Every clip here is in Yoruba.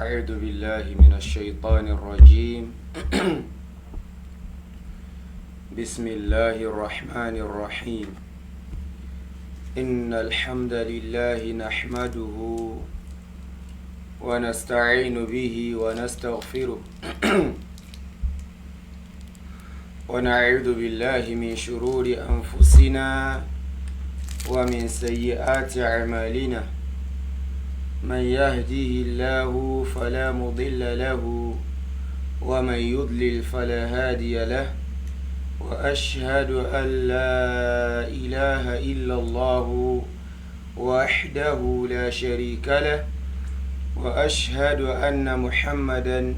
أعوذ بالله من الشيطان الرجيم. بسم الله الرحمن الرحيم. إن الحمد لله نحمده ونستعين به ونستغفره، ونعوذ بالله من شرور أنفسنا ومن سيئات أعمالنا. من يهده الله فلا مضل له، ومن يضلل فلا هادي له، وأشهد أن لا إله إلا الله وحده لا شريك له، وأشهد أن محمدا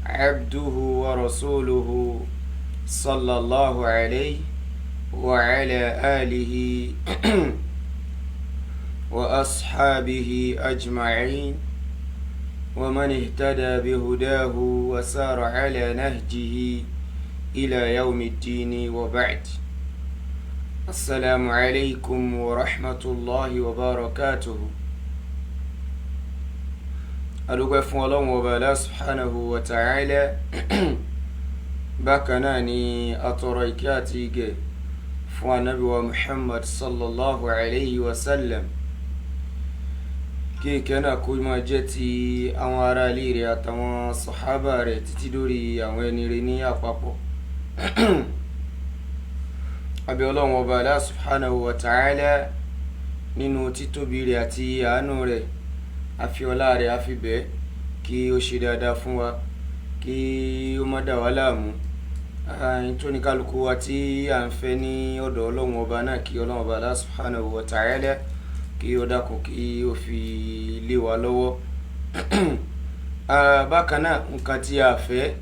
عبده ورسوله صلى الله عليه وعلى آله وأصحابه أجمعين، ومن اهتدى بهداه وسار على نهجه إلى يوم الدين، وبعد. السلام عليكم ورحمة الله وبركاته. Adúpẹ́ fún Ọlọ́run Ọba Allah subhanahu wa ta'ala. Bákan náà ni atọrọ ìkẹ́ àti ìgẹ̀ fún Ànábì wa Muhammad sallallahu alayhi wa sallam, kí ìkẹ́ náà kó máa jẹ́ ti àwọn ará ilé rẹ̀ àtàwọn sàhábà rẹ̀ títí dórí àwọn ẹni rẹ̀ ní àpapọ̀. Abẹ́ Ọlọ́run Ọba Allah subhanahu wa ta'ala, nínú títóbi rẹ̀ àti àánú rẹ̀, àfi ọlá rẹ̀ àfi bẹ́ẹ̀, kí ó ṣe dáadáa fún wa, kí ó má dà wá láàmú. Tó ní kálukú wa tí à ń fẹ́ ní ọ̀dọ̀ Ọlọ́run Ọba náà, kí Ọlọ́run Ọba Allah subhanahu wa ta'ala kí ó dákun kí ó fi lé wa lọ́wọ́. Bákan náà, nǹkan tí a fẹ́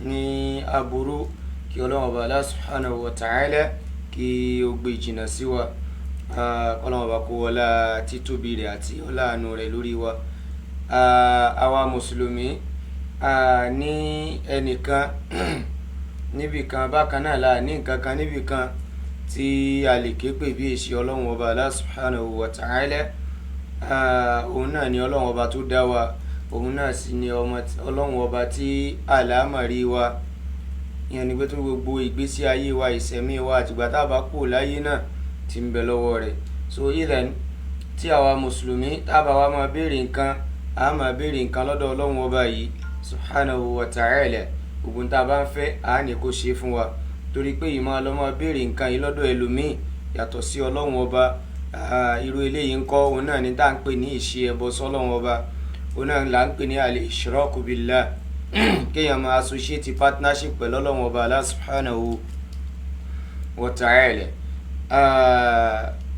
ní aburú, kí Ọlọ́run Ọba Allah subhanahu wa ta'ala kí ó gbé jìnnà sí wa. Ọlọ́run Ọba kó wọlá títóbi rẹ̀ àti ọlá àánú rẹ̀ lórí wa. Àwa mùsùlùmí ní ẹnìkan níbìkan, bákan náà la ní nǹkan kan níbìkan tí a lè ké pè bí èsì Ọlọ́run Ọba Allah subhanahu wa ta'ala. Òun náà ni Ọlọ́run Ọba tó dá wa, òun náà sì ni Ọlọ́run Ọba tí àlámọ̀rí wa, ìyẹn ni pé tó gbogbo ìgbésí ayé wa, ìṣẹ̀mí wa, àtìgbà tá a bá kú láyé náà ti ń bẹ lọ́wọ́ rẹ̀. So even tí àwa mùsùlùmí tá a bá wa máa béèrè nǹkan, a máa béèrè nǹkan lọ́dọ̀ Ọlọ́run Ọba yìí subhanahu wa ta'ala. Gbogbo tá a bá ń fẹ́, a ní kó ṣe fún wa, torí pé ìmọ̀ lọ́ máa béèrè nǹkan yìí lọ́dọ̀ ẹlòmíì yàtọ̀ sí Ọlọ́run Ọba, irú eléyìí ń kọ́, òun náà ní tá à ń pè ní ìṣe ẹbọ sọ́lọ́run Ọba, òun náà là ń pè ní al-ishraku billah, kéèyàn máa associate partnership pẹ̀lú Ọlọ́run Ọba Allah subhanahu wa ta'ala.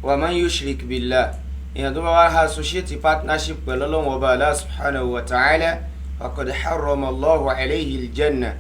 Wa man yushrik billah, èèyàn tó bá wá associate partnership pẹ̀lú Ọlọ́run Ọba Allah subhanahu wa ta'ala, faqad harrama Allahu alayhi al-janna,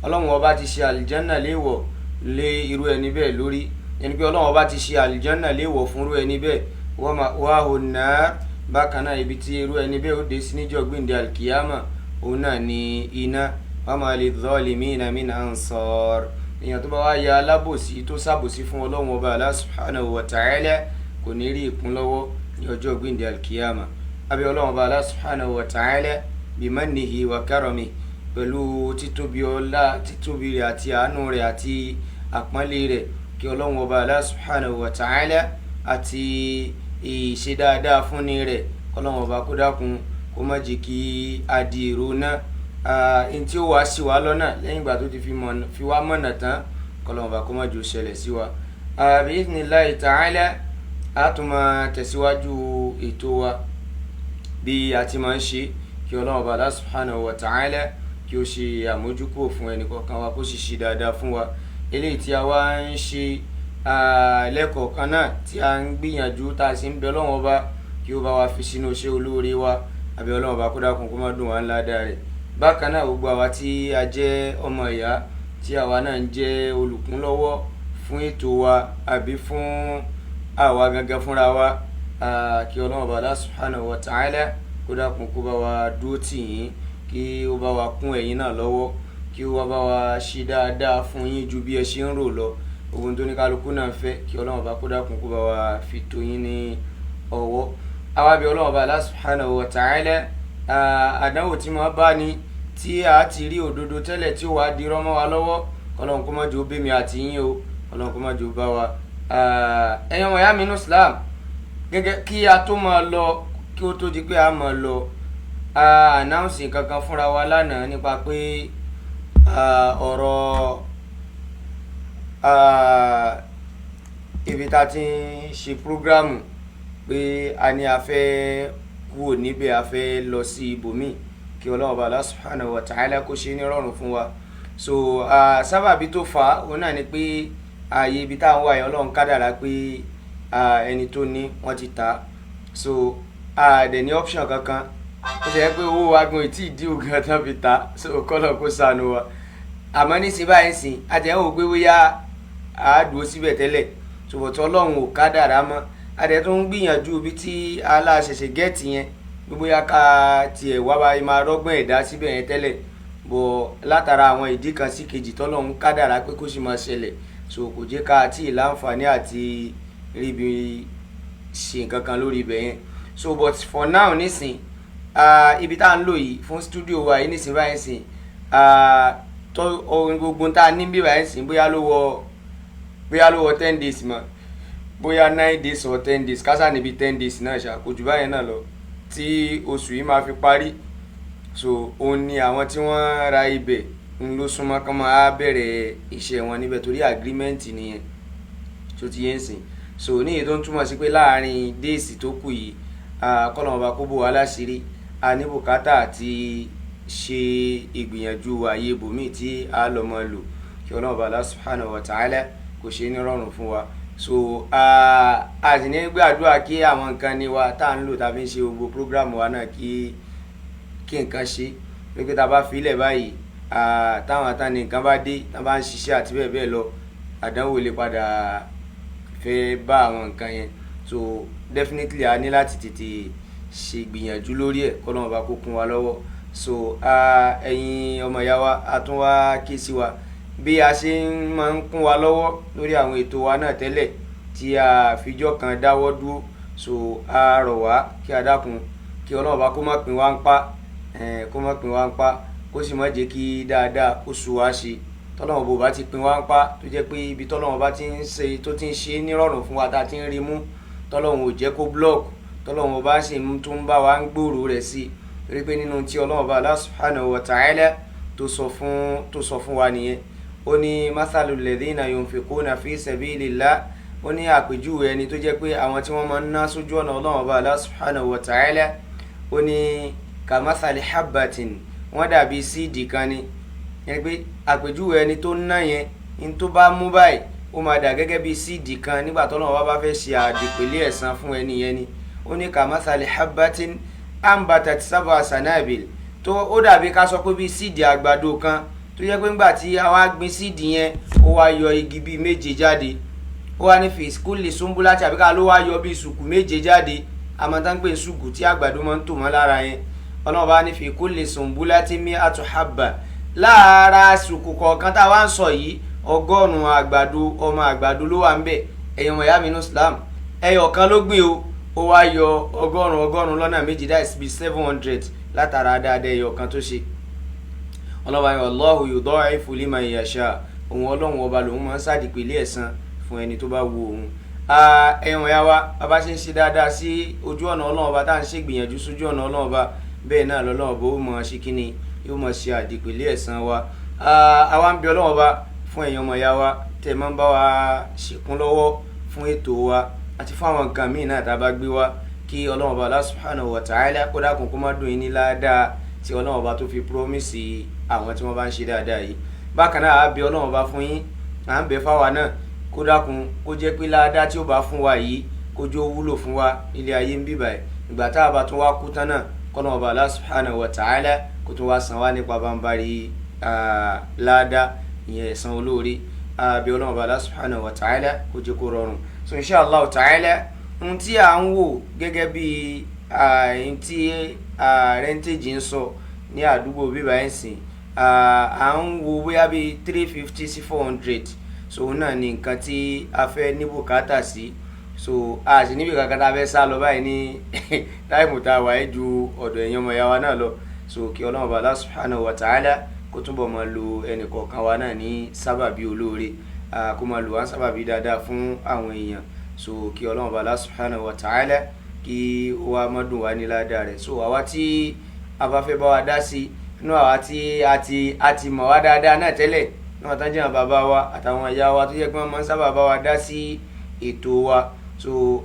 Ọlọ́run Ọba ti ṣe àlìjánà léèwọ̀ lé irú ẹni bẹ́ẹ̀ lórí, ẹni pé Ọlọ́run Ọba ti ṣe àlìjánà léèwọ̀ fún irú ẹni bẹ́ẹ̀. Wa ma'wahu an-nar, bákan náà ibi tí irú ẹni bẹ́ẹ̀ ó dé sí níjọ́ gbìndé alkiyama, òun náà ní iná. Wa ma lidh-dhalimina min ansar, èèyàn tó bá wá ya alábòsí tó sábòsí fún Ọlọ́run Ọba Allah subhanahu wa ta'ala, kò ní rí ìkúnlọ́wọ́ ní ọjọ́ gbìndé alkiyama. Abẹ́ Ọlọ́run Ọba Allah subhanahu wa ta'ala, bimannihi wa karami, pẹ̀lú títóbi ọlá, títóbi rẹ̀ àti àánú rẹ̀ àti àpọ́nlé rẹ̀, kí Ọlọ́run Ọba Allah subhanahu wa ta'ala àti ìṣe dáadáa fúnni rẹ̀, Ọlọ́run Ọba kó dákun kó má jẹ́ kí a di èrò náà n tí ó wá sí wa lọ́nà lẹ́yìn ìgbà tó ti fi wá mọ̀nà tán, k'Ọlọ́run Ọba kó má jẹ́ ó ṣẹlẹ̀ sí wa. Bi idhnillahi ta'ala, a tún máa tẹ̀síwájú ètò wa bí a ti máa ń ṣe, kí Ọlọ́run Ọba Allah subhanahu wa ta'ala kí ó ṣe àmójúkúrò fún ẹnì kọ̀ọ̀kan wa, kó sì ṣe dáadáa fún wa. Eléyìí tí a wá ń ṣe lẹ́kọ̀ọ̀kan náà tí a ń gbìyànjú, tá a sì ń bẹ Ọlọ́run Ọba kí ó bá wa fi sínú iṣẹ́ olóore wa, àbí Ọlọ́run Ọba kó dákun kó má dùn wá ńlá dáa rẹ̀. Bákan náà, gbogbo àwa tí a jẹ́ ọmọ ìyá, tí àwa náà ń jẹ́ olùkúnlọ́wọ́ fún ètò wa àbí fún àwa gangan fúnra wa, kí Ọlọ́run Ọba Allah subhanahu wa ta'ala kó dákun kó bá wa dúró tì yín, kí ó bá wa kún ẹ̀yin náà lọ́wọ́, kí ó wá bá wa ṣe dáadáa fún yín ju bí ẹ ṣe ń rò lọ. Ohun tó ní kálukú náà ń fẹ́, kí Ọlọ́run Ọba kó dákun kó bá wa fi tó yín ní ọwọ́. Àwa bí Ọlọ́run Ọba Allah subhanahu wa ta'ala. Àdánwò tí wọ́n bá ní tí a ti rí òdodo tẹ́lẹ̀ tí ó wàá di rọ́mọ́ wa lọ́wọ́, kọ́lọ́n kó má jẹ́ ó bẹ́mi àti yín o, kọ́lọ́n kó má jẹ́ ó bá wa. Ẹ̀yin ọmọ ìyá mi nínú Islam, gẹ́gẹ́ kí a tó máa lọ, kí ó tó di pé a máa lọ, a announce kankan fúnra wa lánàá nípa pé ọ̀rọ̀ ibi tá a ti ń ṣe prógrámù, pé a ní a fẹ́ kúrò níbẹ̀, a fẹ́ lọ sí ibòmíì, kí Ọlọ́run Ọba Allah subhanahu wa ta'ala kó ṣe ní rọrùn fún wa. So sábàbí tó fà á, òun náà ni pé ààyè ibi tá à ń wà yẹn, Ọlọ́run kádàrá pé ẹni tó ní wọ́n ti tà á. So a dẹ̀ ní option kankan. Ó ṣe yẹ pé owó wa gan tí ìdí ògùn tán fi tà á. So kọ́lọ̀ kó ṣàánú wa. Àmọ́ nísìnyí báyìí sìn, a jẹ́ wò pé bóyá a dúró síbẹ̀ tẹ́lẹ̀, ṣùgbọ́n tí Ọlọ́run ò kádàrá mọ́, a dẹ̀ tún ń gbìyànjú ibi tí aláṣẹṣẹ get yẹn, pé bóyá ká tiẹ̀ wá bá máa rọ́gbọ́n ẹ̀dá síbẹ̀ yẹn tẹ́lẹ̀ bọ̀, látara àwọn ìdí kan sí kejì tọ́lọ́run kádàrá pé kó sì máa ṣẹlẹ̀, so kò jẹ́ ká tí ì láǹfààní àti ríbi ṣe nǹkan kan lórí ibẹ̀ yẹn. So but for now nísìn, ibi tá à ń lò yìí fún studio wa yìí nísìn báyìí sìn, tó ohun gbogbo tá a ní bí báyìí sìn, bóyá ló wọ 10 days mọ́, bóyá 9 days or 10 days, kásá níbi 10 days náà ṣá, kò jù báyẹn náà lọ tí oṣù yìí máa fi parí. So òun ni àwọn tí wọ́n ra ibẹ̀ ń ló súnmọ́ kán máa bẹ̀rẹ̀ iṣẹ́ wọn níbẹ̀, torí agreement nìyẹn tó ti yẹn sìn. So ní èyí tó ń túmọ̀ sí pé láàárín days tó kù yìí, kọ́lọ́mù ọba kó bò wá láṣìírí, a ní bùkátà àti ṣe ìgbìyànjú ààyè ibòmíì tí a lọ mọ́ lò, kí Ọlọ́run ọba Allah subhanahu wa ta'ala kò ṣe ní rọrùn fún wa. So a sì ní gbàdúrà kí àwọn nǹkan ní wa tá à ń lò tá a fi ń ṣe gbogbo program wa náà, kí nǹkan ṣe pé tá a bá filẹ̀ báyìí, táwọn àtàní nǹkan bá dé, tá a bá ń ṣiṣẹ́ àti bẹ́ẹ̀ bẹ́ẹ̀ lọ, àdánwò lè padà fẹ́ bá àwọn nǹkan yẹn. So definitely a ní láti tètè ṣe gbìyànjú lórí ẹ̀, kọ́lọ́run bá kó kún wa lọ́wọ́. So ẹ̀yin ọmọ ìyá wa, a tún wá ké sí wa bí a ṣe ń máa ń kún wa lọ́wọ́ lórí àwọn ètò wa náà tẹ́lẹ̀ tí a fijọ́ kan dáwọ́ dúró. So a rọ̀ wá kí a dákun, kí Ọlọ́run bá kó má pín wa ń pa, kó má pín wa ń pa, kó sì má jẹ́ kí dáadáa kó sú wa ṣe. Tọ́lọ́run bò bá ti pín wa ń pa, tó jẹ́ pé ibi tọ́lọ́run bá ti ń ṣe, tó ti ń ṣe nírọ̀rùn fún wa, tá a ti ń rí mú, tọ́lọ́run ò jẹ́ kó block, tọ́lọ́run bá sì tún bá wa ń gbòòrò rẹ̀ sí, torí pé nínú tí Ọlọ́run bá Allah subhanahu wa ta'ala tó sọ fún wa nìyẹn. Ó ní mathalu alladhina yunfiquna fi sabilillah. Ó ní àpèjúwe ẹni tó jẹ́ pé àwọn tí wọ́n máa ń ná sójú ọ̀nà Ọlọ́run bá Allah subhanahu wa ta'ala, ó ní kamathali habbatin, wọ́n dàbí seed kan ni. Yẹn pé àpèjúwe ẹni tó ń ná yẹn, ní tó bá mú báyìí, ó máa dà gẹ́gẹ́ bí seed kan nígbà tó Ọlọ́run bá fẹ́ ṣe àdìpèlé ẹ̀san fún ẹni yẹn ni. Ó ní kamathali habbatin ambatat sab'a sanabil, tó ó dàbí ká sọ pé bí seed àgbàdo kan tó jẹ́ pé ńgbà tí a wá gbin seed yẹn, ó wá yọ igi bíi méje jáde. Ó wá ní fi kulli sumbulati, àbí ká ló wá yọ bíi sùkù méje jáde. Àmọ́ tá ń pè ní sùkù tí àgbàdo máa ń tò mọ́ lára yẹn. Ọlọ́run bá ní fi kulli sumbulati mi'atu habba, lára sùkù kọ̀ọ̀kan tá a wá ń sọ yìí, 100 àgbàdo, ọmọ àgbàdo ló wà ń bẹ̀. Ẹ̀yin ọmọ ìyá mi ní Islam, ẹyọ kan ló gbìn o, ó wá yọ 100 100 lọ́nà 2, that is be 700, látara dáadáa ẹyọ kan tó ṣe. Ọlọ́ba yẹn, wallahu yudaifu liman yasha, òun Ọlọ́run ọba lòun máa ń sàdìpẹ̀lẹ̀ ẹ̀san fún ẹni tó bá wu òun. Ẹ̀wọ̀n ya wa, bàbá ṣe ń ṣe dáadáa sí ojú ọ̀nà Ọlọ́run ọba, tá à ń ṣe gbìyànjú sójú ọ̀nà Ọlọ́run ọba, bẹ́ẹ̀ náà lọ́lọ́run ọba ó mọ̀ ṣe kíni, yóò mọ̀ ṣe àdìpẹ̀lẹ̀ ẹ̀san wa. Àwa ń bẹ Ọlọ́run ọba fún ẹ̀yin ọmọ ìyá wa tẹ́ máa ń bá wa ṣèkún lọ́wọ́ fún ètò wa àti fún àwọn nǹkan míì náà tá a bá gbé wá, kí Ọlọ́run ọba Allah subhanahu wa ta'ala kó dákun kó má dùn yín ní ládàá tí Ọlọ́run ọba tó fi promise àwọn tí wọ́n bá ń ṣe dáadáa yìí. Bákan náà, á bẹ Ọlọ́run ọba fún yín, à ń bẹ fáwa náà, kó dákun kó jẹ́ pé ládàá tí ó bá fún wa yìí, kó jó wúlò fún wa nílé ayé ń bíbà ẹ̀, ìgbà tá a bá tún wá kú tán náà, kọ́lọ́run ọba Allah subhanahu wa ta'ala kó tún wá san wá nípa bámbárí ládàá ìyẹn, ẹ̀san olóore. Àbí Ọlọ́run ọba Allah subhanahu wa ta'ala kó jẹ́ kó rọrùn. So inshallah ta'ala, ohun tí à ń wò gẹ́gẹ́ bí ohun tí rentage ń sọ ní àdúgbò bíbá ẹ̀ sìn, à ń wo bóyá bíi 350 sí 400. So òun náà ni nǹkan tí a fẹ́ ní bùkátà sí. So a sì níbi kankan tá a fẹ́ sá lọ báyìí ní táìmù tá a wà yìí ju ọ̀dọ̀ ẹ̀yin ọmọ ìyá wa náà lọ. So kí Ọlọ́run bá Allah subhanahu wa ta'ala kó túbọ̀ máa lo ẹnì kọ̀ọ̀kan wa náà ní sábàbí olóore, kó máa lò wá sábàbí dáadáa fún àwọn èèyàn. So kí Ọlọ́run bá Allah subhanahu wa ta'ala kí ó wá má dùn wá ní ládàá rẹ̀. So àwa tí a bá fẹ́ bá wa dá sí inú, àwa tí a ti mọ̀ wá dáadáa náà tẹ́lẹ̀ náà, tán jẹ́ àwọn bàbá wa àtàwọn ìyá wa tó jẹ́ pé wọ́n máa ń sábà bá wa dá sí ètò wa. So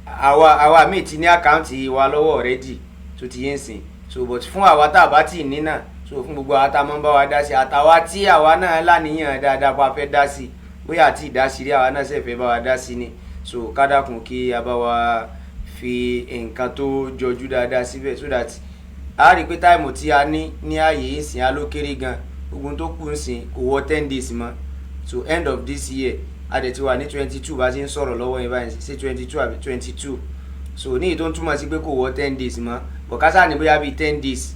àwa míì ti ní account wa lọ́wọ́ already tó ti yé ń sìn. So but fún àwa tá a bá tì ní náà, so fún gbogbo àwa tá a máa ń bá wa dá sí, àtàwa tí àwa náà láníyàn dáadáa bá fẹ́ dá sí, bóyá àti ìdásí rí, àwa náà sì fẹ́ bá wa dá sí ni. So ká dákun kí a bá wa fi nǹkan tó jọjú dáadáa síbẹ̀, so that a rí i pé time tí a ní ní ààyè ìsìn á ló kéré gan. Gbogbo tó kù ń sìn kò wọ 10 days mọ́. So end of this year, a dẹ̀ ti wà ní 22 bá ti ń sọ̀rọ̀ lọ́wọ́ yẹn báyìí, sí 22 àbí 22. So ní èyí tó ń túmọ̀ sí pé kò wọ 10 days mọ́, bọ̀kásá ní bóyá bíi 10 days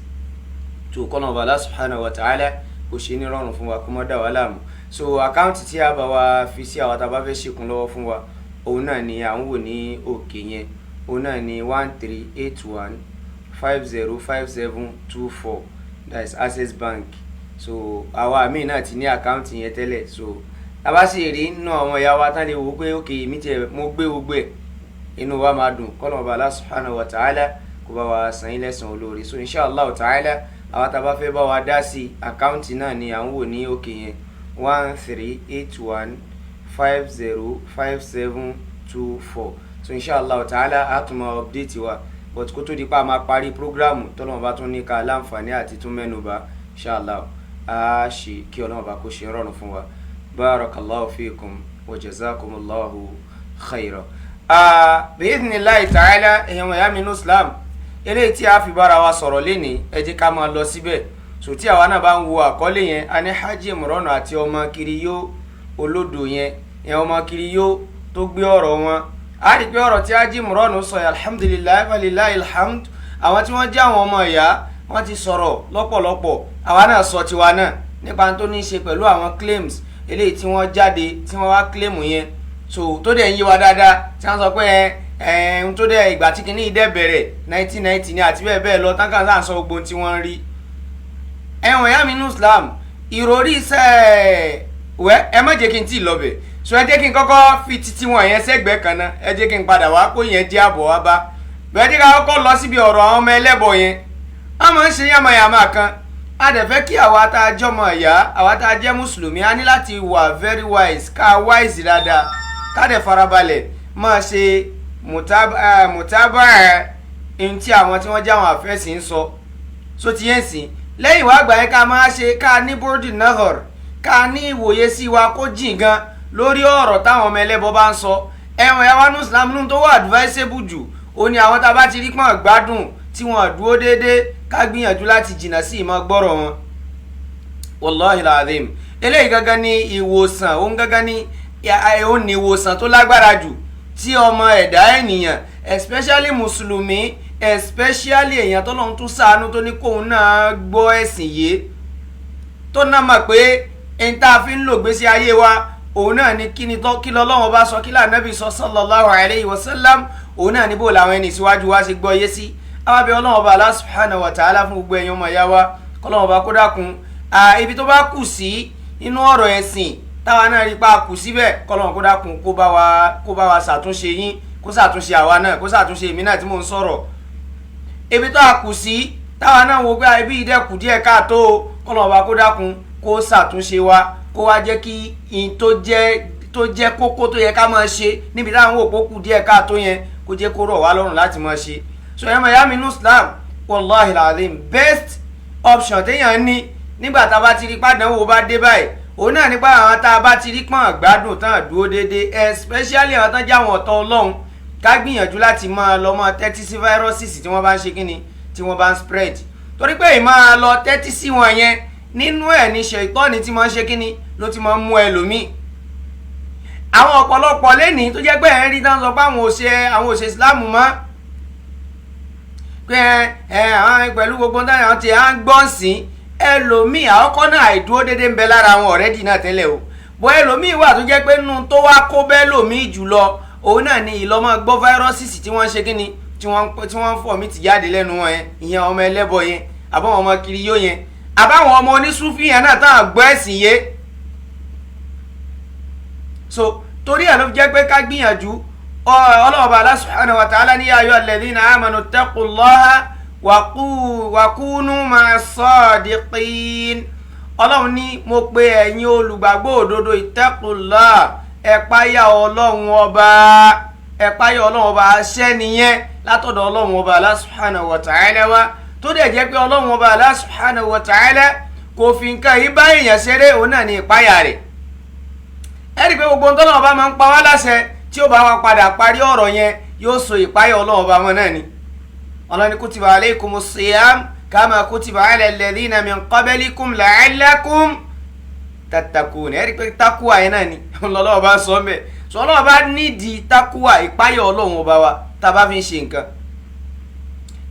tó kọ́nà ọba Allah subhanahu wa ta'ala kò ṣe ní rọrùn fún wa, kó mọ́ dà wá láàmú. So account tí a bá wa fi sí, àwọn tá a bá fẹ́ ṣèkún lọ́wọ́ fún wa, òun náà ni à ń wò ní òkè yẹn. Òun náà ni 1381505724, that is Access Bank. So àwa míì náà ti ní account yẹn tẹ́lẹ̀. So tá bá sì rí nínú àwọn ìyá wa tán lè wò ó pé ok, èmi tiẹ̀ mo gbé gbogbo ẹ̀, inú wa máa dùn. Kọ́nà ọba Allah subhanahu wa ta'ala kó bá wa san yín lẹ́san olóore. So inshallah ta'ala, àwa tá a bá fẹ́ bá wa dá sí, account náà ni à ń wò ní òkè yẹn, 1381505724. So inshallah ta'ala, a tún máa update wa, but kó tó di pa máa parí program, tọ́lọ́mọba bá tún ní ká láǹfààní àti tún mẹ́nuba, inshallah a ṣe. Kí Ọlọ́run bá kó ṣe rọrùn fún wa. Barakallahu fikum wa jazakumullahu khayra. Bi'idhnillahi ta'ala, èèyàn wọ̀nyá mi ní Islam, eléyìí tí a fi bára wa sọ̀rọ̀ lénìí, ẹ jẹ́ ká máa lọ síbẹ̀. So tí àwa náà bá ń wo àkọlé yẹn, a ní Hajj Imran àti ọmọ kiriyó olódò yẹn, ìyẹn ọmọ kiriyó tó gbé ọ̀rọ̀ wọn. A rí pé ọ̀rọ̀ tí Hajj Imran sọ yìí, alhamdulillahi walillahi alhamd, àwọn tí wọ́n jẹ́ àwọn ọmọ ìyá wọ́n ti sọ̀rọ̀ lọ́pọ̀lọpọ̀. Àwa náà sọ tiwa náà nípa tó ní í ṣe pẹ̀lú àwọn claims eléyìí tí wọ́n jáde, tí wọ́n wá claim yẹn. So tó dẹ̀ ń yé wa dáadáa, tí wọ́n sọ pé ẹ ẹ ń tó dẹ̀ ìgbà tí kìíní dẹ̀ bẹ̀rẹ̀ 1990 ní àti bẹ́ẹ̀ bẹ́ẹ̀ lọ, tán kàn sáà ń sọ gbogbo ohun tí wọ́n ń rí. Ẹ̀wọ̀n ìyá mi ní Islam, ìròrí iṣẹ́ wẹ́, ẹ má jẹ́ kí n tí ì lọ bẹ̀. So ẹ jẹ́ kí n kọ́kọ́ fi títí wọn yẹn sẹ́gbẹ̀ẹ́ kan náà, ẹ jẹ́ kí n padà wá kó yẹn jẹ́ àbọ̀ wá bá bẹ́ẹ̀. Jẹ́ ká kọ́kọ́ lọ síbi ọ̀rọ̀ àwọn ọmọ ẹlẹ́bọ yẹn. Wọ́n máa ń ṣe yàmàyàmà kan. A dẹ̀ fẹ́ kí àwa tá a jọmọ ìyá, àwa tá a jẹ́ mùsùlùmí, a ní láti wà very wise, ká wise dáadáa, ká dẹ̀ farabalẹ̀ máa ṣe mùtábà ẹ̀ tí àwọn tí wọ́n jẹ́ àwọn àfẹ́sìn ń sọ. So ti yẹn sìn, lẹ́yìn wá gbà yẹn, ká máa ṣe ká ní bóódì náà, ká ní ìwòye sí wa kó jìn gan lórí ọ̀rọ̀ táwọn ọmọ ẹlẹ́bọ bá ń sọ. Ẹ̀wọ̀n ẹ̀wọ̀n ní Islam nínú tó wà advisable jù, ó ní àwọn tá a bá ti rí pọ́n gbádùn, tí wọ́n dúró déédéé, ká gbìyànjú láti jìnnà sí ìmọ̀ gbọ́rọ̀ wọn. Wallahi alazim, eléyìí gangan ni ìwòsàn, òun gangan ni òun ní ìwòsàn tó lágbára jù tí ọmọ ẹ̀dá ènìyàn, especially mùsùlùmí, especially èèyàn tó lọ́n tún ṣàánú tó ní kóun náà gbọ́ ẹ̀sìn yé, tó náà mọ̀ pé ẹni tá a fi ń lò gbésí ayé wa, òun náà ni kí ni tó kí lọ́lọ́wọ́n bá sọ, kí lànàbí sọ sallallahu alayhi wa sallam, òun náà ní bó làwọn ẹni síwájú wa ṣe gbọ́ yé sí. Àwọn abẹ́ Ọlọ́wọ́n bá Allah subhanahu wa ta'ala fún gbogbo ẹ̀yin ọmọ ìyá wa, kọ́lọ́wọ́n bá kó dákun, ibi tó bá kù sí inú ọ̀rọ̀ ẹ̀sìn táwa náà rí pa kù síbẹ̀, kọ́lọ́wọ́n kó dákun kó bá wa ṣàtúnṣe yín, kó ṣàtúnṣe àwa náà, kó ṣàtúnṣe èmi náà tí mò ń sọ̀rọ̀. Ibi tó a kù sí táwa náà wo pé ibi ìdẹ́kù díẹ̀ káàtó, kọ́lọ́wọ́n bá kó dákun kó ṣàtúnṣe wa, kó wá jẹ́ kí in tó jẹ́ kókó tó yẹ ká máa ṣe níbi táwọn òpó kù díẹ̀ káàtó yẹn, kó jẹ́ kó rọ̀ wá lọ́rùn láti máa ṣe. So ẹ̀ máa yá mi ní Islam, wallahi alazim, best option téèyàn ní nígbà tá a bá ti rí pàdánwò bá dé báyìí, òun náà nípa àwọn tá a bá ti rí pọ́n gbádùn tán dúró déédéé, especially àwọn tán jẹ́ àwọn ọ̀tọ̀ Ọlọ́run, ká gbìyànjú láti máa lọ máa tẹ́tí sí viruses tí wọ́n bá ń ṣe kíni, tí wọ́n bá ń spread, torí pé ìmáa lọ tẹ́tí sí wọn yẹn, nínú ẹ̀ ní ṣètọ́ni tí máa ń ṣe kíni ló ti máa ń mú ẹlòmíì. Àwọn ọ̀pọ̀lọpọ̀ lẹ́nìí tó jẹ́ pé ẹ̀ ń rí tán sọ pé àwọn ò ṣe Islam mọ́, pé ẹ àwọn pẹ̀lú gbogbo táwọn ti à ń gbọ́n sí ẹlòmíì, àkọ́kọ́ náà, àìdúró déédéé ń bẹ lára àwọn already náà tẹ́lẹ̀ o. Bọ́ ẹlòmíì wà tó jẹ́ pé nínú tó wá kó bẹ́ẹ̀ lòmíì jùlọ, òun náà ni ìlọ́mọ gbọ́ viruses tí wọ́n ń ṣe kíni, tí wọ́n ń fọ̀ mí ti jáde lẹ́nu wọn yẹn, ìyẹn ọmọ ẹlẹ́bọ yẹn, àbáwọn ọmọ kiriyó yẹn, àbáwọn ọmọ onísúfì yẹn náà táwọn gbọ́ ẹ̀sìn yé. So torí ẹ̀ ló fi jẹ́ pé ká gbìyànjú. Ọlọ́ọ̀bà Allah subhanahu wa ta'ala ní ya ayyuhal ladhina amanu taqullaha wa kunu ma'as sadiqin. Ọlọ́run ní mo pe ẹ̀yin olùgbàgbọ́ òdodo, ittaqullah, ẹ páyà Ọlọ́run ọba, ẹ páyà Ọlọ́run ọba. Àṣẹ nìyẹn látọ̀dọ̀ Ọlọ́run ọba Allah subhanahu wa ta'ala wa, tó dẹ̀ jẹ́ pé Ọlọ́run ọba Allah subhanahu wa ta'ala kò fi nǹkan yìí bá èèyàn ṣeré, òun náà ní ìpáyà rẹ̀. Ẹ rí i pé gbogbo ohun tọ́lọ́run ọba máa ń pa wá láṣẹ, tí ó bá wa padà parí ọ̀rọ̀ yẹn, yóò so ìpáyà Ọlọ́run ọba wọn náà ni. Ọlọ́run ní kutiba alaykumus siyam kama kutiba ala alladhina min qablikum la'allakum tattaqun. Ẹ rí i pé takuwa yẹn náà ni Ọlọ́run ọba sọ mẹ́. Sọ Ọlọ́run ọba nídìí takuwa, ìpáyà Ọlọ́run ọba wa tá a bá fi ń ṣe nǹkan.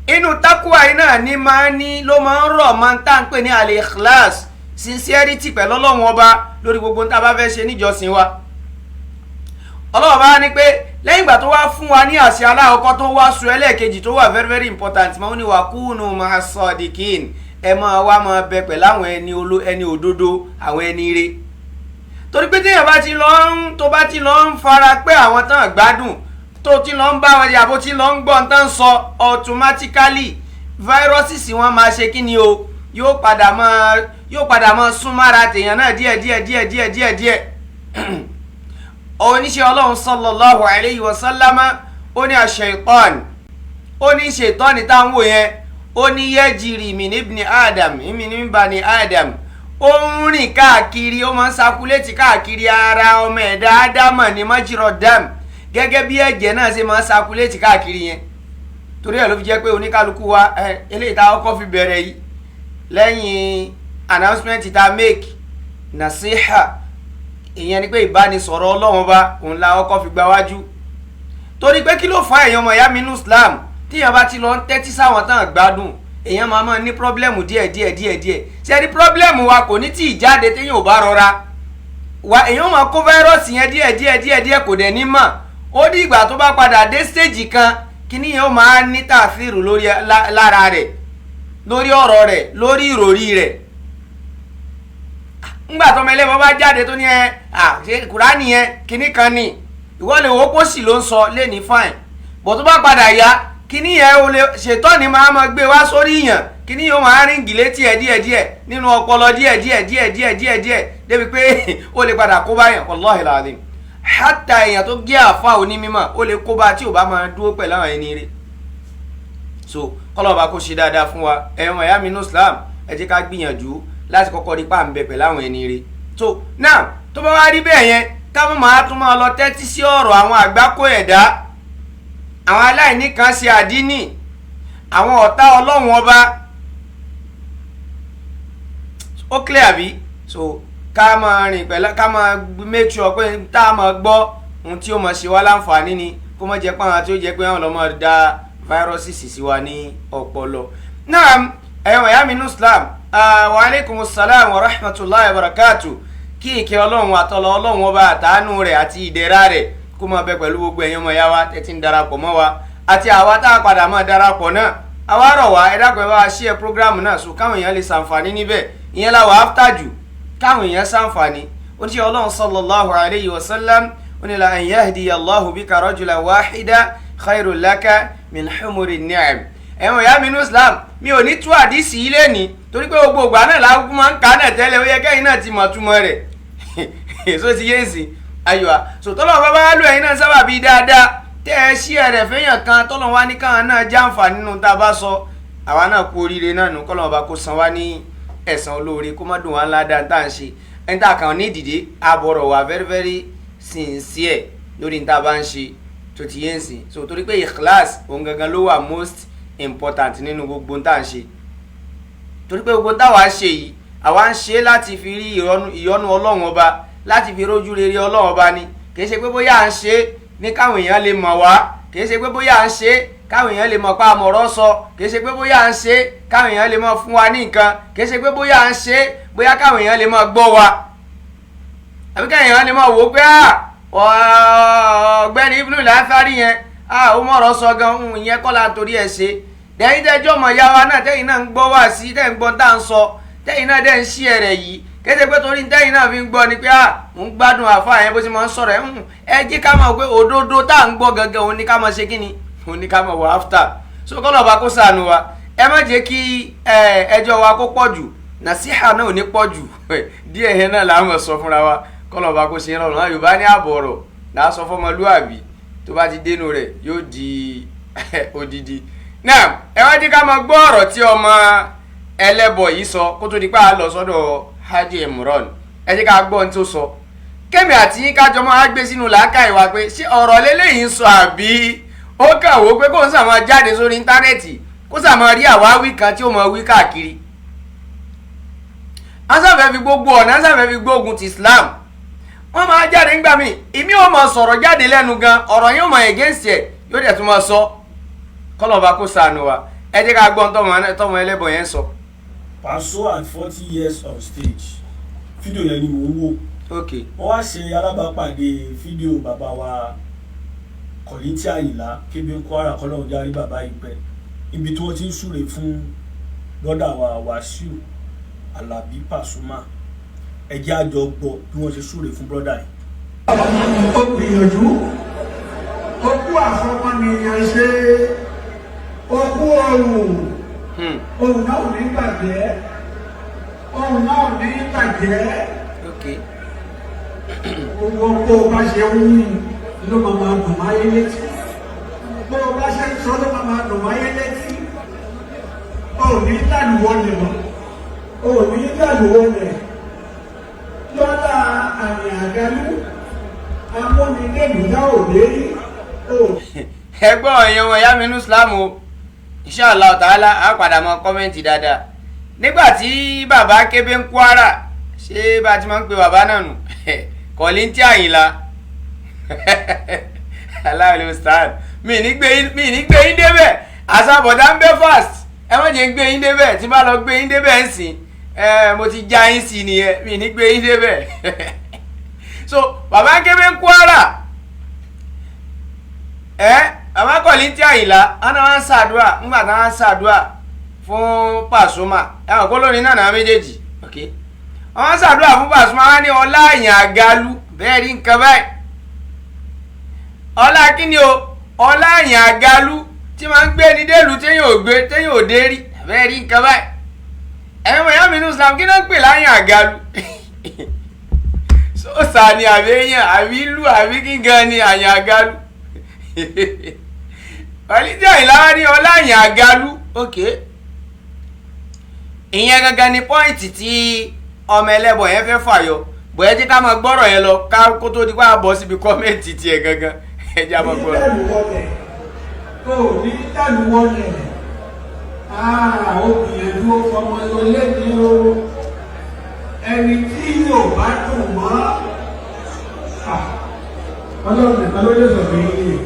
Inú takuwa yìí náà ni máa ní ló máa ń rọ̀ máa ń tá à ń pè ní al-ikhlas, sincerity pẹ̀lú Ọlọ́run ọba lórí gbogbo tá a bá fẹ́ ṣe níjọsìn wa. Ọlọ́run bá ní pé lẹ́yìn ìgbà tó wá fún wa ní àṣẹ aláàkọ́, tó wá sọ ẹlẹ́ẹ̀kejì tó wà very very important, máa ń ní wa kunu ma'as sadiqin, ẹ máa wá máa bẹ pẹ̀lú àwọn ẹni òdodo, àwọn ẹni ire. Torí pé téèyàn bá ti lọ ń tó bá ti lọ ń fara pé àwọn tán gbádùn, tó ti lọ ń bá wọn yàbó, tí lọ ń gbọ́ tán sọ, automatically viruses wọn máa ṣe kí ni o, yóò padà máa súnmọ́ra tèèyàn náà díẹ̀ díẹ̀ díẹ̀ díẹ̀ díẹ̀ díẹ̀. Oníṣẹ́ Ọlọ́run sallallahu alayhi wa sallama ó ní aṣ-ṣaitan, ó ní ṣètọ́ni táwọn wò yẹn, ó ní yajri min ibni Adam, min bani Adam, ó ń rìn káàkiri, ó máa ń sakuléètì káàkiri ara ọmọ ẹ̀dá ádámà ní majra dam, gẹ́gẹ́ bí ẹ̀jẹ̀ náà ṣe máa ń sakuléètì káàkiri yẹn. Torí ẹ̀ ló fi jẹ́ pé oníkálukú wa, eléyìí tá a kọ́kọ́ fi bẹ̀rẹ̀ yìí lẹ́yìn announcement tá a make, nasiha, ìyẹn ni pé ìbánisọ̀rọ̀ Ọlọ́run bá òun la ọkọ̀ fi gba wájú. Torí pé kí ló fa èèyàn ọmọ ìyá mi nínú Islam, tíyàn bá ti lọ ń tẹ́tí sáwọn tán gbádùn, èèyàn máa máa ní problem díẹ̀ díẹ̀ díẹ̀ díẹ̀. Ṣé ní problem wa kò ní tí ì jáde téèyàn ò bá rọra wa, èèyàn máa kó fáírọ́ọ̀sì yẹn díẹ̀ díẹ̀ díẹ̀ díẹ̀, kò dẹ̀ ní mọ̀. Ó ní ìgbà tó bá padà dé stage kan, kíní yẹn ó máa ní tàfírù lórí lára rẹ̀, lórí ọ̀rọ̀ rẹ̀, lórí ìròrí rẹ̀. Ńgbà tọmọ ẹlẹ́bọ bá jáde tó ní ẹ ṣe Kùránì yẹn kíní kan ni, ìwọ lè wò ó sì ló ń sọ lẹ́ni fine, bọ̀ tó bá padà yá, kíní yẹn ó lè ṣètọ́ni máa ma gbé wá sórí yàn, kíní yẹn ó máa ríǹgì létí ẹ díẹ̀ díẹ̀ nínú ọpọlọ díẹ̀ díẹ̀ díẹ̀ díẹ̀ díẹ̀ díẹ̀, débi pé ó lè padà kó báyàn. Wallahi alazim, hátà èèyàn tó gé àfa onímọ̀ ó lè kó bá tí ò bá máa dúró pẹ̀lú àwọn ẹni rẹ̀. So kọ́lọ́ba kó ṣe dáadáa fún wa. Ẹ̀wọ̀n ẹ̀yà mi nínú Islam, ẹ jẹ́ ká gbìyànjú láti kọ́kọ́ rí pàǹbẹ pẹ̀lú àwọn ẹni rẹ̀. So now tó bá wá rí bẹ́ẹ̀ yẹn, ká máa tún máa lọ tẹ́tí sí ọ̀rọ̀ àwọn àgbákò ẹ̀dá, àwọn aláìní kan ṣe àdínì, àwọn ọ̀tá Ọlọ́run ọba. Ó clear bí? So ká máa rìn pẹ̀lú, ká máa make sure pé tá a máa gbọ́ ohun tí ó máa ṣe wá láǹfààní ni, kó má jẹ́ pé àwọn tí ó jẹ́ pé àwọn lọ́ máa da viruses sí wa ní ọpọlọ. Naam, ẹ̀yọ́ ẹ̀yà mi nínú Islam, wa alaikumus salam wa rahmatulahi wa barakatu. Kí ìkẹ́ Ọlọ́run àtọlọ Ọlọ́run ọba àtàánú rẹ̀ àti ìdẹ̀ra rẹ̀ kó máa bẹ pẹ̀lú gbogbo ẹ̀yin ọmọ ìyá wa tẹ́tí ń darapọ̀ mọ́ wa àti àwa tá a padà máa darapọ̀ náà. Àwa rọ̀ wá, ẹ dákun, ẹ bá wa share program náà so káwọn èèyàn lè ṣàǹfààní níbẹ̀. Ìyẹn la wà áfítà jù, káwọn èèyàn ṣàǹfààní. Oníṣẹ́ Ọlọ́run sallallahu alayhi wa sallam ó ní la an yahdiya Allahu bika rajulan wahida khairul laka min humuri ni'am. Ẹ̀wọ̀n ìyá mi ní Islam, mi ò ní tú àdísì yìí lẹ́ni, torí pé gbogbo ìgbà náà làákùn máa ń kà á náà tẹ́lẹ̀, ó yẹ kẹ́yìn náà ti mọ̀ túmọ̀ rẹ̀. Èso ti yé sí ayọ̀ so tọ́lọ́ bá bá lù ẹ̀yin náà sábà bíi dáadáa tẹ́ ẹ ṣí ẹ̀rẹ̀ fẹ́yàn kan, tọ́lọ́ wá ní káwọn náà jàǹfà nínú tá a bá sọ, àwa náà kú oríire náà nù. Kọ́lọ́ ọba kó san wá ní ẹ̀san olóore, kó má dùn wá ńlá dáa tá à ń ṣe. Ẹni tá a kàn ní ìdìde àbọ̀rọ̀ wà very very sincere lórí ní tá a bá ń ṣe, tó ti yé ń sìn. So torí pé ikhlas òun gangan ló wà most important nínú gbogbo tá à ń ṣe, torí pé gbogbo táwa ṣe yìí, àwa ń ṣe láti fi rí ìyọ́nú Ọlọ́run ọba, láti fi rójú rere Ọlọ́run ọba ni. Kì í ṣe pé bóyá à ń ṣe ní káwọn èèyàn lè mọ̀ wá, kì í ṣe pé bóyá à ń ṣe káwọn èèyàn lè mọ̀ pa àmọ̀rọ̀ sọ, kì í ṣe pé bóyá à ń ṣe káwọn èèyàn lè mọ̀ fún wa ní nǹkan, kì í ṣe pé bóyá à ń ṣe bóyá káwọn èèyàn lè mọ̀ gbọ́ wa. Àbí kẹ́yìn wọn lè máa wò ó pé ọ̀gbẹ́ni Ibn al-Athari yẹn ó mọ̀rọ̀ sọ gan, ìyẹn kọ́ la torí ẹ̀ ṣe. Dẹ́yìn tẹ́jọ́ mọ̀ ya wa náà, tẹ́yìn náà ń gbọ́ wá sí, tẹ́yìn gbọ́ tá à ń sọ, tẹ́yìn náà dẹ́ ń ṣí ẹ̀rẹ̀ yìí, kéde pé torí tẹ́yìn náà fi ń gbọ́ ni pé mò ń gbádùn àfa yẹn bó ti máa ń sọ̀rọ̀ ẹ̀. Ẹ jẹ́ ká máa pé òdodo tá à ń gbọ́ gangan òun ni ká máa ṣe kí ni, òun ni ká máa wọ after. So kọ́lọ̀ bá kó sànù wa, ẹ má jẹ́ kí ẹjọ́ wa kó pọ̀ jù, nàṣíhà náà ò ní pọ̀ jù, díẹ̀ yẹn náà là ń sọ fúnra wa. Kọ́lọ̀ bá kó ṣe rọrùn. Náà Yorùbá ní àbọ̀ ọ̀rọ̀ là á sọ fọmọlúàbí, tó bá ti dénú rẹ̀ yóò di odidi. Náà ẹ wá jẹ́ ká máa gbọ́ ọ̀rọ̀ tí ọmọ ẹlẹ́bọ̀ yìí sọ kó tó di pé a lọ sọ́dọ̀ Haji Imran. Ẹ jẹ́ ká gbọ́ ohun tó sọ, kémi àti yín kájọ máa gbé sínú làákàyè wa pé ṣé ọ̀rọ̀ lélẹ́yìí ń sọ, àbí ó kàn wó pé kó ń sàmọ́ jáde sórí íńtánẹ́ẹ̀tì, kó sàmọ́ rí àwáwí kan tí ó mọ wí káàkiri. Wọ́n sàfẹ́ fi gbogbo ọ̀nà, wọ́n sàfẹ́ fi gbógun ti Islam. Wọ́n máa jáde ńgbà míì, ìmí ò mọ̀ sọ̀rọ̀ jáde lẹ́nu gan, ọ̀rọ̀ yóò mọ̀ against ẹ̀, yóò dẹ̀ tún máa sọ. Kọ́lọ́ba kó ṣàánú wa. Ẹ jẹ́ ká gbọ́n tọmọ ẹlẹ́bọ̀ yẹn sọ. Paso at 40 years on stage, fídíò yẹn ni mò ń wò. Wọ́n wá ṣe alábàápàdé fídíò bàbá wa Kollington Àyìnlá Kébé Kwara, kọ́lọ́run járí bàbá yìí pẹ́, ibi tí wọ́n ti ń súre fún brother wa Wàsíù Àlàbí Pasuma. Ẹ jẹ́ á jọ gbọ́ bí wọ́n ṣe súre fún brother yìí. Ó gbìyànjú, ó kú àfọmọnìyàn ṣe, ó kú ohun, ohun náà ò ní bàjẹ́, ohun náà ò ní bàjẹ́. Gbogbo bó o bá ṣe ń wí ló máa máa dùn máyé létí, bó o bá ṣe ń sọ ló máa máa dùn máyé létí. O ò ní dàlúwọlẹ̀ mọ́, o ò ní dàlúwọlẹ̀ lọ́la àmì àgálù amúnidẹ́lù náà ò dé rí o. Ẹgbọ́n èèyàn wọn ìyá mi ní Islam o, inshallah ta'ala á padà mọ comment dáadáa. Nígbà tí bàbá Kébé ń Kwara, ṣé bá a ti máa ń pe bàbá náà nù, Kollington Àyìnlá aláwọ̀ stan, mi ní gbé yín, mi ní gbé yín débẹ̀. Àṣàbọ̀dá ń bẹ́ fast, ẹ má jẹ́ ń gbé yín débẹ̀. Tí bá lọ gbé yín débẹ̀ ń sìn ẹ, mo ti já yín sí nìyẹn. Mi ní gbé yín débẹ̀. So bàbá Kébé ń Kwara, ẹ bàbá Kollington Àyìnlá, wọn náà wọn ń ṣàdúrà. Ńgbà tí wọn ń ṣàdúrà fún Pasuma, ẹ hàn kó lórin náà náà méjèèjì, ok, wọn ń ṣàdúrà fún Pasuma, wọn ní ọlá àyàn àgálù bẹ́ẹ̀ rí nǹkan báyìí. Ọlá kíni o? Ọlá àyàn àgálù tí máa ń gbé ní délùú téèyàn ò gbé, téèyàn ò dé rí, bẹ́ẹ̀ rí nǹkan báyìí. Ẹ̀yin mọ̀ ìyá mi ní Islam, kí ló ń pè láyàn àgálù? Sọ́ọ̀sà ni, àbí èèyàn, àbí ìlú, àbí kí gan ni àyàn àgálù? Kollington Àyìnlá wá ní ọlá àyàn àgálù. Ok, ìyẹn gangan ni point tí ọmọ ẹlẹ́bọ̀ yẹn fẹ́ fàyọ. Bóyá jẹ́ ká máa gbọ́rọ̀ yẹn lọ ká kó tó di pé a bọ̀ síbi comment tiẹ̀ gangan. Ẹ jẹ́ a máa gbọ́rọ̀. Dàlúwọlẹ̀, o ò ní dàlúwọlẹ̀. Ó gbìyànjú, ó fọmọ yọ lẹ́ni o. Ẹni tí yóò bá dùn mọ́, Ọlọ́run nìkan ló lè sọ̀rọ̀ yìí.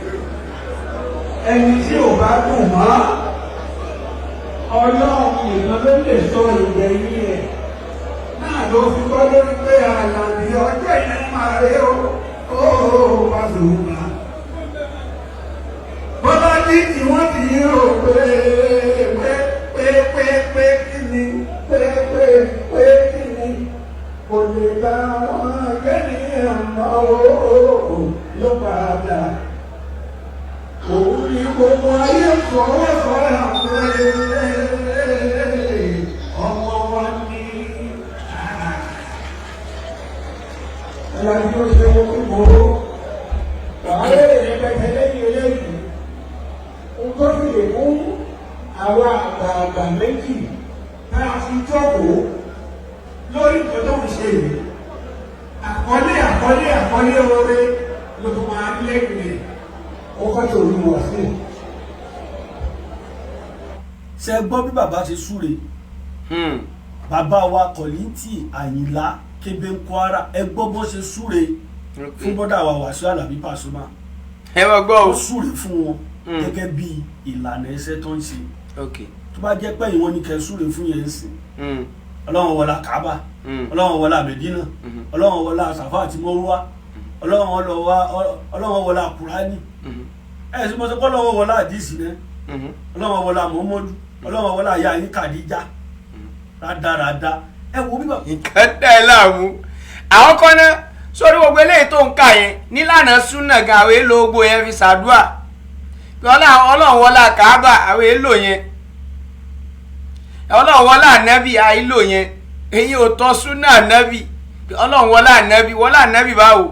Ẹni tí ò bá dùn mọ́, Ọlọ́run nìkan ló lè sọ ìgbẹ̀yìn ẹ̀ náà. Ló fi kọ́ lórí pé Àlàbí ọjọ́ yẹn máa rí o, ó Pasuma. Bọ́lájí tí wọ́n ti rò pé pé pé pé pé kí ni, pé pé pé kí ni, kò lè bá wọn kẹ́ni ọmọ o ló padà. Òun ni gbogbo ayé fọwọ́ sọ̀rọ̀ pé ọmọ wa ní. Ọlọ́run tó ṣe wọ́n fún mọ́ wàhálà rẹ̀ pẹ̀tẹ́ lẹ́yìn eléyìí. Ohun tó sì lè mú àwa àgbààgbà méjì tá a fi jókòó lórí nǹkan tó ń ṣe yìí, àkọlé àkọlé àkọlé oore ló tún máa ń lẹ́yìn rẹ̀, ó kọ́ tó rí wọ̀ sí. Ṣe gbọ́ bí bàbá ṣe súre? Bàbá wa Kollington Àyìnlá Kébé ń Kwara, ẹ gbọ́ bó ṣe súre fún brother wa Wàsíù Àlàbí Pasuma. Ẹ máa gbọ́ o. Ó súre fún wọn gẹ́gẹ́ bí ìlànà iṣẹ́ tó ń ṣe. Tó bá jẹ́ pé ìwọ ni kẹ́ súre fún yẹn ń sìn. Ọlọ́run wọlá Kaaba, Ọlọ́run wọlá Medina, Ọlọ́run wọlá Safa àti Mọ́rúwá, Ọlọ́run wọlá Kùránì. Ẹ̀ sì mọ̀ sọ pé Ọlọ́run wọlá àdìsí náà, Ọlọ́run wọlá Muhammadu, Ọlọ́run wọlá ìyá yín Kàdíjà. Rádaràda. Ẹ wo bí bàbá. Nǹkan dá ẹ láàmú. Àwọn kan náà sórí gbogbo eléyìí tó ń kà yẹn nílànà súnà gan, àwọn èèlò gbogbo yẹn fi ṣàdúà Ọlọ́run wọlá Kàábà, àwọn èèlò yẹn. Ọlọ́run wọlá ànábì, àìlò yẹn. Èyí ò tọ́ súnà ànábì. Ọlọ́run wọlá ànábì, wọlá ànábì báwo?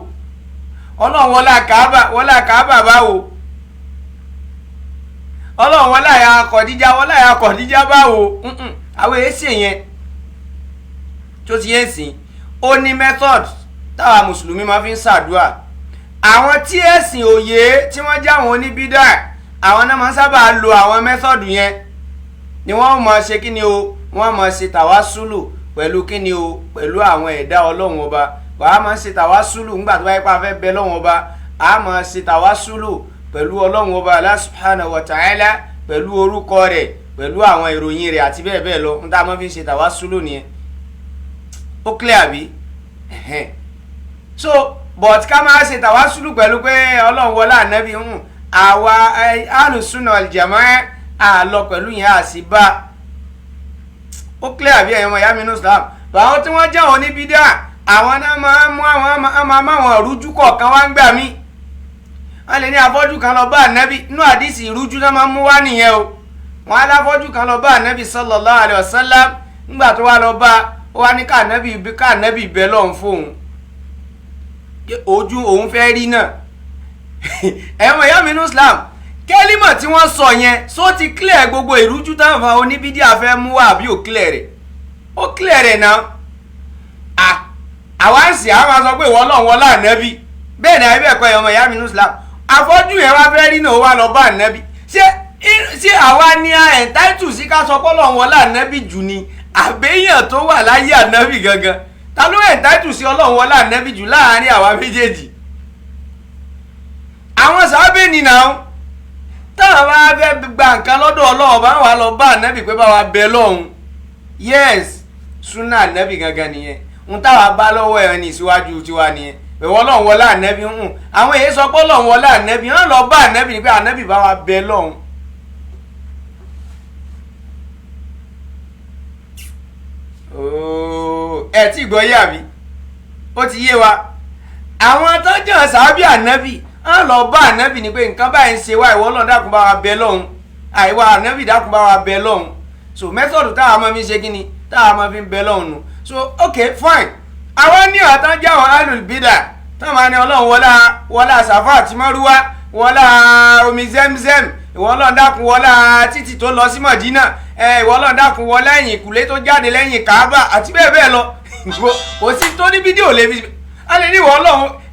Ọlọ́run wọlá Kàábà, wọlá Kàábà báwo? Ọlọ́run wọlá ìyá Kọ̀díjà, wọlá ìyá Kọ̀díjà báwo? Àwọn èsì yẹn tó ti yẹn sìn, ó ní method táwa mùsùlùmí máa fi ń ṣàdúà. Àwọn tí ẹ̀sìn òye tí wọ́n já àwọn oníbídà, àwọn náà máa ń sábà lo àwọn method yẹn ni wọ́n máa ṣe kí ni o, wọ́n máa ṣe tàwásùlù pẹ̀lú kí ni o, pẹ̀lú àwọn ẹ̀dá Ọlọ́run Ọba. Wàá máa ṣe tàwásùlù nígbà tó bá yẹ pé a fẹ́ bẹ Ọlọ́run Ọba, a máa ṣe tàwásùlù pẹ̀lú Ọlọ́run Ọba Allah subhanahu wa ta'ala, pẹ̀lú orúkọ rẹ̀, pẹ̀lú àwọn ìròyìn rẹ̀ àti bẹ́ẹ̀ bẹ́ẹ̀ lọ. N tá a máa fi ń ṣe tàwásùlù nìyẹn. Ó clear àbí? So but ká máa ṣe tàwásùlù pẹ̀lú pé Ọlọ́run wọlá ànábì, ń àwa alùsùnà aljamaa àlọ pẹ̀lú yẹn àṣìbá. Ó clear àbí, ẹ̀yọ́ ìyá mi ní Islam? Àwọn tí wọ́n jẹ́ àwọn oníbídà, àwọn náà máa mú àwọn máa máwọn ìrújú kọ̀ọ̀kan wá ń gbà mí. Wọ́n lè ní afọ́jú kan lọ bá ànábì. Inú àdìsí ìrújú náà máa mú wá nìyẹn o. Wọ́n á láfọ́jú kan lọ bá ànábì sallallahu alaihi wasallam. Nígbà tó wá lọ bá, ó wá ní káànábì bẹ́ lọ́hùn fóun, ojú òun fẹ́ rí náà. Ẹ̀wọ̀n ìyá mi ní Islam, kẹ́límọ̀ tí wọ́n sọ yẹn só ti clear gbogbo ìrújú táwọn oníbídíà fẹ́ mú wá àbí ò clear rẹ̀? Ó clear rẹ̀ náà. Àwa ń sìn, àwọn máa sọ pé ìwọ Ọlọ́run wọlá ànábì. Bẹ́ẹ̀ ni àbí ẹ̀kọ́? Ẹ̀wọ̀n ìyá mi ní Islam, afọ́jú yẹn wá fẹ́ rí náà, ó wá lọ bá ànábì. Ṣé àwa ni a entitled sí ká sọ pé Ọlọ́run wọlá ànábì jù ni, àbẹ́yàn tó wà láyé ànábì gangan? Ta ló entitled sí Ọlọ́run wọlá ànábì jù láàárín àwa méjèèjì? Àwọn sábẹ́ nìyà táwọn bá fẹ́ gba nǹkan lọ́dọ̀ Ọlọ́run bá wà lọ bá ànábì pé bá wa bẹ lọ́hùn. Yes, súnà ànábì gangan nìyẹn. Ń táwa bá lọ́wọ́ ẹ̀ ní ìsíwájú tiwa nìyẹn. Ìwọ Ọlọ́run wọlá ànábì ń àwọn èyí sọ pé Ọlọ́run wọlá ànábì, wọ́n lọ bá ànábì pé ànábì bá wa bẹ lọ́hùn. Ẹ tí gbọ́ yé àbí? Ó ti yé wa. Àwọn tó jẹ́ sàábì ànábì á lọ bá ànábì ni pé nǹkan báyìí ń ṣe wá, ìwọ Ọlọ́run dákun bá wa bẹ lọ́hùn, àìwá ànábì dákun bá wa bẹ lọ́hùn. So method táwa máa fi ń ṣe kí ni, táwa máa fi ń bẹ lọ́hùn nù. So ok, fine. Àwọn ní ọ̀tán jẹ́ àwọn alùbídà táwọn máa ní Ọlọ́run wọlá wọlá Sàfà àti Márúwá, wọlá omi Zemzem, ìwọ Ọlọ́run dákun wọlá títì tó lọ sí Mọ̀dínà, ìwọ Ọlọ́run dákun wọlá ẹ̀yìn ìkùlé tó jáde lẹ́yìn Káàbà àti bẹ́ẹ̀ bẹ́ẹ̀ lọ. Kò sí tó ní fídíò lè fi a lè ní ìwọ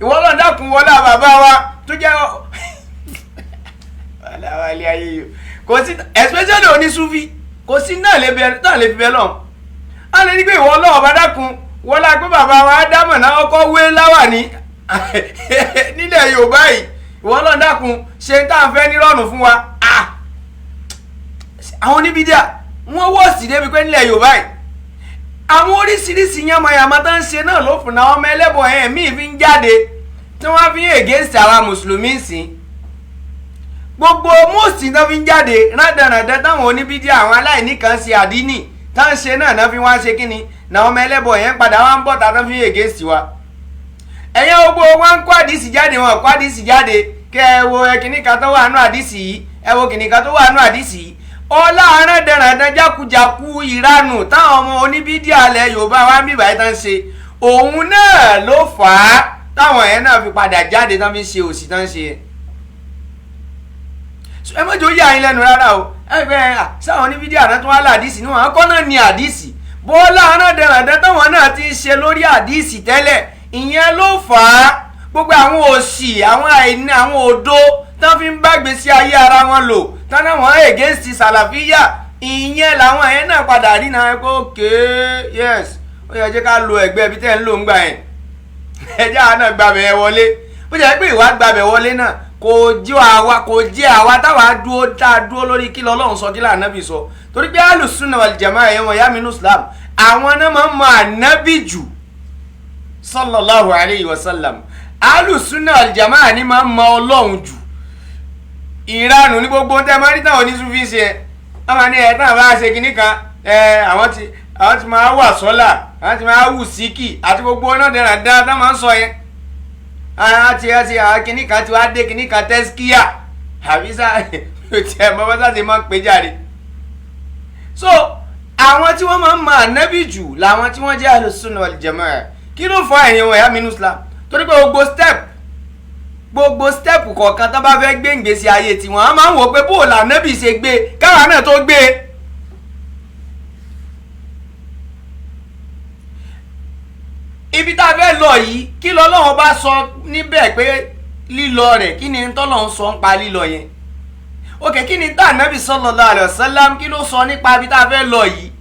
Ọlọ́run dákun wọlá bàbá wa tó jẹ́ wàlẹ́ ayé yìí. Kò sí, especially onísúfí, kò sí náà lè fi bẹ́ẹ̀ lọ́hùn. A lè ní pé ìwọ Ọlọ́run bá dákun wọlá pé bàbá wa Ádámọ̀ náà ọkọ̀ wé láwà ní nílẹ̀ Yorùbá yìí, ìwọ Ọlọ́run dákun ṣe tá à ń fẹ́ nírọ̀rùn fún wa. Àwọn oníbídíà wọ́n wọ̀ sí débi pé nílẹ̀ Yorùbá yìí àwọn oríṣiríṣi yamayama tó ń ṣe náà ló fún náà ọmọ ẹlẹ́bọ̀ ẹ̀ míì fi ń jáde tí wọ́n fi ń against àwa mùsùlùmí sí. Gbogbo mọ́ọ̀sì náà fi ń jáde rádaràdà táwọn oníbídíà àwọn aláìní kan ṣe àdínì tá ń ṣe náà náà fi wá ṣe kíni náà ọmọ ẹlẹ́bọ̀ yẹn padà wá ń bọ̀ tá fi ń against wa. Ẹ̀yẹ́ gbogbo wọn ń kó àdìsí jáde, wọn kó àdìsí jáde kẹ́ ẹ wo kìnnì kan tó wà nú àdìsí yìí, ẹ wo kìnnì kan tó wà nú àdìsí yìí. Ọlá rádaràdà jákujàku ìranù táwọn ọmọ oníbídíà alẹ́ Yorùbá wa ń bíbá yìí tán ṣe, òun náà ló fà á táwọn yẹn náà fi padà jáde tán fi ṣe òsì tán ṣe. Ẹ mọ̀jọ́ yà yín lẹ́nu rárá o. Ẹ fẹ́ sáwọn oníbídíà náà tún wá ládìsí níwọ̀n akọ́ náà ní àdìsí bọ́lá rádaràdà táwọn náà ti ń ṣe lórí àdìsí tẹ́lẹ̀, ìyẹn ló fà á gbogbo àwọn òsì àwọn àìní àwọn òdo tán fi ń bá gbèsè ayé ara wọn lò tán náà wọ́n against sàlàfíà, ìyẹn làwọn yẹn náà padà rí náà pé okay, yes, ó yẹ jẹ́ ká lo ẹ̀gbẹ́ ibi tẹ́ ń lò ń gbà yẹn, ẹjẹ́ àwọn náà gbàbẹ̀ yẹn wọlé. Bó jẹ́ pé ìwà gbàbẹ̀ wọlé náà kò jẹ́ àwa táwa dúró tá a dúró lórí kí lọ́lọ́run sọ kí lànàbì sọ, torí pé alùsùnà wal jamaa ẹ̀yẹ́ wọn yá mi ní Islam Àwọn náà máa ń mọ ànábì jù sallallahu alayhi wa sallam. Alùsùnà aljamaa ni máa ń mọ Ọlọ́run jù. Ìranù ní gbogbo tẹ́ máa ń rí táwọn oníṣúfì ṣe ẹ wọ́n máa ní ẹ táwọn bá ṣe kinní kan ẹ àwọn ti máa wà sọ́là, àwọn ti máa wù síkì àti gbogbo ọ̀nà dáradára tá máa ń sọ yẹn. Àti kinní kan ti wá dé kinní kan tẹ́síkíyà àbí sá tiẹ̀ mọ́ bá sá ti máa ń pè jáde. So àwọn tí wọ́n máa ń mọ ànábì jù làwọn tí wọ́n jẹ́ alùsùnà aljamaa. Kí ló fọ ẹ̀yìn wọn ẹ̀yà mínú Islam? Torí pé gbogbo step kọ̀ọ̀kan tó bá fẹ́ gbé ìgbésí ayé tiwọn, a máa ń wò pé bó lànábì ṣe gbé káwa náà tó gbé. Ibi tá a fẹ́ lọ yìí, kí lọ́lọ́run bá sọ níbẹ̀ pé lílọ rẹ̀, kí ni tọ́lọ́run sọ ń pa lílọ yẹn? Ok, kí ni tá ànábì sallallahu alaihi wasallam kí ló sọ nípa ibi tá a fẹ́ lọ yìí?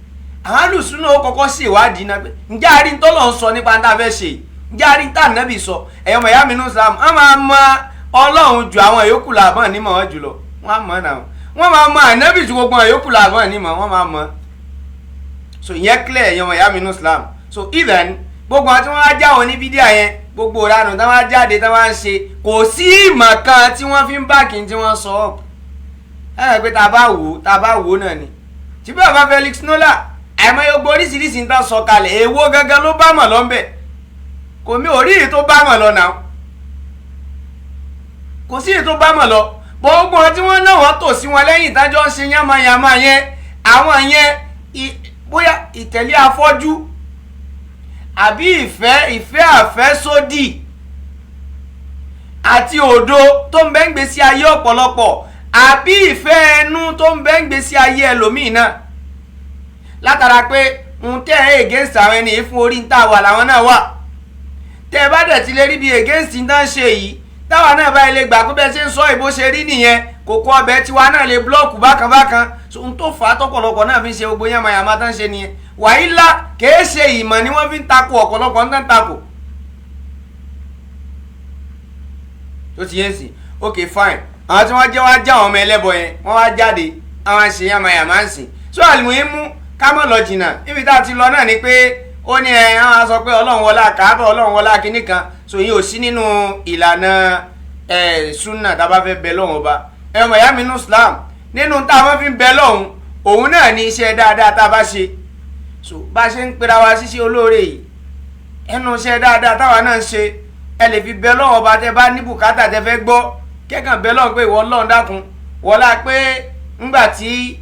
Àwọn alùsùn náà kọ́kọ́ ṣèwádìí náà pé ǹjẹ́ a rí tọ́lọ́run sọ nípa tá a fẹ́ ṣe, ǹjẹ́ a rí tá ànábì sọ? Ẹ̀yọ́ mọ̀ ìyá mi nù Islam, wọ́n máa mọ Ọlọ́run ju àwọn yòókù làbọ̀n nímọ̀ wọn jùlọ, wọ́n á mọ̀ náà, wọ́n máa mọ ànábì ju gbogbo àwọn yòókù làbọ̀n nímọ̀ wọ́n máa mọ̀. So ìyẹn clear, ẹ̀yọ́ mọ̀ ìyá mi nù Islam. So even gbogbo àwọn tí wọ́n á já wọn ní fídíà yẹn, gbogbo ìranù tí wọ́n á jáde tí wọ́n á ń ṣe, kò sí ìmọ̀ kan tí wọ́n fi ń bá kí n tí wọ́n sọ ọ́ ẹ̀ pé tá a bá wò ó náà ni. Tí bí bàbá Felix Nola àìmọye gbogbo oríṣiríṣi ń tán sọ kalẹ̀, èwo gangan ló bá mọ̀ lọ́nbẹ̀? Kò mí ò rí èyí tó bá mọ̀ lọ náà, kò sí èyí tó bá mọ̀ lọ. Gbogbo wọn tí wọ́n náà wọ́n tò sí wọn lẹ́yìn ìdájọ́ ń ṣe yánmayànmá yẹn, àwọn yẹn bóyá ìtẹ̀lé afọ́jú àbí ìfẹ́ àfẹ́sódì àti òdo tó ń bẹ ń gbèsè ayé ọ̀pọ̀lọpọ̀, àbí ìfẹ́ ẹnu tó ń bẹ ń gbèsè ayé ẹlòmíì náà, látara pé ń tẹ́ ẹ against àwọn ẹni yìí fún orí ń tà wà làwọn náà wà. Tẹ́ ẹ bá dẹ̀ ti lè rí bí against ń tán ṣe yìí, táwa náà bá ilé gbà pé bẹ́ẹ̀ ṣe ń sọ ìbò ṣe rí nìyẹn, kòkó ọbẹ̀ tiwa náà lè búlọ́ọ̀kù bákan bákan. So n tó fà á tọ́pọ̀lọpọ̀ náà fi ń ṣe gbogbo yàmàyàmá tán ṣe nìyẹn. Wàhálà kìí ṣe ìmọ̀ ni wọ́n fi ń takò ọ̀pọ̀lọpọ̀ ń tán takò. Tó ti yẹn sìn, ok fine, àwọn tí wọ́n jẹ́ wá já àwọn ọmọ ẹlẹ́bọ yẹn, wọ́n wá jáde àwọn ṣe yàmàyàmá ń sìn. So àlùmọ́yé mú ká mọ̀ lọ jìnnà ibi tá a ti lọ náà ni pé ó ní ẹ àwọn sọ pé Ọlọ́run wọlá Káàbà, Ọlọ́run wọlá kinní kan. So yìí ò sí nínú ìlànà súnà tá a bá fẹ́ bẹ lọ́hùn ọba. Ẹ mọ̀ ìyá mi nínú Islam, nínú tá a máa fi ń bẹ lọ́hùn òun náà ní iṣẹ́ dáadáa tá a bá ṣe. So bá a ṣe ń pera wa ṣíṣe olóore yìí, ẹnu iṣẹ́ dáadáa táwa náà ń ṣe, ẹ lè fi bẹ lọ́hùn ọba tẹ bá ní bùkátà tẹ fẹ́ gbọ́, kẹ́kàn bẹ lọ́hùn pé ìwọ Ọlọ́run dákun wọlá pé ńgbà tí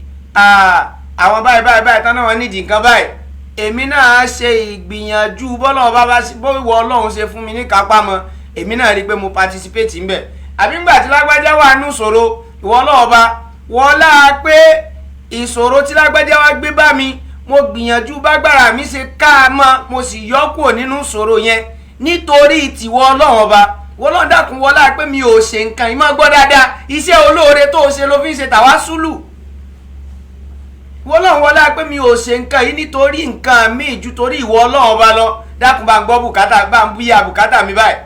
àwọn báyìí báyìí báyìí tán náà wọ́n nídìí nǹkan báyìí, èmi náà ṣe ìgbìyànjú bọ́lọ́wọ́ bá bá bówọ Ọlọ́run ṣe fún mi ní kápá mọ́, èmi náà rí i pé mo participate ńbẹ̀. Àbí ńgbà tí lágbájá wà nù ṣòro, ìwọ Ọlọ́run bá wọlá pé ìṣòro tí lágbájá wá gbé bá mi, mo gbìyànjú bágbára mi ṣe ká a mọ́, mo sì yọ kúrò nínú ìṣòro yẹn nítorí tìwọ Ọlọ́run ọba. Wọlọ́run dákun wọlá pé mi ò ṣe nǹkan ìmọ̀ gbọ́ dáadáa, iṣẹ́ olóore tó o ṣe ló fi ń ṣe tàwa súlù. Wọlọ́run wọlá pé mi ò ṣe nǹkan yìí nítorí nǹkan mi ju torí ìwọ Ọlọ́run ọba lọ, dákun bá ń gbọ́ bùkátà, bá ń búyà bùkátà mi báyìí,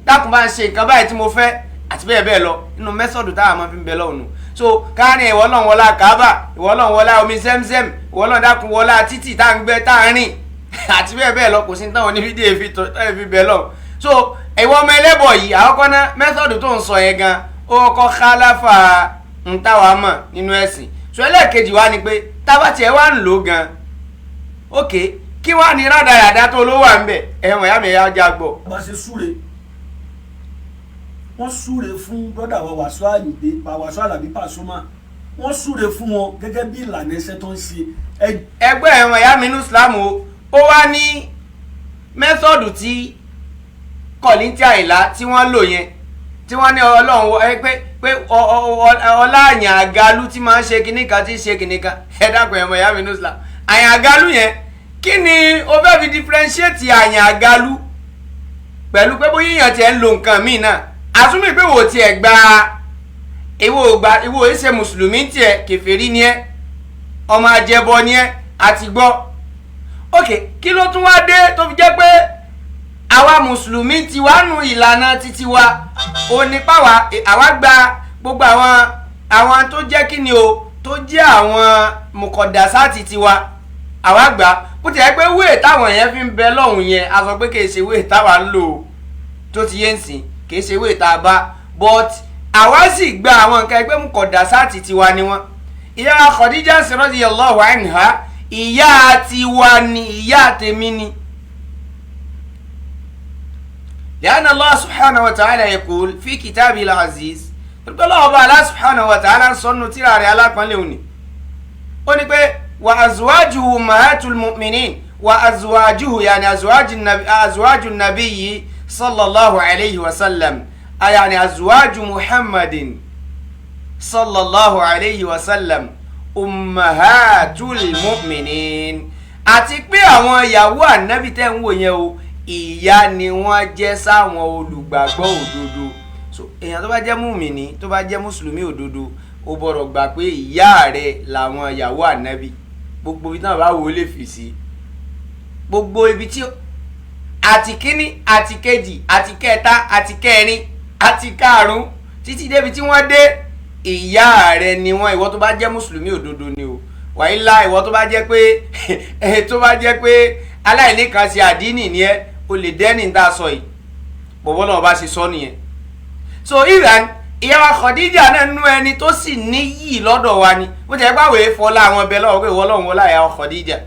dákun bá ń ṣe nǹkan báyìí tí mo fẹ́ àti bẹ́ẹ̀ bẹ́ẹ̀ lọ. Nínú mẹ́sọ̀dù táwọn máa fi ń bẹ lọ́hùn nù. So káàrin ìwọ Ọlọ́run wọlá Káàbà, ìwọ Ọlọ́run wọlá omi Zẹ́mzẹ́m, ìwọ Ọlọ́run dákun wọlá títì tá à ń gbẹ tá à ń rìn àti bẹ́ẹ̀ bẹ́ẹ̀ lọ. Kò sí táwọn onífídíò fi bẹ lọ́hùn. So ìwọ ọmọ ẹlẹ́bọ̀ yìí, àkọ́kọ́ náà mẹ́sọ̀dù tó ń sọ yẹn gan ó kọ́ kálàfà ń táwa mọ̀ nínú ẹ̀sìn. So ẹlẹ́ẹ̀kejì wa ni pé tábà tiẹ̀ wá ń lò gan, ok kí wàá ní rádaràdá tó ló wà ń bẹ̀? Ẹ̀wọ̀n ìyá mi ẹ̀yà ọjà gbọ́. Bá ṣe súre, wọ́n súre fún brọ́dà wa Wàsíù Àyìndé, Wàsíù Àlàbí Pàsúmà, wọ́n súre fún wọn gẹ́gẹ́ bí ìlànà ẹsẹ̀ tó ń ṣe. Ẹgbẹ́ ẹ̀wọ̀n ìyá mi ní Islam o, ó wá ní mẹ́sọ̀dù tí Kọ̀lìntì Àyìnlá tí wọ́n lò yẹn, tí wọ́n ní Ọlọ́run pé ọlá àyàn àgalú tí máa ń ṣe kinní kan tí ń ṣe kinní kan. Ẹ dákun ẹ̀mọ̀ ìyá mi ní Islam, àyàn àgalú yẹn kí ni o fẹ́ fi differentiate àyàn àgalú pẹ̀lú pé bóyá èèyàn tiẹ̀ ń lo nǹkan míì náà? Àsúnmí pé wò tiẹ̀ gba ìwọ gba ìwọ ìṣe mùsùlùmí tiẹ̀, kèfèrí ni ẹ́, ọmọ ajẹbọ ni ẹ́, àti gbọ́. Ok, kí ló tún wá dé tó fi jẹ́ pé àwa mùsùlùmí ti wá nu ìlànà títí wa onípàwà àwa gba gbogbo àwọn tó jẹ́ kí ni o tó jẹ́ àwọn mùkọ̀dásátì tiwa àwa gbà Bó ti yẹ pé wéè táwọn yẹn fi ń bẹ lọ́hùn yẹn, a sọ pé kì í ṣe wéè táwa ń lò ó, tó ti yé ń sìn, kì í ṣe wéè tá a bá, but àwa sì gba àwọn nǹkan ẹgbẹ́ mú kọ̀dà sáàtì tiwa ni wọ́n. Ìyá Khadija radiyallahu anha, ìyá tiwa ni, ìyá tèmi ni. لأن الله سبحانه وتعالى يقول في كتابه العزيز, pẹ̀lú ọba Allah subhanahu wa ta'ala ń sọnù tíra rẹ̀ alápọ̀nlé òní, ó ní pé wa azwajuhu ummahatul mu'minin, wa azwajuhu yani azwaju nabiyyi sallallahu alayhi wa sallam, yani azwaju muhammadin sallallahu alayhi wa sallam ummahatul mu'minin. Àti pé àwọn ìyàwó ànábì tẹ́ ń wò yẹn o, ìyá ni wọ́n jẹ́ sáwọn olùgbàgbọ́ òdodo. So èèyàn tó bá jẹ́ mùmìnì, tó bá jẹ́ mùsùlùmí òdodo, ó gbọ́dọ̀ gbà pé ìyá rẹ̀ làwọn ìyàwó ànábì. Gbogbo ibi náà bá wò ó lè fi sí, gbogbo ibi tí àti kíní àti kejì àti kẹta àti kẹrin àti karùn-ún títí débi tí wọ́n dé, ìyá rẹ̀ ni wọ́n. Ìwọ tó bá jẹ́ mùsùlùmí òdodo ni o. Wàyílá ìwọ tó bá jẹ́ pé tó bá jẹ́ pé aláìní kan ṣe àdínì ni ẹ, o lè dẹ́ni tá a sọ yìí, bọ̀bọ́ náà bá ṣe sọ nìyẹn. So ìran ìyá wa Khadija náà nú ẹni tó sì níyì lọ́dọ̀ wa ni. Ó jẹ́ pé àwọn èèfọ́ la àwọn ọbẹ̀ lọ́wọ́ pé ìwọ lọ́hùn wọlá ìyá wa Khadija.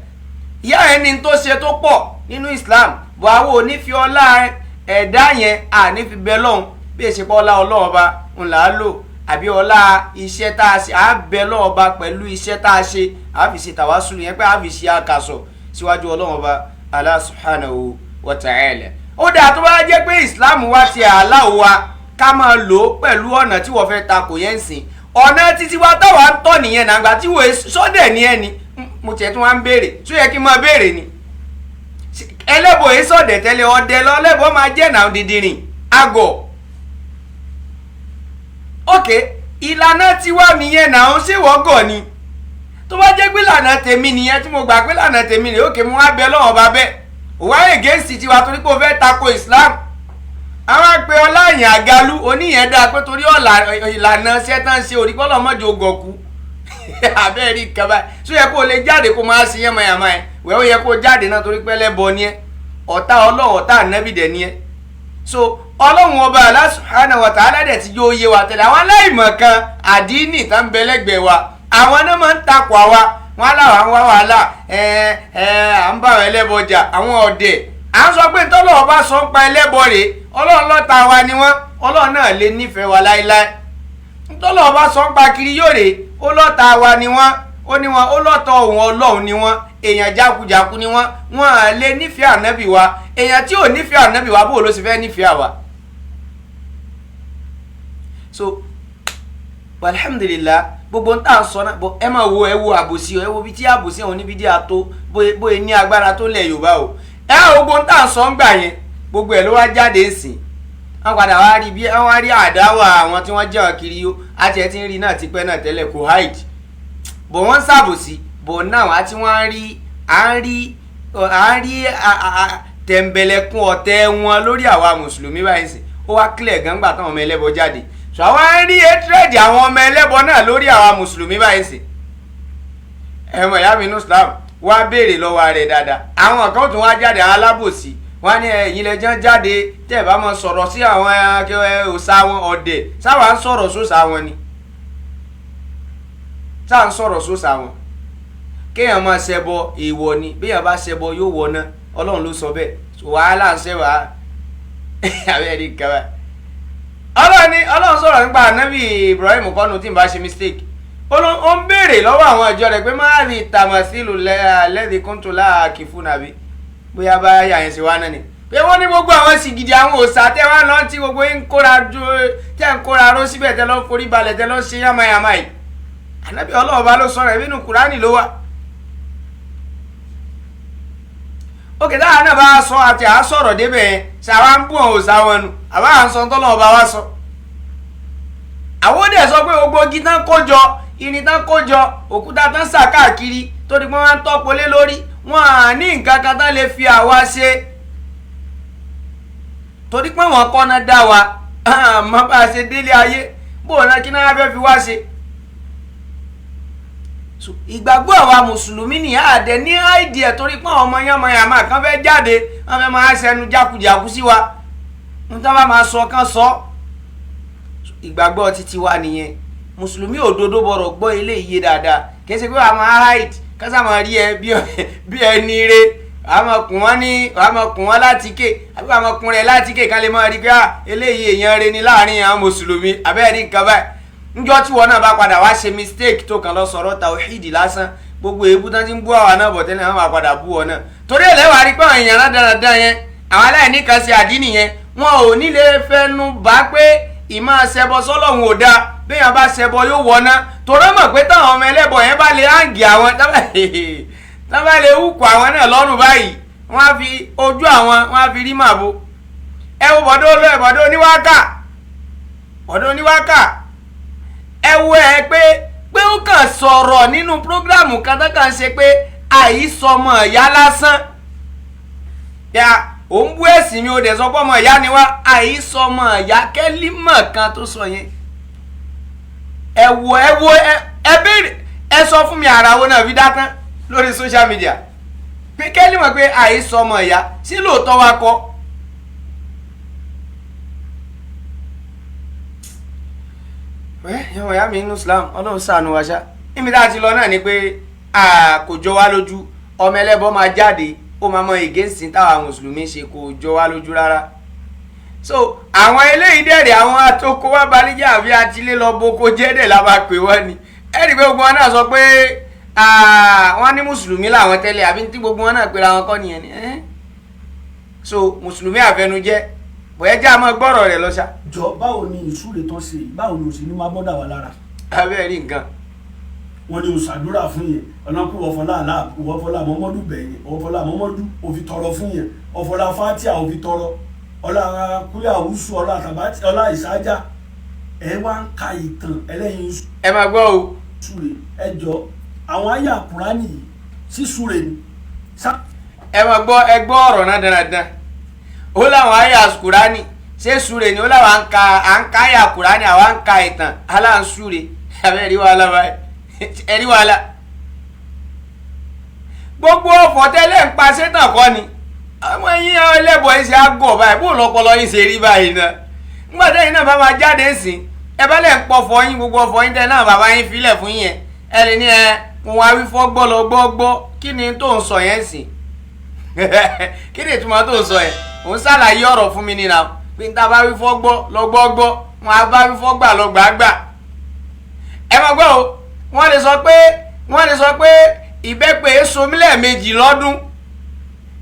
Ìyá ẹni tó ṣe tó pọ̀ nínú Islam, bọ̀ àwọn onífi ọlá ẹ̀dá yẹn ànífi bẹ lọ́hùn, bí èsì pọ̀ ọlá Ọlọ́run ọba ń là á lò, àbí ọlá iṣẹ́ tá a ṣe, à bẹ lọ́wọ́ ọba pẹ̀lú iṣẹ́ tá a ṣe, à fi ṣe tàwásùlù yẹn pé à fi ṣe àkàsọ̀ síwájú Ọlọ́run ọba Allah subhanahu wa ta'ala. Ó dáa, tó bá jẹ́ pé Islam wa ti àlá wa ká máa lò ó pẹ̀lú ọ̀nà tí wọ́n fẹ́ takò yẹn ń sìn, ọ̀nà títí wa táwa ń tọ̀ nìyẹn nàgbà tí wọ́n sọ́dẹ̀ ní ẹni. Mo tiẹ̀ tún wá ń béèrè, tó yẹ kí n máa béèrè ni? Ẹlẹ́bọ̀ yìí sọ̀dẹ̀ tẹ́lẹ̀, ọdẹ lọ́lẹ́bọ̀ máa jẹ́ náà dídìrín àgọ̀. Ok, ìlànà tiwa nìyẹn náà, ṣé wọ́n gọ̀ ni? Tó bá jẹ́ pé ìlànà tèmi nìyẹn, tí mo gbà pé ìlànà tèmi nìyẹn, ok, mo wá bẹ lọ́wọ́ bá bẹ́ẹ̀, òwá against tiwa torí pé o fẹ́ tako Islam. Àwọn àpè ọláyìn àgalú oníyẹn dáa pé torí ọ̀la ìlànà ṣẹ́tàn ṣe orí kọ́lọ́ mọ́jọ gọ̀kú abẹ́rẹ́ ìkàbá tó yẹ kó o lè jáde kó máa ṣe yánmayànmá ẹ wẹ́, ó yẹ kó o jáde náà torí pé ẹlẹ́bọ ni ẹ, ọ̀tá Ọlọ́run, ọ̀tá ànábì dẹ̀ ni ẹ. So Ọlọ́run ọba Allah subhanahu wa ta'ala dẹ̀ ti yóò yé wa tẹ́lẹ̀. Àwọn aláìmọ̀ kan àdínì tá ń bẹ lẹ́gbẹ̀ẹ́ wa, àwọn náà máa ń takò àwa, wọn aláwọ̀ àwọn wàhálà ẹ ẹ à ń bá àwọn ẹlẹ́bọ jà, àwọn ọ̀dẹ̀. À ń sọ pé ntọ́lọ́ ọba sọ ń pa ẹlẹ́bọ rèé, Ọlọ́run lọ́ta wa ni wọ́n, Ọlọ́run náà lè nífẹ̀ẹ́ wa láéláé. Ntọ́lọ́ ọba sọ ń pa kiri yóò rèé, ó lọ́ta wa ni wọ́n, ó ní wọn, ó lọ́tọ̀ òun Ọlọ́run ni wọ́n, èèyàn jákujàku ni wọ́n, wọ́n à lè nífẹ̀ẹ́ ànábì wa. Èèyàn tí ò nífẹ̀ẹ́ ànábì wa, bó ló sì fẹ́ nífẹ̀ẹ́ àwa? So alhamdulillah, gbogbo ń tà ń sọ náà, ẹ máa wo, ẹ wo àbòsí, ẹ wo bí tí àbòsí àwọn oníbi díà tó bóyá ní agbára tó lẹ̀ Yorùbá o. Ẹ wo gbogbo ń tà ń sọ ń gbà yẹn, gbogbo ẹ ló wá jáde sìn. Wọ́n padà wá rí bí wọ́n wá rí àdáwà àwọn tí wọ́n jẹ́ kiri yó, àti ẹ̀ tí ń rí náà tipẹ́ náà tẹ́lẹ̀ kò hide, bọ̀ wọ́n ń ṣàbòsí bọ̀ náà, àti wọ́n rí à ń rí à ń rí tẹ̀m̀bẹ̀lẹ̀kun ọ̀tẹ̀ wọn lórí àwa mùsùlùmí báyìí sìn. Ó wá clear gangba táwọn ọmọ ẹlẹ́bọ jáde, so àwa ń rí hatred àwọn ọmọ ẹlẹ́bọ náà lórí àwa mùsùlùmí báyìí sìn. Ẹ mọ̀ ìyá mi inú Islam wá béèrè lọ́wọ́ rẹ̀ dáadáa, àwọn kan tún wá jáde, àwọn alábòsí wọ́n ní ẹ̀yin lẹ́jọ́ jáde tẹ́ ẹ̀ bá mọ sọ̀rọ̀ sí àwọn òòṣà wọn ọ̀dẹ̀, sáwà ń sọ̀rọ̀ sóòṣà wọn ni, sáà ń sọ̀rọ̀ sóòṣà wọn. Kéèyàn máa ṣẹbọ èèwọ̀ ni, béèyàn bá ṣẹbọ yóò wọná, Ọlọ́run ló sọ bẹ́ẹ̀. Wàhálà ń ṣe wàá abẹ́rẹ́ kaba. Ọlọ́run ní Ọlọ́run sọ̀rọ̀ nípa ànábì Ibrahim kọ́nu tí n bá ṣe mistake, ó ń béèrè lọ́wọ́ àwọn ìjọ rẹ̀ pé má rí tàmásílù lẹ́ẹ̀dí kúntù láàkì fún nàbí, bóyá bá yà yẹn ṣe wá náà ni pé wọ́n ní gbogbo àwọn sìgìdì àwọn òòṣà tẹ́ wá lọ tí gbogbo yín kóra tẹ́ ń kóra ró síbẹ̀, tẹ́ lọ́ forí balẹ̀, tẹ́ lọ́ ṣe yàmáyàmá yìí. Ànábì Ọlọ́run bá ló sọ̀rọ̀, ìbínú Kùránì ló wà. Òkè táwọn náà bá sọ àti à sọ̀rọ̀ débẹ̀ yẹn, ṣàwa ń bú àwọn òòṣà wọn nù, àbá à ń sọ tọ́lọ́run bá wá sọ. Àwọn ó dẹ̀ sọ pé gbogbo igi tán kó jọ, irin tán kó jọ, òkúta tán sà káàkiri tó di pé wọ́n á ń tọ́pọ̀ lé lórí, wọ́n á ní nǹkan kan tán lè fi àwa ṣe, torí pé wọ́n kọ́ná dá wa mọ́ bá a ṣe délé ayé, bó náà kí náà fẹ́ fi wá ṣe. So ìgbàgbọ́ àwa mùsùlùmí ní àdẹ ní àìdíẹ̀ torí pé àwọn ọmọ yánmayàmá kan fẹ́ jáde, wọ́n fẹ́ máa ṣẹnu jákujàku sí wa, n tá bá máa sọ kán sọ. Ìgbàgbọ́ títí wa nìyẹn. Mùsùlùmí òdodo bọ̀rọ̀ gbọ́ ilé iye dáadáa, kì í ṣe pé wàá máa hide kásá máa rí ẹ bí ẹni re, wàá máa kùn wọ́n ní, wàá máa kùn wọ́n látìkè, àbí wàá máa kùn rẹ̀ látìkè ká lè máa rí pé eléyìí èèyàn re ni láàrin àwọn mùsùlùmí abẹ́rẹ́ ní nǹkan báyìí. Njọ́ tí wọn náà bá padà wá ṣe mistake tó kàn lọ sọ̀rọ̀ tàwíìdì lásán, gbogbo èébú tán ti ń bú àwa náà bọ̀ tẹ́lẹ̀, wọn máa padà bú ọ náà. Torí ẹlẹ́wàá rí pé àwọn èèyàn rádaràda yẹn, àwọn aláìní kan ṣe àdínì yẹn, wọn ò ní lè fẹnu bá pé ìmọ̀ ṣẹbọ sọ́lọ́hun ò dáa, béèyàn bá ṣẹbọ yóò wọná. Torí mọ̀ pé táwọn ọmọ ẹlẹ́bọ yẹn bá lè áǹgì àwọn, tán bá lè hùkù àwọn náà lọ́rùn báyìí, wọ́n á fi ojú àwọn, wọ́n á fi rí màbo. Ẹ wo bọ̀dọ̀ olóyè, bọ̀dọ̀ oníwákà, bọ̀dọ̀ oníwákà, ẹ wo ẹ pé ó kàn sọ̀rọ̀ nínú prógrámù kan tó kàn ṣe pé àìsọmọ ìyá lásán. Yà ó ń bú ẹ̀sìn mi, ó dẹ̀ sọ pé ọmọ ìyá ni wá, àìsọmọ ìyá kẹ́límọ̀ kan tó sọ yẹn. Ẹ wo ẹ wo ẹ béèrè, ẹ sọ fún mi ara wo náà fi dá tán lórí social media pé kẹ́límọ̀ pé àìsọmọ ìyá sí lóòótọ́ wa kọ́. Ẹ̀wọ̀n ìyá mi nínú Islam, Ọlọ́run ṣàánú wa ṣá. Níbi tá a ti lọ náà ni pé kò jọ wá lójú, ọmọ ẹlẹ́bọ máa jáde, ó máa mọ against táwa mùsùlùmí ṣe, kò jọ wá lójú rárá. So àwọn eléyìí dẹ̀rẹ̀ àwọn atoko wá balíjà àbí atilé lọ boko jẹ́dẹ̀ la máa pè wọ́n ni. Ẹ rí i pé gbogbo wọn náà sọ pé wọ́n ní mùsùlùmí làwọn tẹ́lẹ̀, àbí tí gbogbo wọn náà pera wọn kọ́ nìyẹn ni. So mùsùlùmí àfẹnujẹ, bóyá jẹ́ àmọ́ gbọ́rọ̀ rẹ̀ lọ ṣá. Jọ báwo ni ìsúre tán ṣe, báwo ni òsì ní máa bọ́dà wà lára. Abẹ́ rí nǹkan. Wọ́n ní òṣàdúrà fún yẹn, ọ̀nàkú ọ̀fọlá àlá, ọ̀fọlá mọ́mọ́dù bẹ̀yẹn, ọ̀fọlá mọ́mọ́dù òfi tọrọ fún yẹn, ọ̀fọlá fatia òfi tọrọ, ọlá kúlẹ̀ àwùsù, ọlá tàbátì, ọlá ìsájà. Ẹ wá ń ka ìtàn ẹlẹ́yin. Ẹ máa gbọ́ o. Súre ẹ jọ àwọn àyà Kùránì yìí sí súre ni. Ẹ máa gbọ́, ẹ gbọ́ ọ̀rọ̀ náà dáradára. Ó láwọn àyà Kùránì ṣé súre ni, ó láwọn à ń ka àyà Kùránì, àwa ń ka ìtàn aláǹsúre. Abẹ́ rí wàhálà báyìí, ẹ rí wàhálà. Gbogbo ọ̀fọ̀ tẹ́lẹ̀ ń pa sétàn kọ́ ni àwọn ẹ̀yin ẹlẹ́bọ̀ yìí ṣe àgọ̀ báyìí, bó lọ́pọlọ yìí ṣe rí báyìí náà. Nígbà tẹ́yìn náà bá máa jáde sí, ẹ bá lẹ̀ ń pọ̀fọ̀ yín, gbogbo ọ̀fọ̀ yín tẹ́ náà bàbá yín filẹ̀ fún yẹn, ẹ lè ní ẹ wọn wá wí fọ́ gbọ́ lọ gbọ́ gbọ́, kí ni tó ń sọ yẹn sí? Kí ni ìtumọ̀ tó ń sọ yẹn? Òun ṣàlàyé ọ̀rọ̀ fún mi nínú pé níta bá wí fọ́ gbọ́ lọ gbọ́ gbọ́, wọn á bá wí fọ́ gbà lọ gbà gbà. Ẹ máa gbọ́ o, wọ́n lè sọ pé ìbẹ́pẹ èso mílẹ̀ méjì lọ́dún.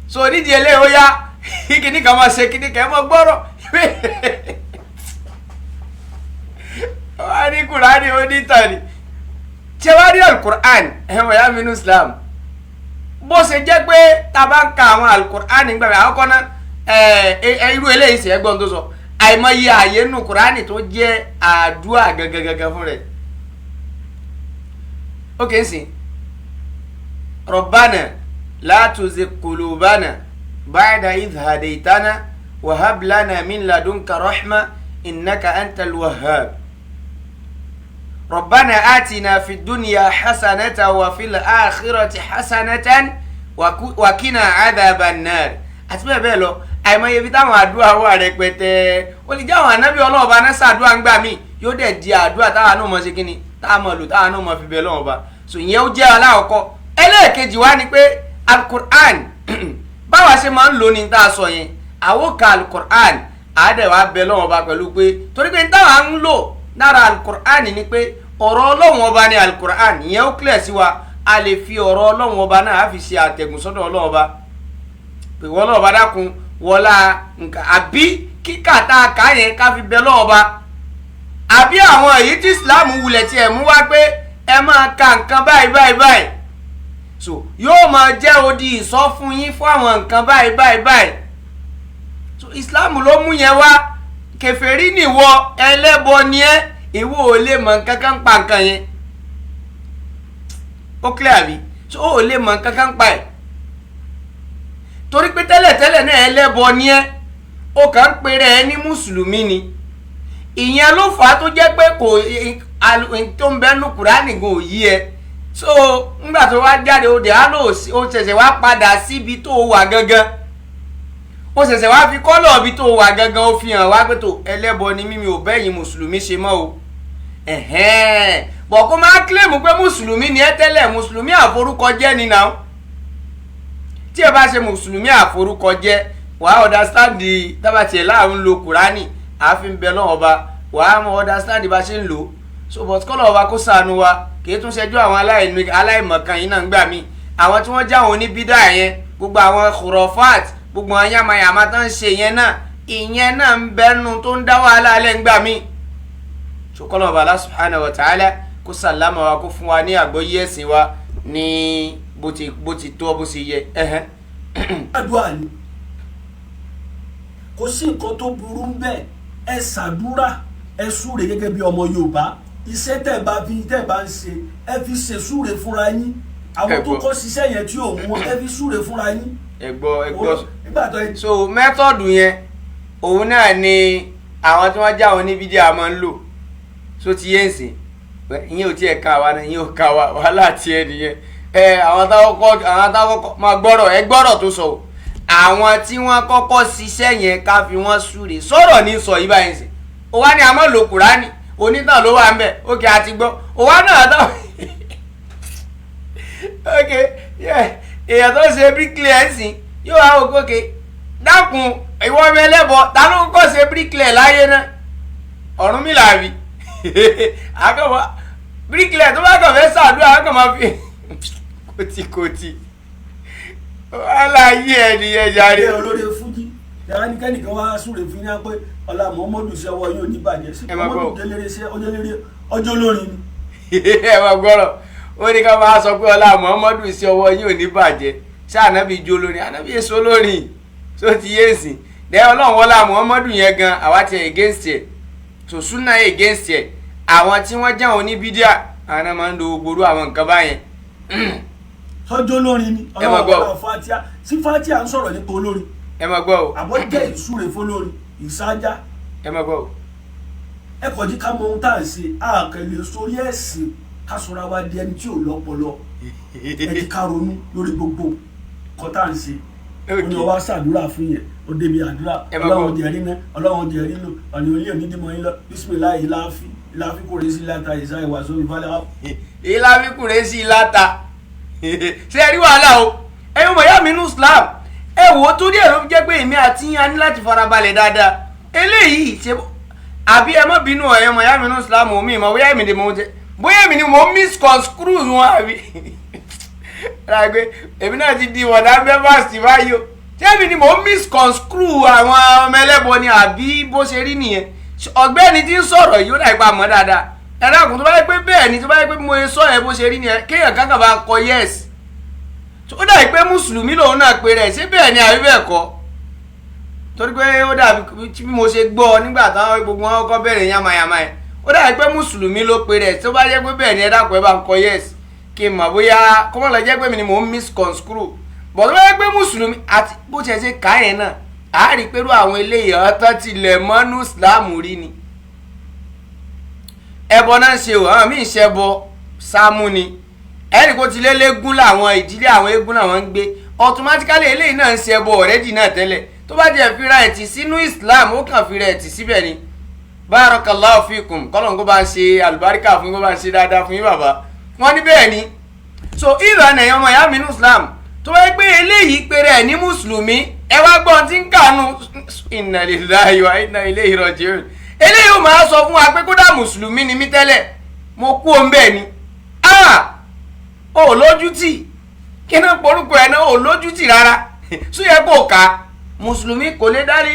So nídìí eléyìí ó yá kíní kan máa ṣe kíní kan, ẹ máa gbọ́rọ̀. Wọ́n á ní Kùránì onítàn ni. Ṣé wàá rí Alukur'an, ẹ̀wọ̀n ya mi nínú Islam, bó ṣe jẹ́ pé tá a bá ń ka àwọn Alukur'an nígbà mi àwọn kọ́ná irú eléyìí ṣe ẹgbọ́n tó sọ àìmọye ààyè nù Kùránì tó jẹ́ àdúrà gangan fún rẹ̀. Ó kì í sìn Rabbana la tuzigh qulubana ba'da idh hadaytana wa hab lana min ladunka rahma innaka antal wahhab. Rabbana atina fid dunya hasanatan wa fil akhirati hasanatan wa qina adhaban nar. Àti bẹ́ẹ̀ bẹ́ẹ̀ lọ, àìmọye ibi táwọn àdúrà wà rẹpẹtẹ. Ó lè jẹ́ àwọn ànábì Ọlọ́run bá náà ṣàdúrà ń gbà míì, yóò dẹ̀ di àdúrà táwa náà mọ̀ ṣe kíni, táwa mọ̀ lò, táwa náà mọ̀ fi bẹ́ẹ̀ lọ́wọ́ bá. So ìyẹn ó jẹ́ alákọ̀ọ́kọ́. Ẹlẹ́ẹ̀kejì wá ni pé Alukur'an báwa ṣe máa ń lò ní tá a sọ yẹn, àwọn ka Alukur'an àádẹ́wà bẹ lọ́wọ́ bá pẹ̀lú pé torí pé táwa ń lò lára Alukur'an ni pé ọ̀rọ̀ Ọlọ́run ọba ni Alukur'an, ìyẹn ó clear sí wa. A lè fi ọ̀rọ̀ Ọlọ́run ọba náà á fi ṣe àtẹ̀gùn sọ́dọ̀ Ọlọ́run ọba pé wọ́n lọ́wọ́ bá dákun wọlá nǹkan àbí kíkà tá a kà yẹn ká fi bẹ lọ́wọ́ bá, àbí àwọn èyí tí Islam wulẹ̀ tiẹ̀ mú wá pé ẹ máa ka nǹkan báyìí báyìí báyìí, so yóò máa jẹ́ odi ìsọfún yín fún àwọn nǹkan báyìí báyìí báyìí. So Islam ló mú yẹn wá. Kèfèrí nìwọ, ẹlẹ́bọ ni ẹ́, ìwọ ò lè mọ nǹkan kan pa nǹkan yẹn. Ó clear àbí? So ó lè mọ nǹkan kan pa ẹ̀ torí pé tẹ́lẹ̀tẹ́lẹ̀ náà ẹlẹ́bọ ni ẹ́, ó kàn ń pèrè ẹ ní mùsùlùmí ni. Ìyẹn ló fà á tó jẹ́ pé kò tó ń bẹ́nu Kùránì gan ò yí ẹ. So ńgbà tó wá jáde ó dẹ̀ á lò ó ṣẹ̀ṣẹ̀ wá padà síbi tó wà gangan, ó ṣẹ̀ṣẹ̀ wá fi kọ́lọ̀ ibi tó wà gangan, ó fi hàn wá pé tó ẹlẹ́bọ ni mímí ò bẹ́yìn mùsùlùmí ṣe mọ́ o. Bọ̀ kó máa kílèmù pé mùsùlùmí ni ẹ tẹ́lẹ̀, mùsùlùmí àforúkọjẹ́ ni náà. Tí ẹ bá ṣe mùsùlùmí àforúkọjẹ́, wàá understand tábàtì ẹ̀ láàrún lo kùránì àáfin bẹ lọ́wọ́ ọba, wàá mọ understand bá ṣe ń lò ó. So but kọ́lọ̀ ọba kó ṣàánú wa, kì í tún ṣẹjú àwọn aláìmọ̀kan yìí náà ń gbà mí, àwọn tí wọ́n já àwọn oníbídà yẹn, gbogbo àwọn khurafat, gbogbo àwọn yamayama tó ń ṣe yẹn náà, ìyẹn náà ń bẹnu tó ń dá wàhálà alẹ́ ń gbà mí. So kọ́lọ̀ ọba Allah subhanahu wa ta'ala kó sàlámà wa, kó fún wa ní àgbọ́yé ẹ̀sìn wa ní bó ti tó bó ṣe yẹ. Àdúrà ni, kò sí nǹkan tó burú ń bẹ́ẹ̀, ẹ ṣàdúrà, ẹ súre gẹ́gẹ́ bí ọmọ Yorùbá. Iṣẹ́ tẹ́ bá fi tẹ́ bá ń ṣe, ẹ fi ṣe súre fúnra yín. Àwọn tó kọ́ ṣiṣẹ́ yẹn tí ò mú, ẹ fi súre fúnra yín. Ẹ gbọ́, ẹ gbọ́. So mẹ́tọ̀dù yẹn òun náà ni àwọn tí wọ́n já àwọn oníbídíà máa ń lò. So ti yé ǹsìn, ìyẹn ò tiẹ̀ ká wa náà, ìyẹn ò ká wa, wàhálà tiẹ̀ nìyẹn. Àwọn táwọn kọ́kọ́ máa gbọ́rọ̀, ẹ gbọ́rọ̀ tó sọ o. Àwọn tí wọ́n kọ́kọ́ ṣiṣẹ́ yẹn ká fi wọ́n súre sọ̀rọ̀ ní sọ yìí báyìí sìn. Ó wá ní àmọ́ lò Kùránì, onítàn ló wà ń bẹ̀, ókè àti gbọ́. Ó wá náà tán. Ókè, èèyàn tó ṣe bíríkìlẹ̀ ẹ̀sìn yóò wá òkè òkè. Dákun, ìwọ ọmọ ẹlẹ́bọ, ta ló ń kọ́ ṣe bíríkìlẹ̀ láyé náà? Ọ̀rúnmìlà àbí? Àkànwá bíríkìlẹ̀ tó bá kàn fẹ́ ṣàdúrà, àkàn máa fi kòtìkòtì. Wàhálà yí ẹ nìyẹn jàre. Ẹ olórí fújì yàrá ní kẹ́nìkan wá súre fún yín pé ọlá Muhammadu ṣe ọwọ́ yóò ní bàjẹ́ sí Muhammadu délére ṣe ọjọ́ lórin ni. Ẹ máa gbọ́rọ̀, ó ní ká máa sọ pé ọlá Muhammadu ṣe ọwọ́ yóò ní bàjẹ́ ṣé ànábì jó lórin, ànábì èso lórin tó ti yé sìn. Dẹ́ ọlọ́run wọlá Muhammadu yẹn gan, àwa ti against ẹ̀, so sunna against ẹ̀. Àwọn tí wọ́n jẹ́ àwọn oníbídíà àwọn náà máa ń lo gbòòrò àwọn nǹkan báyẹn. Sọjọ́ lórin ni ọlọ́run fatia sí fatia ń sọ̀rọ̀ nípa olórin. Ẹ máa gbọ́ o. Àbọ̀ jẹ́ ìsúre fọlórin ìsájá. Ẹ máa gbọ́ o. Ẹ kọjú ká mọ ohun tá à ń ṣe, àkẹlẹ sórí ẹ̀sìn ká sọra wa di ẹni tí ò lọ́pọlọ. Ẹ ti ká ronú lórí gbogbo nǹkan tá à ń ṣe. Ó ní ọwọ́ ṣàdúrà fún yẹn, ó débi àdúrà, ọlọ́run jẹ́ rí ná, ọlọ́run jẹ́ rí lò, ọ̀nà olè onídìmọ̀ yín lọ, bísímìláì láàfin ìlàfi kúrè sí láta ìsá ìwà sórí falẹ̀. Ìlàfi kúrè sí láta. Ṣé ẹ rí wàhálà o? Ẹ̀yin ọmọ ìyá mi nínú Islam, ẹ wò ó torí ẹ̀ ló fi jẹ́ pé èmi àti yín a ní láti farabalẹ̀ dáadáa. Eléyìí ṣe àbí ẹ má bínú ẹ̀yin ọmọ ìyá mi nínú Islam, omi ìmọ̀ bóyá èmi ni mo jẹ, bóyá èmi ni mo misconstrue wọn àbí. Ràgbé èmi náà ti di wọ̀dà bẹ́fàsì báyìí o. Ṣé èmi ni mo misconstrue àwọn ọmọ ẹlẹ́bọ ni àbí bó ṣe rí nìyẹn? Ọ̀gbẹ́ni tí ń sọ̀rọ̀ yìí ó dà ipa mọ́ dáadáa. Ẹ dákun, tó bá yẹ pé bẹ́ẹ̀ ni, tó bá yẹ pé mo sọ ẹ bó ṣe rí nìyẹn, kéèyàn kankan bá kọ yes. Ó dà pé mùsùlùmí lòun náà pé rẹ̀, ṣé bẹ́ẹ̀ ni àbí bẹ́ẹ̀ kọ́? Torí pé ó dàbí bí mo ṣe gbọ́ nígbà táwọn gbogbo wọn kọ́ bẹ̀rẹ̀ yamayama ẹ̀, ó dàbí pé mùsùlùmí ló pé rẹ̀. Tó bá jẹ́ pé bẹ́ẹ̀ ni, ẹ dákun ẹ bá ń kọ yes kí n mọ̀ bóyá kọ́mọ́ lọ jẹ́ pé mi ni mò ń misconstrue. Bọ̀ tó bá jẹ́ pé mùsùlùmí àti bó ṣe ṣe ká yẹn náà, a rí pẹ̀lú àwọn eléyìí ọ̀tán tilẹ̀ mọ́nú Islam rí ni. Ẹbọ náà ṣe o, àwọn míì ṣẹbọ sámú ni, ẹnì kó ti lé légún làwọn ìdílé àwọn eégún làwọn ń gbé, automatically eléyìí náà ń ṣẹbọ ọ̀rẹ́dì náà tẹ́lẹ̀. Tó bá jẹ́ fira ẹ̀ tì sínú Islam, ó kàn fira ẹ̀ tì síbẹ̀ ni. Barakallahu fikum, kọ́lọ́n kó bá ń ṣe àlùbáríkà fún yín, kó bá ń ṣe dáadáa fún yín bàbá. Wọ́n ní bẹ́ẹ̀ ni. So ìlànà ẹ̀yàn ọmọ ìyá mi ní Islam, tó bá yẹ pé eléyìí péré ẹ̀ ní mùsùlùmí, ẹ wá gbọ́n tí ń kànú inna lillahi wa inna ilayhi raji'un. Eléyìí ó máa sọ fún wa pé kódà mùsùlùmí ni mí tẹ́lẹ̀, mo kú òun bẹ́ẹ̀ ni. Ò lójútì, kí náà porúkọ ẹ̀ náà, ò lójútì rárá. Sún yẹ kó kà mùsùlùmí kò lè dárí.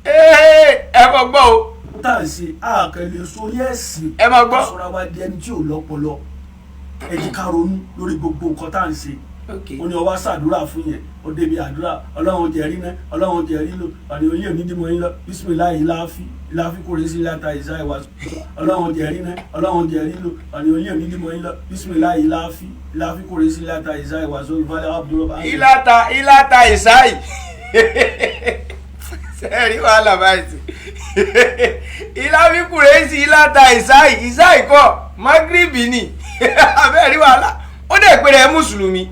Ẹ mọ̀ gbọ́ o. Tá à ń ṣe àkẹlẹ sórí ẹ̀sìn Ẹ máa gbọ́. ká sọra wa di ẹni tí ò lọ́pọlọ. Ẹ jẹ́ ká ronú lórí gbogbo nǹkan tá à ń ṣe. Ó ní ọwọ́ ṣàdúrà fún yẹn, ó débi àdúrà, ọlọ́run jẹ́ rí ná, ọlọ́run jẹ́ rí lò, ọ̀nà olè onídìmọ̀ yín lọ, bísímìláì láàfin ìlàfi kúrè sí láta ìsá ìwà, ọlọ́run jẹ́ rí ná, ọlọ́run jẹ́ rí lò, ọ̀nà olè onídìmọ̀ yín lọ, bísímìláì láàfin ìlàfi kúrè sí láta ìsá ìwà sórí falẹ̀ abdul. Ìlàta ìsáì sẹ́ẹ̀rí wàhálà báyìí sí. Ìlàfi kúrè sí ìlàta ìsáì, ìsáì kọ́ magribi ni. Abẹ́rẹ́ rí wàhálà, ó dẹ̀ pé rẹ̀ mùsùlùmí.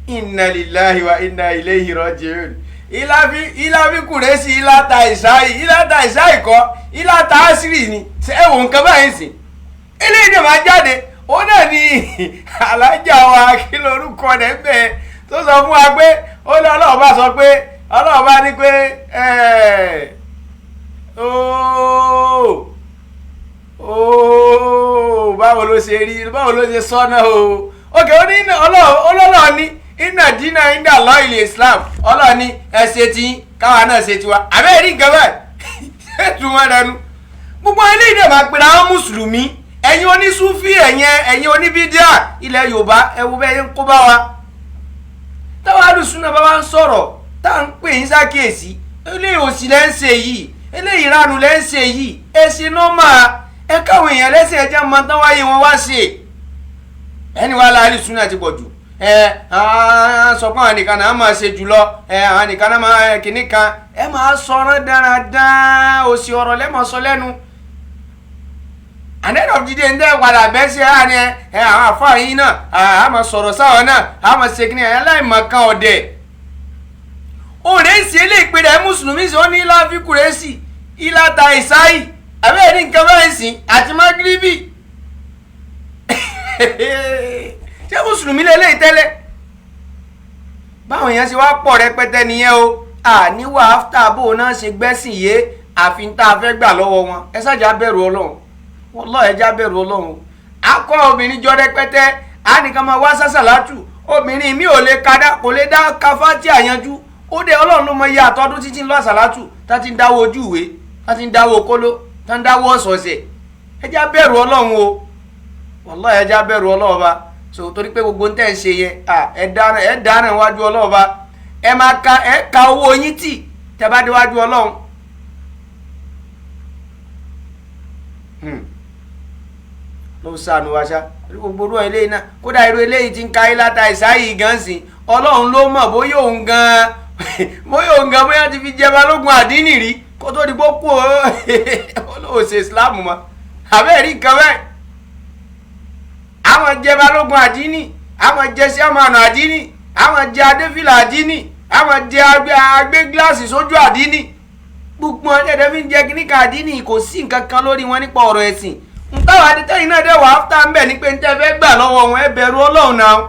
Inna lillahi wa inna ilayhi raji'un. Ìlàfi kùrẹ́sì ìlàta ìsáyì, ìlàta ìsáyì kọ́, ìlàta àṣírí ni. Ṣé ẹ wò nǹkan báyìí sìn? Eléyìí dẹ̀ máa jáde. Ó náà ní alájà wa, kí lorúkọ rẹ̀ bẹ́ẹ̀, tó sọ fún wa pé ó ní Ọlọ́run bá sọ pé Ọlọ́run bá ní pé ooo ooo, báwo ló ṣe rí, báwo ló ṣe sọ náà o? Ok, ó ní Ọlọ́run ní inna dina inda Allah ilẹ̀ Islam. Ọlọ́run ní ẹ ṣe tí káwa náà ṣe tiwa. Àbẹ́rẹ́ rí nǹkan báyìí, ṣé ìtumọ̀ rẹ nu? Gbogbo eléyìí dẹ̀ máa pera àwọn mùsùlùmí. Ẹ̀yin onísúfì, ẹ̀yin oníbídíà ilẹ̀ Yorùbá, ẹ wo bẹ́ẹ̀ ń kó bá wa. Táwa alùsùnà bá wa ń sọ̀rọ̀, tá à ń pè yín sákèésí, eléyìí òsì lẹ́ ń ṣe yìí, eléyìí ìranù lẹ́ ń ṣe yìí. Ẹ ṣe nọ́mà, ẹ káwọn èèyàn lẹ́sìn, ẹjẹ́ mọ tán wáyé wọn wá ṣe. Ẹni wàá láàrin súnà ti pọ̀ jù. Ẹ sọ pé àwọn nìkan náà máa ṣe jùlọ, ẹ àwọn nìkan náà máa kìíní kan, ẹ máa sọ̀rọ̀ dáradára, òsì ọ̀rọ̀ lẹ́mọ̀ sọ lẹ́nu. At the end of the day, ń dẹ́ padà bẹ́ sí ẹ ní ẹ àwọn àfáà yín náà a máa sọ̀rọ̀ sáwọn náà, a máa ṣe kíní ẹ aláìmọ̀kan ọ̀dẹ̀. Òrèsì eléyìí pé rẹ̀ mùsùlùmí sí, ó ní láfi kùrẹ́sì ìlàta ìsáyì, àbẹ́rẹ́ ní nǹkan báyìí sìn àti magribi. Ṣé mùsùlùmí lélẹ́yìí tẹ́lẹ̀? Báwọn èèyàn ṣe wá pọ̀ rẹpẹtẹ nìyẹn o. Àníwá áfítà bó náà ṣe gbẹ́sìn yé, àfi tá a fẹ́ gbà lọ́wọ́ wọn. Ẹ ṣáàjà bẹ̀rù Ọlọ́run, wallahi, ẹ já bẹ̀rù Ọlọ́run. Akọ obìnrin jọ rẹpẹtẹ, á nìkan máa wá sásàlátù. Obìnrin mi ò lè kadá, kò lè dá kafáàtì àyanjú. Ó dé, Ọlọ́run ló mọ iye àtọ́dún títí ń lọ àsàlátù, tá ti ń dáwọ́ ojú ìwé, tá ti ń dáwọ́ kóló, tá ń dáwọ́ ọ̀sọ̀ọ̀sẹ̀. Ẹ já bẹ̀rù Ọlọ́run o, wallahi, ẹ já bẹ̀rù Ọlọ́run ba. So torí pé gbogbo ń tẹ̀ ń ṣe yẹn, ẹ dáná, ẹ dáná iwájú Ọlọ́run ba. Ẹ máa ka, ẹ ka owó yín tì tẹ bá déwájú Ọlọ́run. Ló sànù wa ṣá gbogbo irú eléyìí náà. Kódà irú eléyìí ti ń ka ilá ta ìsáyìí gan sìn, Ọlọ́run ló mọ̀ bóyá òun gan, bóyá òun gan, bóyá ti fi jẹ balógun àdínì rí kó tó di bó kú. Ó lóò ṣe Islam mọ́. Àbẹ́ẹ̀ rí nǹkan bẹ́ẹ̀, àwọn jẹ balógun àdínì, àwọn jẹ sẹ́mọ̀nà àdínì, àwọn jẹ adéfìlà àdínì, àwọn jẹ agbé gíláàsì sójú àdínì. Gbogbo wọn dẹ̀dẹ̀ fi ń jẹ kíníkà àdínì, kò sí nǹkan kan lórí wọn nípa ọ̀rọ̀ ẹ̀sìn. Ntàwọn aditẹ́yìn náà dẹ̀ wà áfítà ń bẹ̀ ní pé ń tẹ́ fẹ́ gbà lọ́wọ́ wọn, ẹ bẹ̀rù Ọlọ́run náà.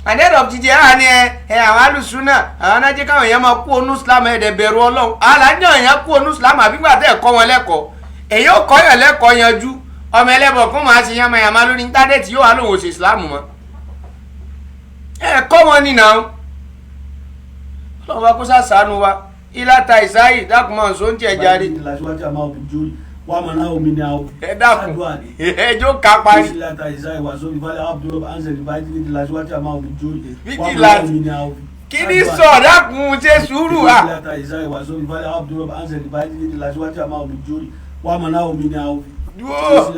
At the end of the day, á ní ẹ àwọn alùsùnà, àwọn anájẹ́ káwọn èèyàn máa kú onú Islam. Ẹ̀ dẹ̀ bẹ̀rù Ọlọ́run. Alájọ èèyàn kú onú Islam, àbígbà tẹ́ ẹ̀ kọ́ wọn lẹ́kọ̀ọ́, èyí ò kọ́ yàn lẹ́kọ̀ọ́ yanjú. Ọmọ ẹlẹ́bọ̀ kún máa ṣe yamayama lórí íńtánẹ́ẹ̀tì, yóò wá lóun ò ṣe Islam mọ́. Ẹ kọ́ wọn nìyà. Ọlọ́run wa kó sàṣàánú wa. Ìlàta ìsáyì dákun mọ́ nsọ ń tiẹ̀ jáde. Ẹ dákun, ẹjọ́ ká parí. Kí ni sọ? Dákun, ṣe sùúrù à. Dúró.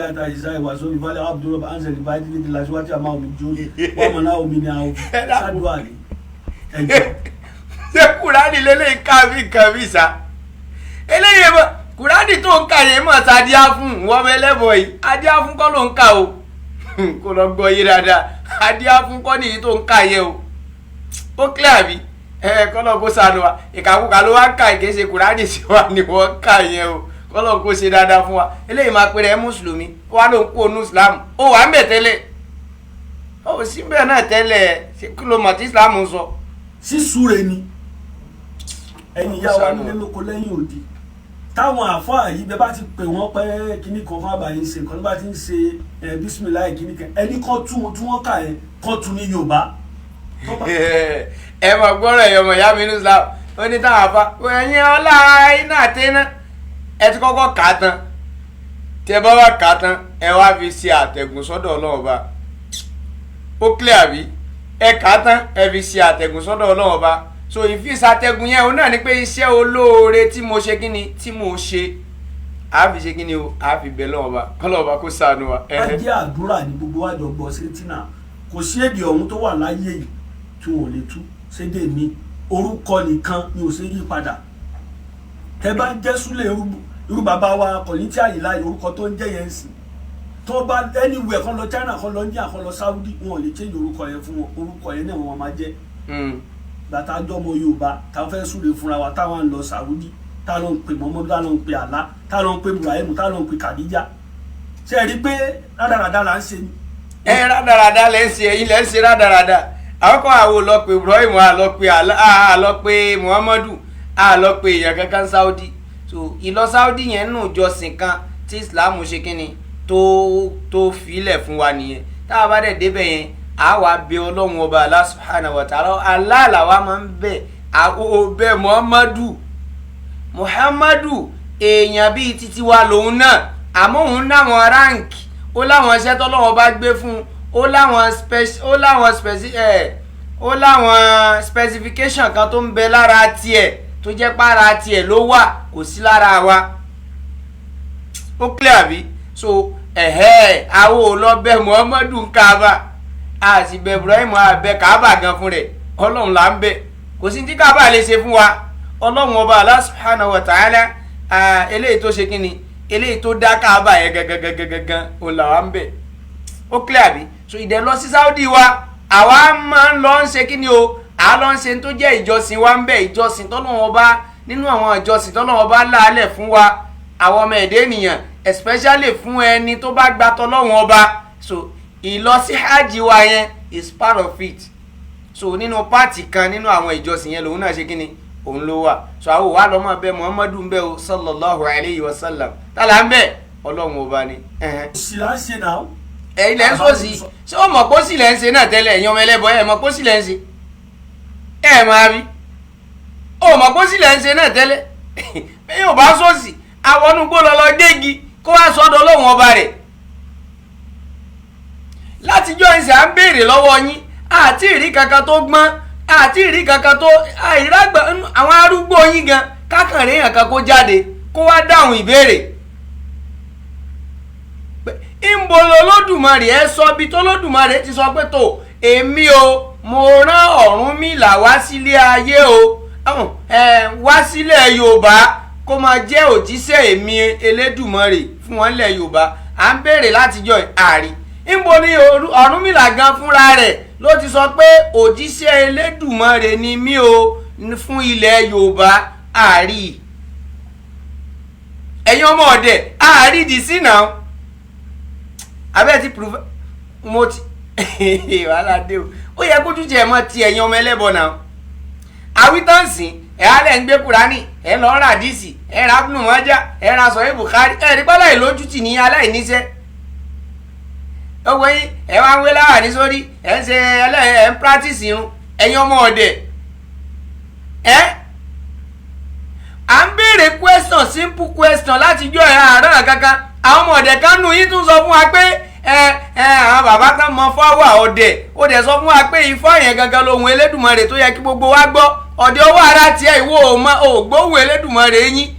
Ṣé kùránì lélẹ́yìn ká bí nǹkan bí sá eléyìí mọ kùránì tó ń kà yẹn mọ̀ sí adíá fún ìwọ́n ọmọ ẹlẹ́bọ̀ yìí? Adíá fún kọ́ ló ń kà o, kó lọ gbọ́ yé dáadáa. Adíá fún kọ́ nìyí tó ń kà yẹn o. Ó clear bí ẹ? Kọ́lọ̀ kó sànù wa. Ìkàkùkà ló wá ń kà, kì í ṣe kùránì sí wa ni wọ́n kà yẹn o. Kọ́lọ̀ kó ṣe dáadáa fún wa. Eléyìí máa pèrè ẹ mùsùlùmí, ó wá ló ń kó onú Islam. Ó wà ń bẹ̀ tẹ́lẹ̀, ó sì ń bẹ̀ náà tẹ́lẹ̀. Ṣé kí ló mọ̀ tí Islam ń sọ? Sísúre ni ẹ̀yin ìyá wa nílé lóko lẹ́yìn òdì, táwọn àáfàá yìí, bẹ́ẹ̀ bá ti pè wọ́n pé kíní kan fún àbáyé ṣe nǹkan tó bá ti ń ṣe ẹ bísímìláì kíní kan, ẹni kan tún tí wọ́n kà ẹ kan tún ní Yorùbá. Ẹ mọ̀ gbọ́rọ̀ ẹ̀yọ̀ mọ̀ ìyá mi ní Islam. Ó ní táwọn afa ẹ̀yin ọlá iná àtẹ́ná, ẹ ti kọ́kọ́ kà á tán. Tí ẹ bá wá kà á tán, ẹ wá fi ṣe àtẹ̀gùn sọ́dọ̀ Ọlọ́run ọba. Ó clear àbí? Ẹ kà á tán, ẹ fi ṣe àtẹ̀gùn sọ́dọ̀ Ọlọ́run ọba. So ìfisàtẹ̀gùn yẹn, òun náà ni pé iṣẹ́ olóore tí mo ṣe, kí ni tí mo ṣe, a fi ṣe kí ni o, a fi bẹ̀ lọ́wọ́ ọba, kọ́lọ́ ọba kó ṣàánú wa. Bá jẹ́ àdúrà ní gbogbo wa jọ gbọ́ sétí náà, kò sí èdè ọ̀hún tó wà láyé yìí tí wọn ò lè tú sédè mi. Orúkọ nìkan ni ò ṣe yí padà. Tẹ bá ń jẹ́ Súlẹ̀, irú bàbá wa Kọ̀lìntì Àyìnlá yìí, orúkọ tó ń jẹ́ yẹn ń sìn. Tó bá anywhere kan lọ, China kan lọ, India kan lọ, Saudi, wọn ò lè change orúkọ yẹn fún wọn. Orúkọ yẹn náà wọn máa jẹ́. Bàtà jọmọ Yorùbá táwọn fẹ́ súre fúnra wa, táwọn ń lọ Saudi, táwọn lọ ń pè Mọ́mọ́dú, táwọn lọ ń pè Allah, táwọn lọ ń pè Ibrahim, táwọn lọ ń pè Khadija, ṣe é rí i pé rádaràda là ń ṣe ni? Ẹ rádaràda lẹ ń ṣe, ẹ̀yin lẹ ń ṣe rádaràda. Àwọn kan àwò lọ pé Ibrahim, àlọ pé Allah, àlọ pé Muhammadu, àlọ pé èèyàn kankan Saudi. So ìlọ Saudi yẹn nù ìjọsìn kan tí Islam ṣe kínni tó filẹ̀ fún wa nìyẹn. Tá a bá dẹ̀ débẹ̀ yẹn, a wà bẹ Ọlọ́run Ọba Allah subhanahu wa ta'ala. Allah làwa máa ń bẹ̀, àwọn bẹ Muhammadu. Muhammadu èèyàn bíi títí wa lòun náà, àmọ́ òun náwọn rank, ó láwọn iṣẹ́ tọ́lọ́wọ́ bá gbé fún un, ó láwọn specification kan tó ń bẹ lára tiẹ̀, tó jẹ́ pára tiẹ̀ ló wà, kò sí lára wa. Ó clear àbí? So ẹ̀hẹ́, àwọn ò lọ bẹ Muhammadu ń Kaaba, a sì bẹ Ibrahim, a bẹ Kaaba gan fún rẹ̀. Ọlọ́run là ń bẹ, kò sí ní tí Kaaba lè ṣe fún wa. Ọlọ́run Ọba Allah subhanahu wa ta'ala, eléyìí tó ṣe kí ni, eléyìí tó dá Kaaba yẹn gangan gangan gangan, òun làwa ń bẹ. Ó clear àbí? So ìdẹ lọ sí Saudi wa, àwa máa ń lọ ń ṣe kí ni o, à lọ ń ṣe tó jẹ́ ìjọsìn wa ń bẹ, ìjọsìn tọ́lọ́run Ọba, nínú àwọn ìjọsìn tọ́lọ́run Ọba láàlẹ̀ fún wa àwọn ọmọ ẹ̀dẹ́ ènìyàn, especially fún ẹni tó bá gba tọ́lọ́run Ọba. So ìlọ sí hajj wa yẹn is part of it. So nínú part kan nínú àwọn ìjọsìn yẹn lòun náà ṣe kí ni, òun ló wà. So àwọn òwà lọ́mọ bẹ Muhammadu ń bẹ o, sallallahu alayhi wa sallam. Tálà ń bẹ? Ọlọ́run Ọba ni. Òsì là ń ṣe náà. Ẹ̀yin lẹ́ ń sọ́ọ̀sì. Ṣé ó mọ̀ pósì lẹ́ ń ṣe náà tẹ́lẹ̀? Ẹ̀yin ọmọ ẹlẹ́bọ, ẹ̀ mọ̀ pósì lẹ́ ń ṣe, ẹ̀ máa rí. Ó mọ̀ pósì lẹ́ ń ṣe náà tẹ́lẹ̀. Bẹ́ẹ̀ yóò bá sọ́ọ̀sì àwọn onúgbó lọ lọ gégi kó wá sọ́dọ̀ Ọlọ́run Ọba rẹ̀. Látijọ́ ìṣe à ń béèrè lọ́wọ́ yín, àti ìrí kankan tó gbọ́n, àti ìrí kankan tó àìrágbà. Àwọn arúgbó yín gan kákànrẹ́ yàn kan kó jáde kó wá dáhùn ìbéèrè ìbò lolódùmarè. Ẹ sọ bí tolódùmarè ti sọ pé tó èmi o, mo rán Ọ̀rúnmìlà wá sílé ayé o, wá sílẹ̀ Yorùbá, kó máa jẹ́ òjíṣẹ́ èmi Elédùmarè fún wọn lẹ̀ Yorùbá. À ń béèrè látijọ́, àrí ìbò ni Ọ̀rúnmìlà gan fúnra rẹ̀ ló ti sọ pé òjíṣẹ́ Elédùmarè ni mí o fún ilẹ̀ Yorùbá? Àrí ẹ̀yin ọmọ ọ̀dẹ̀, àrí dì sí náà. Abẹ́ ti prove mo ti wàhálà dé o. Ó yẹ kó tún tiẹ̀ mọ́ ti ẹ̀yin ọmọ ẹlẹ́bọ náà àwítọ́nsìn. Ẹ̀ á lẹ̀ ń gbé Kúránì, ẹ̀ lọ́ọ́ rà díìsì, ẹ̀ ra Ibn Majah, ẹ̀ ra sọ̀rọ̀ Bukhari, ẹ̀ rí pálá ìlójútì ní aláìníṣẹ́ owó yín. Ẹ̀ wá ń wé láwà ní sórí, ẹ̀ ń ṣe ẹlẹ́, ẹ̀ ń practice irun. Ẹ̀yin ọmọ ọ̀dẹ̀, ẹ̀ à ń béèrè question, simple question, láti jọ ẹ̀ àárọ̀ kankan. Àwọn ọmọ ọ̀dẹ̀ kan nù yín tún sọ fún wa pé ẹ ẹ àwọn bàbá tán mọ fáwà ọ̀dẹ̀, ó dẹ̀ sọ fún wa pé ifá yẹn gangan lohun Elédùmarè tó yẹ kí gbogbo wa gbọ́. Ọ̀dẹ̀ owó ara tiẹ̀, ìwọ ò mọ ò gbóhùn Elédùmarè yín.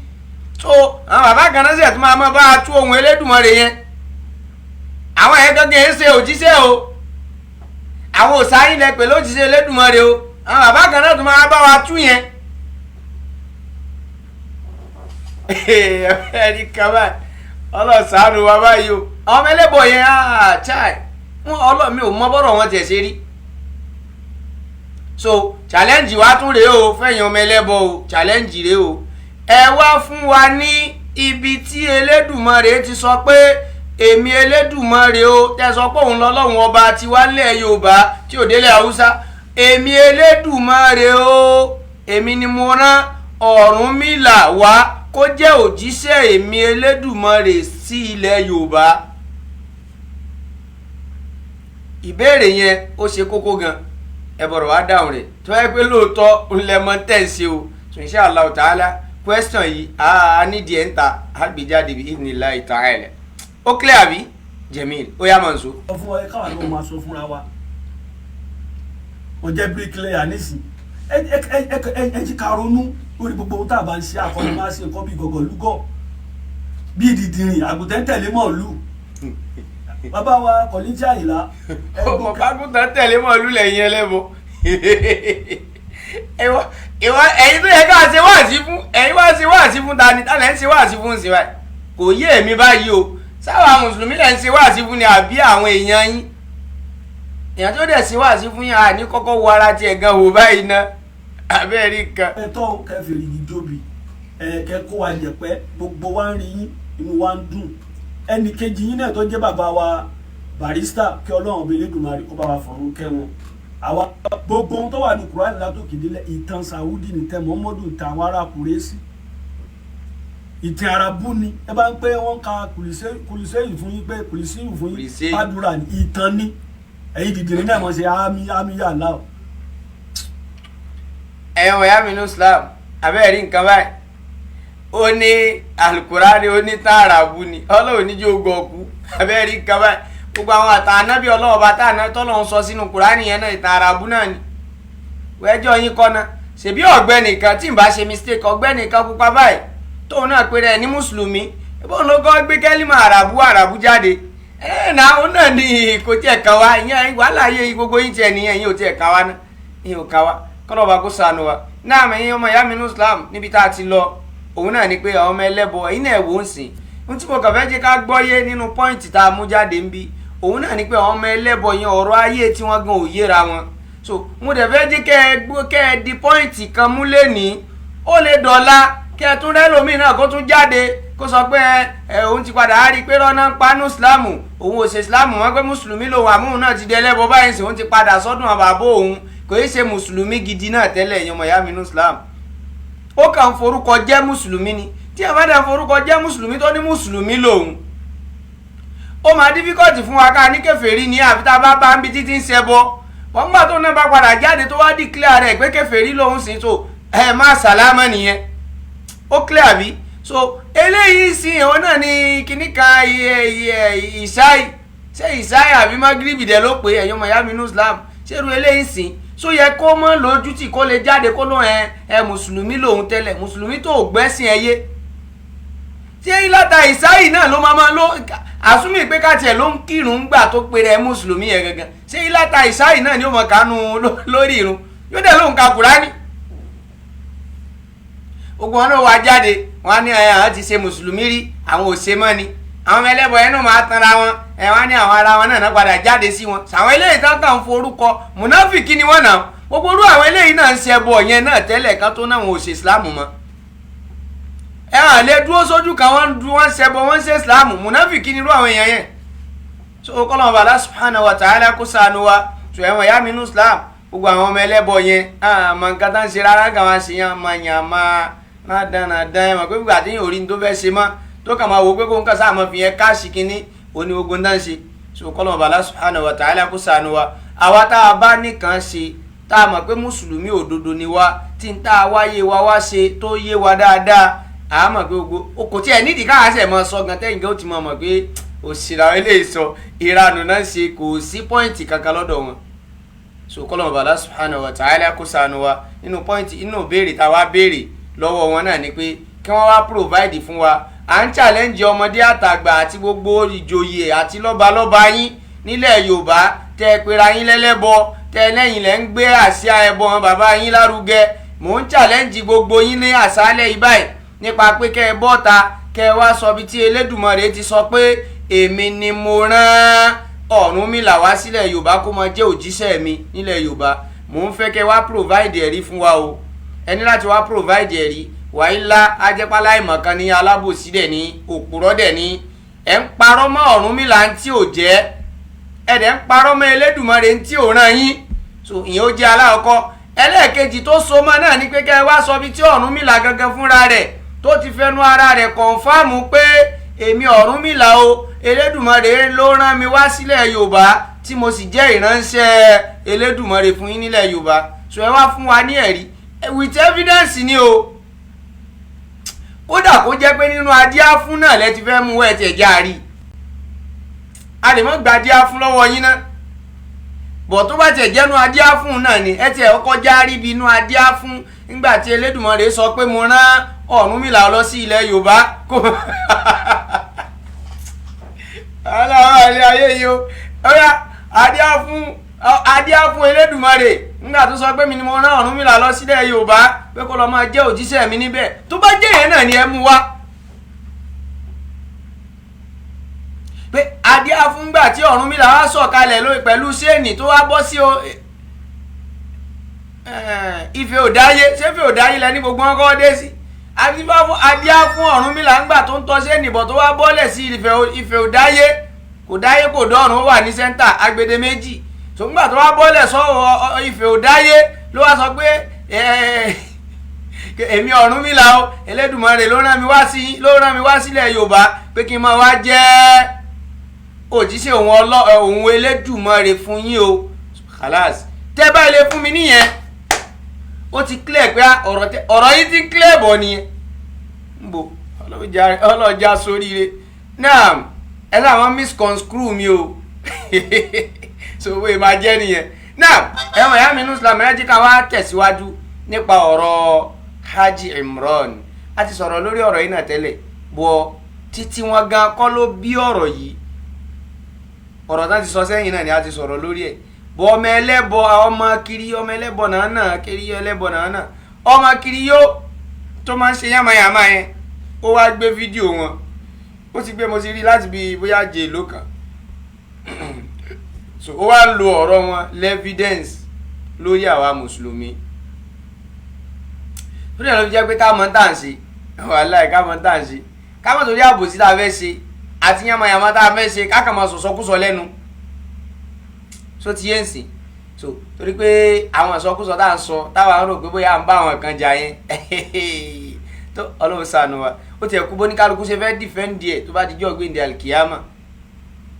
So àwọn bàbá kan náà sì tún máa mọ bá a tú ohun Elédùmarè yẹn. Àwọn yẹn gangan yẹn ṣe òjíṣẹ́ o, àwọn òsáyìn lẹ pè lójíṣẹ́ Elédùmarè o. Àwọn bàbá kan náà tún máa bá wa tú yẹn. Ẹ̀rí kan báyìí, ọlọ́sàánú wa báyìí o. Àwọn ọmọ ẹlẹ́bọ̀ yẹn, chai wọn, ọlọ́mi ò mọ bọ́rọ̀ wọn tiẹ̀ ṣe rí. So challenge wa tún rèé o fẹ̀yìn ọmọ ẹlẹ́bọ̀ o, challenge rèé o. Ẹ wá fún wa ní ibi tí Elédùmarè ti sọ pé èmi Elédùmarè o, tẹ́ sọ pé òun lọ́lọ́run Ọba tiwa nílẹ̀ Yorùbá tí ò délẹ̀ Haúsá. Èmi Elédùmarè o, èmi ni mo rán Ọ̀rúnmìlà wá kó jẹ́ òjíṣẹ́ èmi Elédùmarè sí ilẹ̀ Yorùbá. Ìbéèrè yẹn ó ṣe kókó gan, ẹ bọ̀rọ̀ wá dáhùn rẹ̀ tó yẹ pé lóòótọ́ ńlẹ̀ mọ́ tẹ̀ ń ṣe o. So insha Allah ta'ala, question yìí a nídìí ẹ̀ ń ta àgbéjáde bí idhnillahi ta'ala. Ó clear àbí, Jamil? Ó yá, mọ̀ nsọ. Sọ fún wa káwa náà máa sọ fúnra wa. Ó jẹ́ bricklayer nísìn. Ẹ ẹ ẹ ẹ ẹ jí ká ronú lórí gbogbo ohun tá a bá ń ṣe. Àkọlù máa ṣe nǹkan bíi gọ̀gọ̀ lúgọ̀, bíi dìdìrìn àgùntàn tẹ̀lé mọ̀ọ́lù. Bàbá wa Kọ̀líńtì Àyìnlá. Ọmọ kágùntàn tẹ̀lé mọ̀ọ́lù lẹ́yìn ẹlẹ́bọ. Ìwọ ẹ̀yin tó yẹ ká ṣe wáàsí fún, ẹ̀yin wá ṣe wáàsí fún ta ni? Ta lẹ́ ń ṣe wáàsí fún sí báyìí? Kò yé èmi báyìí o. Sáwà mùsùlùmí lẹ̀ ń ṣe wáàsí fún ni àbí àwọn èèyàn yín? Èèyàn tó dẹ̀ ṣe wáàsí fún yín àní kọ́kọ́ wo ara tiẹ̀ gan wò báyìí ná, abẹ́rẹ́ kan. Ẹ tọ́ kẹfìrì yìí jóbi, ẹ kẹ kó wa jẹ̀pẹ́, gbogbo wa ń rí yín, inú wa ń dùn. Ẹnì kejì yín náà tó jẹ́ bàbá wa Barrister, kí Ọlọ́run ọba Elédùmarè kó bá wa fọ̀run kẹ́ wọn. Àwa gbogbo ohun tó wà ní Kùránì látòkè délẹ̀, ìtàn Sàwúdì ní tẹ Mọ́mọ́dù, ìtàn àwọn ará Kùrẹ́sì, ìtàn Arabu ni. Ẹ bá ń pẹ́ wọ́n ka kùlùsẹ́yìn fún yín pé kùlùsẹ́yìn fún yín, pàdúrà ni, ìtàn ni. Ẹ̀yin dìdìrín náà mọ̀ ṣe àmì àmì yà láò. Ẹ̀yin ọ̀yá mi ní Islam, abẹ́rẹ́ nǹkan báyìí, ó ní Alukurani, ó ní tààràbù ni, Ọlọ́run níjó gọ̀ọ̀kú. Abẹ́rẹ́ nǹkan báyìí, gbogbo àwọn àtànábì ọlọ́ọ̀bá tààná tọ́lọ́run sọ sínú Kùránì yẹn náà, ìtàn Àràbù náà ni. Wẹ́jọ́ yín kọ́ná ṣèbí ọ̀gbẹ́ni kan, tí n bá ṣe mistake, ọ̀gbẹ́ni kan pupa báyìí tóun náà péré ẹ ní mùsùlùmí, ìbọn ló kọ́ gbé kẹ́límà àràbù àràbù jáde. Ẹ náà ó náà ní kò tiẹ̀ kàn wá, ìyẹn wàhálà ayé gbogbo yín tiẹ̀ nìyẹn, ìyẹn ò tiẹ̀ kàn wá náà, ìyẹn ò kàn wá, kọ́nà ọba kó ṣàánú wa. Náà ẹ̀yin ọmọ ìyá mi ní Islam, níbi tá a ti lọ òun náà ni pé àwọn ọmọ ẹlẹ́bọ ẹ̀yin náà wò ó sìn. Ohun tí mo kàn fẹ́ jẹ́ ká gbọ́yé nínú pọ́ìntì tá a mú jáde ń bí òun náà ni pé àwọn ọmọ ẹlẹ́bọ yẹn, ọ̀rọ̀ ayé tí wọ́n gan ò yéra wọn. So mo dẹ̀ fẹ́ jẹ́ kẹ́ ẹ di pọ́ìntì kan mú lẹ́nìí, ó lè dọ̀la kẹ́ ẹ tún rẹ́lòmíì náà kó tún jáde kó sọ pé ẹ òun ti padà á rí i pé rọ́nà ń panú ìsìláàmù, òun ò ṣe ìsìláàmù wọn, pé mùsùlùmí lòun, àmúhùn náà ti di ẹlẹ́bọ báyìí sí, òun ti padà sọ́dún àwọn bàbá òun, kò í ṣe mùsùlùmí gidi náà tẹ́lẹ̀. Ẹ̀yin ọmọ ìyá mi ní Islam, ó kàn forúkọ jẹ́ mùsùlùmí ni. Tí a bá dẹ̀ forúkọ jẹ́ mùsùlùmí tó ní mùsùlùmí lòun, ó máa dífíkọ̀tì fún wa ká ní kèfèrí ní, àfi tá a bá bá ń bi títí ń ṣẹbọ. Wọ́n gbà tó náà bá padà jáde tó wá dìklẹ́ rẹ̀ pé kèfèrí lòun sì tó ẹ má sàlámà nìyẹn, ó clear bí. So eléyìí sí ìwọ náà ní kíní kan ìṣáì, ṣé ìṣáì àbí magribi dẹ̀ ló pé. Ẹ̀yin ọmọ ìyá mi ní Islam, ṣé irú eléyìí sìn so yẹ kó mọ́ lójútì kó lè jáde kó ló ẹ ẹ mùsùlùmí lòun tẹ́lẹ̀, mùsùlùmí tó gbẹ́sìn ẹyẹ ṣé ìlàta ìsáyì náà ló máa ló àsúnmí pé káàtì ẹ̀ ló ń kírun gbà tó pe rẹ̀ mùsùlùmí yẹn gangan, ṣé ìlàta ìsáyì náà ni ó mọ̀ kánú lórí irun yóò dẹ̀ lóun ka Kùránì? Ogun wọn náà wá jáde wọn á ní ẹ àwọn ti ṣe mùsùlùmí rí, àwọn ò ṣe mọ́ ni. Àwọn ọmọ ẹlẹ́bọ yẹn náà máa tanra wọn, ẹ wọn á ní àwọn ara wọn náà padà jáde sí wọn. Sàwọn eléyìí tán kàn ń forúkọ mùnáfìkì ni wọn náà, gbogbo irú àwọn eléyìí náà ń ṣe ẹbọ yẹn náà tẹ́lẹ̀ kan tó náà wọn ò ṣe ìsìláàmù mọ́. Ẹ hàn lè dúró sójú kan, wọ́n ń du wọ́n ń ṣẹbọ, wọ́n ń ṣe ìsìláàmù, mùnáfìkì ni irú àwọn èèyàn yẹn. So kọ́lọ́mù bàlá subhanahu wa ta'ala kó ṣàánú wa. Tó ẹ̀wọ̀n ìyá mi nù Islam, gbogbo àwọn ọmọ ẹlẹ́bọ yẹn àmọ́ nǹkan tá ń ṣe rárá kan wá sí yẹn àmọ́ yàn máa dáná ẹ̀ mọ̀ pé gbogbo àti yín ò rí ní tó fẹ́ ṣe mọ́, tó kàn máa wò pé kó ń kàn sáà mọ́ fi yẹn káàṣì kínní òní ogun náà ṣe. So kọ́lọ́mù bàlá subhanahu wa ta'ala kó ṣàánú wa. Àwa tá a bá nìkan ṣe tá a mọ̀ pé mùsùlùmí òdodo ni wa, tí ń tá a wáyé wa wá ṣe tó yé wa dáadáa, a mọ̀ pé gbogbo kò tí ẹ̀ nídìí káà ṣẹ̀ mọ́ sọ gan tẹ́yìn gan ó ti mọ̀ mọ̀ pé òṣìṣẹ́ àwọn eléyìí sọ ìranù náà ṣe, kò sí pọ́ìntì kankan lọ́dọ̀ wọn. So kọ́lọ́mù bàlá subhanahu wa ta'ala kó ṣàánú wa. Nínú pọ́ìntì inú béèrè tá a wá béèrè lọ́wọ́ wọn náà ni pé kí wọ́n wá provide fún wa. À ń challenge ọmọdé àtàgbà àti gbogbo ìjòyè àti lọ́balọ́ba yín nílẹ̀ Yorùbá, tẹ́ ẹ pera yín lẹ́lẹ́bọ, tẹ́ ẹ lẹ́yìn lẹ́ ń gbé àsíá ẹbọ wọn bàbá yín lárugẹ. Mò ń challenge gbogbo yín ní àṣálẹ́ yìí báyìí nípa pé kẹ́ ẹ bọ́ta kẹ́ ẹ wá sọ bí tí Elédùmarè ti sọ pé èmi ni mo rán Ọ̀rúnmìlà wá sílẹ̀ Yorùbá kó máa jẹ́ òjíṣẹ́ mi nílẹ̀ Yorùbá. Mò ń fẹ́ kẹ́ wá provide ẹ̀rí fún wa o. Ẹ ní láti wá provide ẹ̀rí wàhálà ajẹ́pálá ìmọ̀kan ní alábòsí dẹ̀ ní òpùrọ́ dẹ̀ ní. Ẹ̀ ń parọ́ mọ́ Ọ̀rúnmìlà ń tí ò jẹ́, ẹ̀ dẹ̀ ń parọ́ mọ́ Elédùmarè ń tí ò rán yín. So ìyẹn ó jẹ́ alákọ̀ọ́kọ́. Ẹlẹ́ẹ̀kejì tó so mọ́ náà ni pé kẹ́ ẹ wá sọ bí tí Ọ̀rúnmìlà gangan fúnra rẹ̀ tó ti fẹnu ara rẹ̀ kọ̀ǹfàmù pé èmi Ọ̀rúnmìlà o, Elédùmarè ló rán mi wá sílẹ̀ Yorùbá tí mo sì jẹ́ ìránṣẹ́ Elédùmarè fún yín nílẹ̀ Yorùbá. So ẹ wá fún wa ní ẹ̀rí with evidence ni o. Kódà kó jẹ́ pé nínú adíá fún náà lẹ ti fẹ́ mú ẹ tiẹ̀ já rí, a lè mọ́ gba adíá fún lọ́wọ́ yín náà, bọ̀ tó bá tiẹ̀ jẹ́nu adíá fún náà ni ẹ tiẹ̀ kọ́kọ́ já rí bí inú adíá fún nígbà tí Elédùmarè sọ pé mo rán Ọ̀rúnmìlà lọ sí ilẹ̀ Yorùbá kó aláwọ̀ ilé ayé yìí o. Ọ̀yá adíá fún Elédùmarè nígbà tó sọ pé mi ni mo rán Ọ̀rúnmìlà lọ sílẹ̀ Yorùbá pé kó lọ máa jẹ́ òjíṣẹ́ mi níbẹ̀, tó bá jẹ́ yẹn náà ni ẹ mú wá. Pé adíá fúngbà tí Ọ̀rúnmìlà wá sọ̀kalẹ̀ lórí pẹ̀lú ṣéènì tó wá bọ́ sí Ifẹ̀ Òdáyé. Ṣé Ifẹ̀ Òdáyé lẹ́ni gbogbo wọn kọ́ dé sí? Adíá fún Ọ̀rúnmìlà ńgbà tó ń tọ́ ṣéènì bọ̀ tó wá bọ́lẹ̀ sí Ifẹ̀ Òdáyé, kò dáyé kò dọ́run, ó wà ní sẹ́ńtà agbede méjì. Tó ńgbà tó wá bọ́lẹ̀ sọ Ifẹ̀ Òdáyé ló wá sọ pé èmi Ọ̀rúnmìlà o, Elédùmarè ló rán mi wá sí, ló rán mi wá sílẹ̀ Yorùbá pé kí n máa wá jẹ́ òjíṣẹ́ òun Elédùmarè fún yín o. Khalas, tẹ́ báyìí lè fún mi nìyẹn, ó ti clear pé ọ̀rọ̀ yìí ti clear bọ̀ nìyẹn. Ń bo ọlọ́jà sóríire náà, ẹ láwọn misconstrue mi o, so owó máa jẹ́ nìyẹn náà. Ẹ̀wọ̀n ìyá mi ní Islam, ẹ jẹ́ ká wá tẹ̀síwájú nípa ọ̀rọ̀ Hajj Imran. A ti sọ̀rọ̀ lórí ọ̀rọ̀ yìí náà tẹ́lẹ̀, bọ̀ títí wọn gan kọ́ ló bí ọ̀rọ̀ yìí. Ọ̀rọ̀ tán ti sọ sẹ́yìn náà ni a ti sọ̀rọ̀ lórí ẹ̀. Bọ̀ ọmọ ẹlẹ́bọ, ọmọ kiri, ọmọ ẹlẹ́bọ náà kiri, ẹlẹ́bọ náà ọmọ kiri yó tó máa ń ṣe yàmàyàmà yẹn, ó wá gbé fídíò wọn, ó ti gbé, mo ti rí láti bí bóyá jẹ èlò kan. So ó wá lo ọ̀rọ̀ wọn l'evidence lórí àwa mùsùlùmí. Lórí ẹ̀rọ fi jẹ́ pé ká mọ̀ tá à ń ṣe, wàláì ká mọ̀ tá à ń ṣe, ká mọ̀ torí àbòsí tá a fẹ́ ṣe àti yàmàyàmà tá a fẹ́ ṣe, ká kàn máa sọ̀sọ́kúsọ lẹ́nu. So ti yé ń sìn, so torí pé àwọn ìsọkúsọ tá à ń sọ táwa ń rò pé bóyá à ń bá àwọn kan jà yẹn tó, Ọlọ́run ṣàánú wa. Ó tiẹ̀ kú bóníkálukú ṣe fẹ́ dìfẹ́ǹdì ẹ̀ tó bá dijọ́ gbéǹde alikiyama,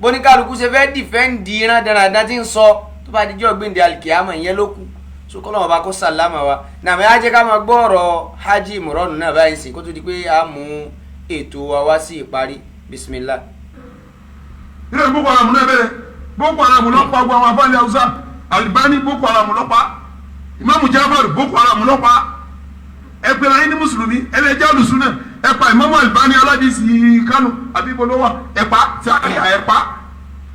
bóníkálukú ṣe fẹ́ dìfẹ́ǹdì rádaràdá tí ń sọ tó bá dijọ́ gbéǹde alikiyama, ìyẹn ló kù. So kọ́lọ́mọ̀ bá kó sàlámà wa nàmẹ́ á jẹ́ ká máa gbọ́ ọ̀rọ̀ Hajj Imran náà báyìí sìn, kó tó di pé a mú ètò wa wá sí ìparí. Bismillah. Ilé Boko Haram náà bẹ̀rẹ̀, Boko Haram ló pa gbogbo àwọn afáàlì Haúsá, Albani Boko Haram ló pa, Imamu Jafar Boko Haram ló pa. Ẹ pèrè ayé ní mùsùlùmí, ẹlẹ́jà olùsúnà, ẹ pa Imamu Albani aládìsí Kánò àbí bolówà, ẹ pa sáyà, ẹ pa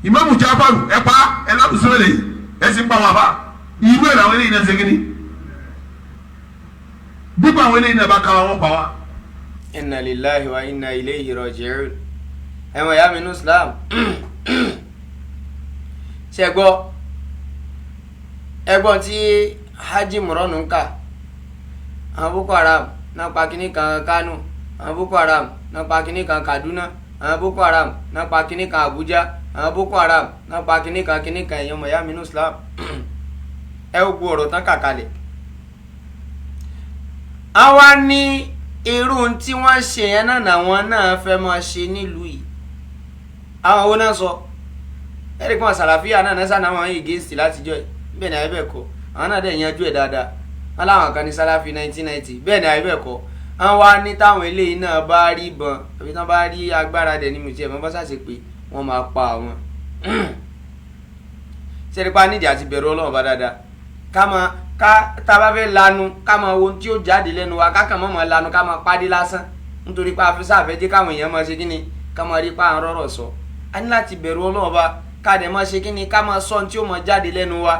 Imamu Jafar, ẹ pa ẹ lálùsúnà lè ẹ sì ń pa wọn àbá. Irú ẹ̀ làwọn eléyìí náà ṣe kíni dípò àwọn eléyìí náà bá ká wọn pa wá. Inna lillahi wa inna ilayhi raji'un. Ẹ̀wọ̀n ìyá mi ní Islam, ṣe gbọ́ ẹgbọ́n tí Hajj Imran ń kà. Àwọn Boko Haram náà pa kínní kan Kánò, àwọn Boko Haram náà pa kínní kan Kaduna, àwọn Boko Haram náà pa kínní kan Abuja, àwọn Boko Haram náà pa kínní kan kínní kan. Ẹ̀yàn ọmọ ìyá mi ní Islam, ẹ ó gbọ́ ọ̀rọ̀ tán kàkalẹ̀. Àwa ní irú tí wọ́n ṣe yẹn náà làwọn náà fẹ́ máa ṣe nílùú yìí. Àwọn owó náà sọ ẹ̀rí kan sàlàfíà náà náà sànà àwọn against látijọ́ ẹ̀ bẹ́ẹ̀ ni àyè bẹ́ẹ̀ kọ́, àwọn náà dẹ̀ yanjú ẹ̀ dáadáa. Wọ́n láwọn kan ní sàlàfí 1990, bẹ́ẹ̀ ni àyè bẹ́ẹ̀ kọ́. Àwọn wa ní táwọn eléyìí náà bá rí ìbọn àbí tán bá rí agbára dẹ̀ ní mùtí ẹ̀ mọ́ bá ṣàṣe pé wọ́n máa pa àwọn. Sẹ́ni pa nídìí àti bẹ̀rù Ọlọ́run bá dáadáa, ká máa ká tá a bá fẹ́ lanu ká máa wo ohun tí ó jáde lẹ́nu wa, ká kàn mọ́ máa lanu ká máa pàdé lásán, nítorí pé afẹ́sáfẹ́ jẹ́ káwọn èèyàn máa ṣe kí ni, ká máa rí pa à ń rọ̀rọ̀ sọ. A ní láti bẹ̀rù Ọlọ́run bá, ká dẹ̀ máa ṣe kí ni, ká máa sọ ohun tí ó máa jáde lẹ́nu wa.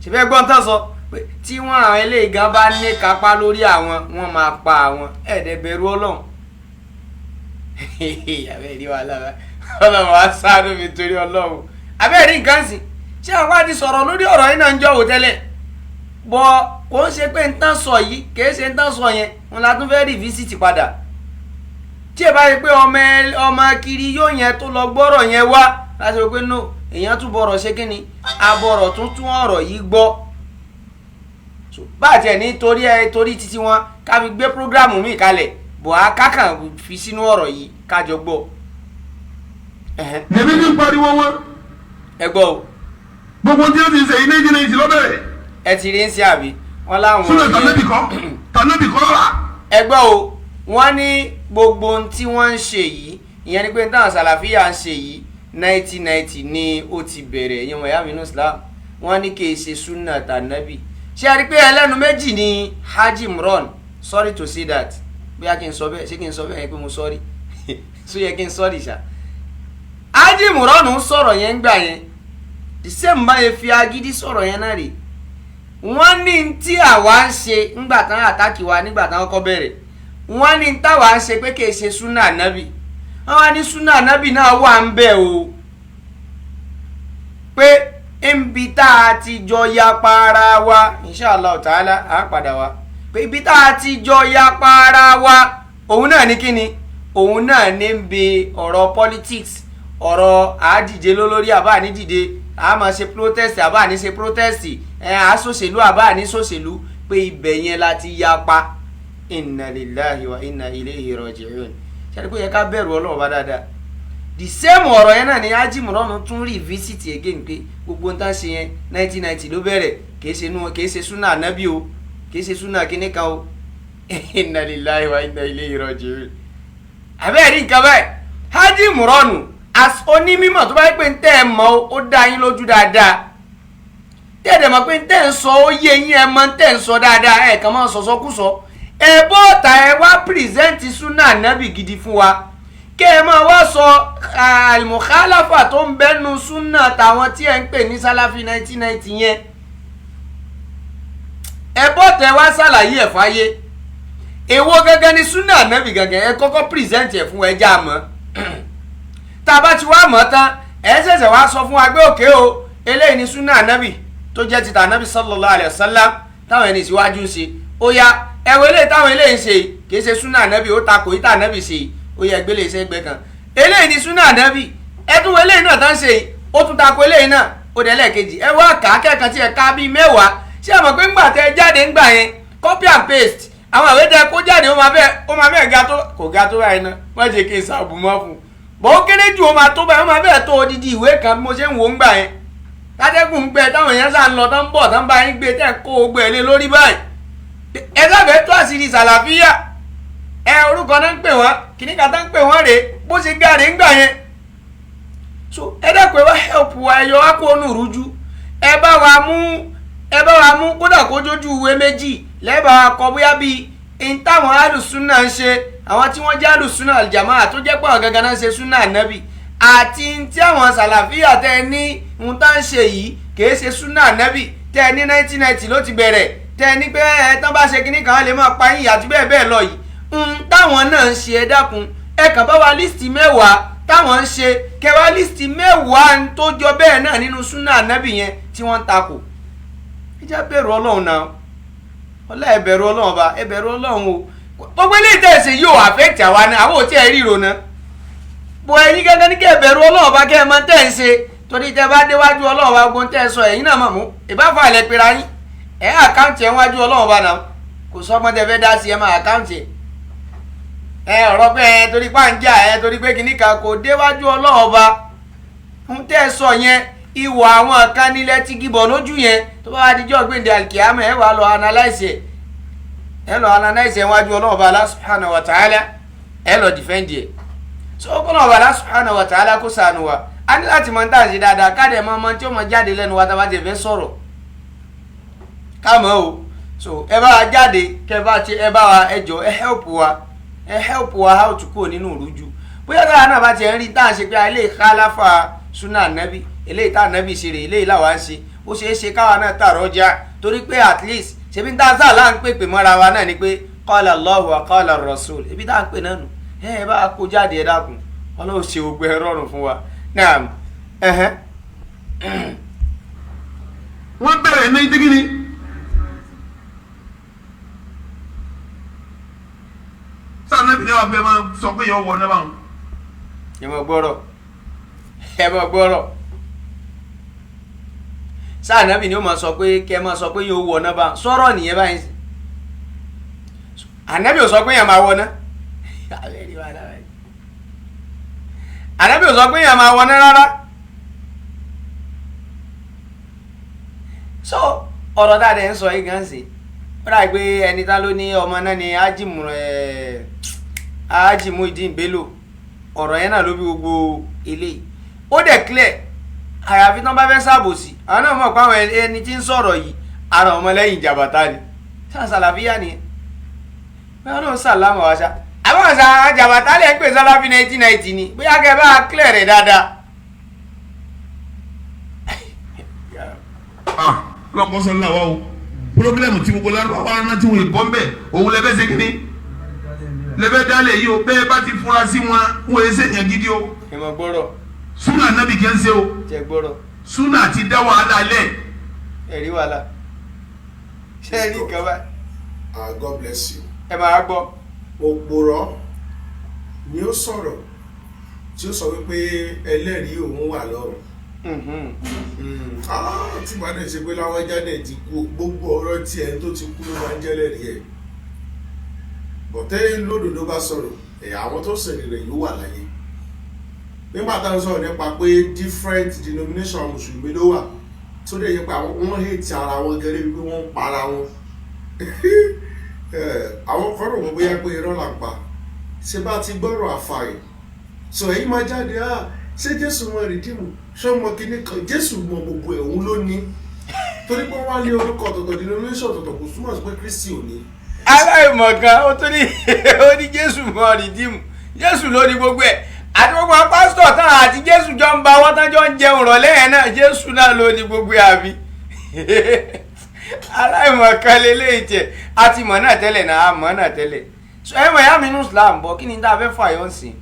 Ṣèfẹ́ gbọ́n tán sọ pé tí wọ́n àwọn eléyìí gan bá ní kápá lórí àwọn, wọ́n máa pa àwọn. Ẹ̀ẹ́dẹ̀ bẹ̀rù Ọlọ́run. Abẹ́rẹ́ rí wàhálà Ọlọ́run wá sáré mi torí Ọlọ́run. Abẹ́rẹ́ rí nǹkan sìn. Ṣé àwọn wá ti sọ̀rọ̀ lórí ọ̀rọ̀ yìí náà ń jọ wò tẹ́lẹ̀? Bọ̀ kò ń ṣe pé ń tán sọ yìí kì í ṣe ń tán sọ yẹn, wọn la tún fẹ́ rìfísìtì padà. Tí ẹ bá rí pé ọmọ kiri yóò yẹn tó lọ gbọ́rọ̀ yẹn wá láti rò pé no, èèyàn tún bọ̀rọ̀ ṣe kí ni, abọ̀rọ̀ tún tún ọ̀rọ̀ yìí gbọ́. Bá a tiẹ̀ ní torí ẹ torí títí wọn ká fi gbé prógráàmù míì kalẹ̀, bọ̀ á kákàn fi sínú ọ̀rọ̀ yìí kájọ gbọ́. Èmi ní pariwo wọn. Ẹ gbọ́ o. Gbogbo tí ó ti ṣe iná ìjìnlẹ̀ ìjìnlẹ̀ lọ́bẹ̀rẹ̀. Ẹ ti rí ń ṣe àbí wọn láwọn. Súnlẹ̀ tànàbì kọ́ rà. Ẹ gbọ́ o, wọ́n ní gbogbo ohun tí wọ́n ń ṣe yìí, ìyẹn ni pé táwọn sàlàfíà ń ṣe yìí 1990 ni ó ti bẹ̀rẹ̀. Ìyẹn wọ̀nyá mi ní Islam, wọ́n ní kì í ṣe súnà tànàbì. Ṣé a rí pé ẹlẹ́nu méjì ni Hajj Imran? Sorry to say that, bóyá kí n sọ bẹ́ẹ̀, ṣé kí n sọ bẹ́ẹ̀ yẹn pé mo sorry? Ṣó yẹ kí n sorry ṣá? Hajj Imran ń sọ̀rọ̀ yẹn ń gbà yẹn, the same báyẹn fi agídí sọ̀rọ̀ yẹn náà rè. Wọ́n ní tí àwa ń ṣe ńgbà tán àtàkì wa nígbà tán kọ́ bẹ̀rẹ̀, wọ́n ní táwa ń ṣe pé kì í ṣe súnà nábì. Wọ́n wá ní súnà ànábì náà wà ń bẹ̀ o, pé nbi tá a ti jọ yapa ara wa, inshallah ta'ala á padà wá, pé ibi tá a ti jọ yapa ara wa òun náà ní kíni, òun náà ní ń bi ọ̀rọ̀ politics, ọ̀rọ̀ àádìje lólórí àbá ànídìde, a máa ṣe protest àbá àní ṣe protest, ẹ̀ á ṣòṣèlú àbá àní ṣòṣèlú, pé ibẹ̀ yẹn la ti yapa. Inna lillahi wa inna ilayhi raji'un. Ṣe pé yẹ ká bẹ̀rù Ọlọ́run bá dáadáa. The same ọ̀rọ̀ yẹn náà ni Haji Muranu tún revisit again, pé gbogbo nǹkan ṣe yẹn 1990 ló bẹ̀rẹ̀, kìí ṣe inú, kìí ṣe súnà ànábì o, kìí ṣe súnà kíní kan o. Inna lillahi wa inna ilayhi raji'un. Àbẹ́ẹ̀ rí nǹkan báyìí, Haji Muranu as onímọ̀ tó bá yẹ pé ń tẹ́ ẹ mọ̀ ó dá yín lójú dáadáa, tẹ́ ẹ dẹ̀ mọ̀ pé ń tẹ́ ẹ ń sọ ó yé yín, ẹ mọ̀ ń tẹ́ ẹ ń sọ dáadáa, ẹ kàn máa sọ̀sọ́kùsọ, ẹ bọ́ọ̀tà ẹ wá present súnà ànábì gidi fún wa, kẹ́ ẹ máa wá sọ al-mukhalafa tó ń bẹ́nu súnà tàwọn tí ẹ ń pè ní sálàfí 1990 yẹn. Ẹ bọ́ọ̀tà ẹ wá ṣàlàyé ẹ̀ fáyé, èwo gangan ni súnà ànábì gangan, ẹ kọ́kọ́ present ẹ̀ fún ẹja mọ́. Tá a bá ti wá mọ̀ tán, ẹ ṣẹ̀ṣẹ̀ wá sọ fún wa pé òkè o, eléyìí ni súnà ànábì tó jẹ́ ti tànábì sallallahu alaihi wasallam táwọn ẹni ìsíwájú ń ṣe. Ó yá, ẹwọ eléyìí táwọn eléyìí ń ṣe kì í ṣe súnà ànábì, ó takò yìí tànábì ṣe, ó yẹ gbélé iṣẹ́ gbẹ kan. Eléyìí ni súnà ànábì, ẹtún wo eléyìí náà tán ṣe, ó tún takò eléyìí náà, ó dẹ̀ lẹ́ẹ̀kejì. Ẹ wá kà á kẹ́kàn tí ẹ ká bíi mẹ́wàá. Ṣé ẹ mọ̀ pé ńgbà tẹ jáde ńgbà yẹn, copy and paste àwọn àwé tẹ kó jáde, ó máa fẹ́ ga tó, kò ga tó báyìí náà, wọ́n ṣe kí n ṣàbùmọ́ fún un bọ́, ó kéré jù ó máa tó báyìí, ó máa fẹ́ tó odidi ìwé kan bí mo ṣe ń wò ń gbà yẹn. Tádẹ́gùn ń gbẹ táwọn èèyàn sá ń lọ tán ń bọ̀ tán bá yín gbé tẹ́ ń kó o gbẹ lé lórí báyìí. Ẹ sábẹ́ tó àṣírí sàlàfíà, ẹ orúkọ náà ń pè wọ́n, kìnnìkan tá ń pè wọ́n rèé, bó ṣe ga rèé ń gbà yẹn. So ẹ dákun, ẹ wá help wa, ẹ yọ wá kó nù rújú, ẹ bá wa mú, ẹ bá wa mú kódà kó jójú ìwé méjì lẹ́ẹ̀bà wa kọ bóyá bíi n táwọn alùsùnà ń ṣe, àwọn tí wọ́n jẹ́ alùsùnà àlìjàmáà tó jẹ́ pé àwọn gangan náà ń ṣe súnà ànábì, àti tí àwọn sàlàfíà tẹ ní ń tá ń ṣe yìí kìí ṣe súnà ànábì, tẹ ní 1990 ló ti bẹ̀rẹ̀, tẹ ní pé ẹ tán bá ṣe kinní kan lè máa pa yín àti bẹ́ẹ̀ bẹ́ẹ̀ lọ yìí, ń táwọn náà ń ṣe. Ẹ dákun, ẹ kàn bá wa líìsì mẹ́wàá táwọn ń ṣe, kẹwàá líìsì mẹ́wàá tó jọ bẹ́ẹ̀ náà nínú súnà ànábì yẹn tí wọ́n ń takò. Ẹ já bẹ̀rù Ọlọ́run náà, ọlá ẹ bẹ̀rù Ọlọ́run ọba, ẹ bẹ̀rù Ọlọ́run o. Gbogbo eléyìí tẹ̀ ṣe yóò affect àwa náà, àwọn ò tí ẹ ríro náà bọ, ẹ̀yin gángan ní kẹ́ ẹ bẹ̀rù Ọlọ́run ọba, kẹ́ ẹ máa tẹ̀ ń ṣe, torí tẹ́ bá déwájú Ọlọ́run ọba gbọ́n tẹ́ ẹ sọ ẹ̀yin náà mọ̀ mú ìbáfà ilẹ̀ pera yín, ẹ̀ àkáǹtì ẹ̀ wájú Ọlọ́run ọba náà, kò sọ́gbọ́n tẹ́ fẹ́ dá sí, ẹ máa àkáǹtì ẹ̀ ọ̀rọ̀ pé ẹ torí pàǹjà ẹ torí pé kìnnìkan kan kò déwájú Ọlọ́run ọba. Ń tẹ́ ẹ sọ yẹn, ìwọ̀ àwọn kan nílẹ̀ tí gíbọ̀ lójú yẹn, tó bá wá dijọ́ gbèǹde àlìkìyámà, ẹ wàá lọ analyse ẹ, ẹ lọ analyse ẹ wájú Ọlọ́run ọba Allah subhanahu wa ta'ala, ẹ lọ defend ẹ. So Ọlọ́run ọba Allah subhanahu wa ta'ala kó ṣàánú wa. A ní láti mọ tá à ń ṣe dáadáa, káàdì mọ ọmọ tí ó mọ jáde lẹ́nu wa tá a bá ti fẹ́ sọ̀rọ̀ ká mọ̀ o. So ẹ bá wa jáde, kẹ bá ti ẹ bá wa, ẹ jọ ẹ help wa, ẹ help wa how to kúrò nínú ìrújú. Bóyá táwa náà bá ti ń rí tá à ń ṣe pé alẹ́ khalafa súnà ànábì, eléyìí tá ànábì ṣe rè, eléyìí làwa ń ṣe, ó ṣeé ṣe káwa náà tààrọ̀ já, torí pé at least ṣebí tá a sá là ń pèpè mọ́ra wa náà ni pé qala Allahu wa qala Rasul, ebi tá à ń pè náà nù. Ẹ bá kó jáde, ẹ dákun, Ọlọ́run ṣe gbogbo ẹ rọrùn fún wa. Naam. Wọ́n bẹ̀rẹ̀ ní dígínì sáà náà bìnrin wa fẹ́ máa sọ pé yọ wọ náà báwọn. Ẹ mọ gbọ́rọ̀, ẹ mọ gbọ́rọ̀, sáà nábì ni ó máa sọ pé kẹ máa sọ pé yóò wọ náà bá sọ̀rọ̀ nìyẹn báyìí. Ànábì ò sọ pé yàn máa wọ náà, ànábì ò sọ pé yàn máa wọ náà rárá. So ọ̀rọ̀ dáadé ń sọ yìí gan sí, ó dà pé ẹni tá ló ní ọmọ náà ni Haji Muideen Bello, ọ̀rọ̀ yẹn náà ló bí gbogbo eléyìí. Ó dẹ̀ clear, àyàfi tán bá fẹ́ ṣàbòsí, àwọn náà mọ̀ pé àwọn ẹni tí ń sọ̀rọ̀ yìí ara ọmọlẹ́yìn jàbàtà ni, sáà sàlàfíà ni bóyá náà sàlámù wá ṣá, àwọn àṣà jàbàtà lè ń pè sálàfí 1990 ni, bóyá kẹ́ bá clear rẹ̀ dáadáa. Lọ́kọ́ sọ ńlá wa o, pírọ́blẹ́mù tí gbogbo lárúbáwá náà tí wọ́n ìbọn bẹ́ẹ̀ òun lẹ́fẹ́ ṣe kínní. Lẹ́fẹ̀ẹ́ dálẹ̀ yìí o, bẹ́ẹ̀ bá ti fura sí wọn, wọn yẹ sẹ́yìn gidi o. Ẹ mọ gbọ́rọ̀. Súnà nàbì kẹ́ ń ṣe o. Jẹ gbọ́rọ̀. Súnà ti dá wàhálà lẹ̀. Ẹ̀rí wàhálà ṣé ẹ rí nǹkan báyìí? Ah, God bless you. Ẹ máa gbọ́. Òpòrọ́ ni ó sọ̀rọ̀ tí ó sọ wípé ẹlẹ́rìí òun wà lọ́run. Ah, tí màá dẹ̀ ṣe pé láwọn jáde ti kú, gbogbo ọ̀rọ̀ tí ẹni tó ti kú ló máa ń jẹ́lẹ̀rí ẹ̀. Bọ̀tẹ́ lódodo bá sọ̀rọ̀ ẹ̀, àwọn tó sẹ̀rí rẹ̀ yóò wà láyé. Nígbà táwọn sọ̀rọ̀ nípa pé different denomination mùsùlùmí ló wà, tó dẹ̀ yẹ pé àwọn wọ́n hate ara wọn gẹ́gẹ́ bí pé wọ́n ń para wọn. Àwọn kan rò wọ́n bóyá pé irọ́ là ń pa. Ṣé bá ti gbọ́rọ̀ àfààyè sọ èyí máa jáde á? Ṣé Jésù mọ rìdíìmù? Ṣé ọmọ kìíní kan Jésù mọ gbogbo ẹ̀? Òun ló ní, torí pé wọ́n wá ní orúkọ ọ̀tọ̀ọ̀tọ̀, denomination ọ̀tọ̀ọ̀tọ̀, kò túmọ̀ sí pé Kristi ò ní. Aláìmọ̀kan, ó tún ní, ó ní Jésù mọ rìdíìmù, Jésù ló ní gbogbo ẹ̀, àti gbogbo àwọn pásítọ̀ tán àti Jésù jọ ń ba wọ́n tán jọ ń jẹun rọ̀lẹ́ yẹn náà, Jésù náà ló ní gbogbo ẹ̀, àbí? Aláìmọ̀kan lélẹ́yìí tẹ̀. A ti mọ̀ náà tẹ́lẹ̀ náà, a mọ̀ náà tẹ́lẹ̀. So ẹ mọ̀ ìyá mi nínú Islam bọ̀, kí ni tá a fẹ́ fàyọ̀ sí?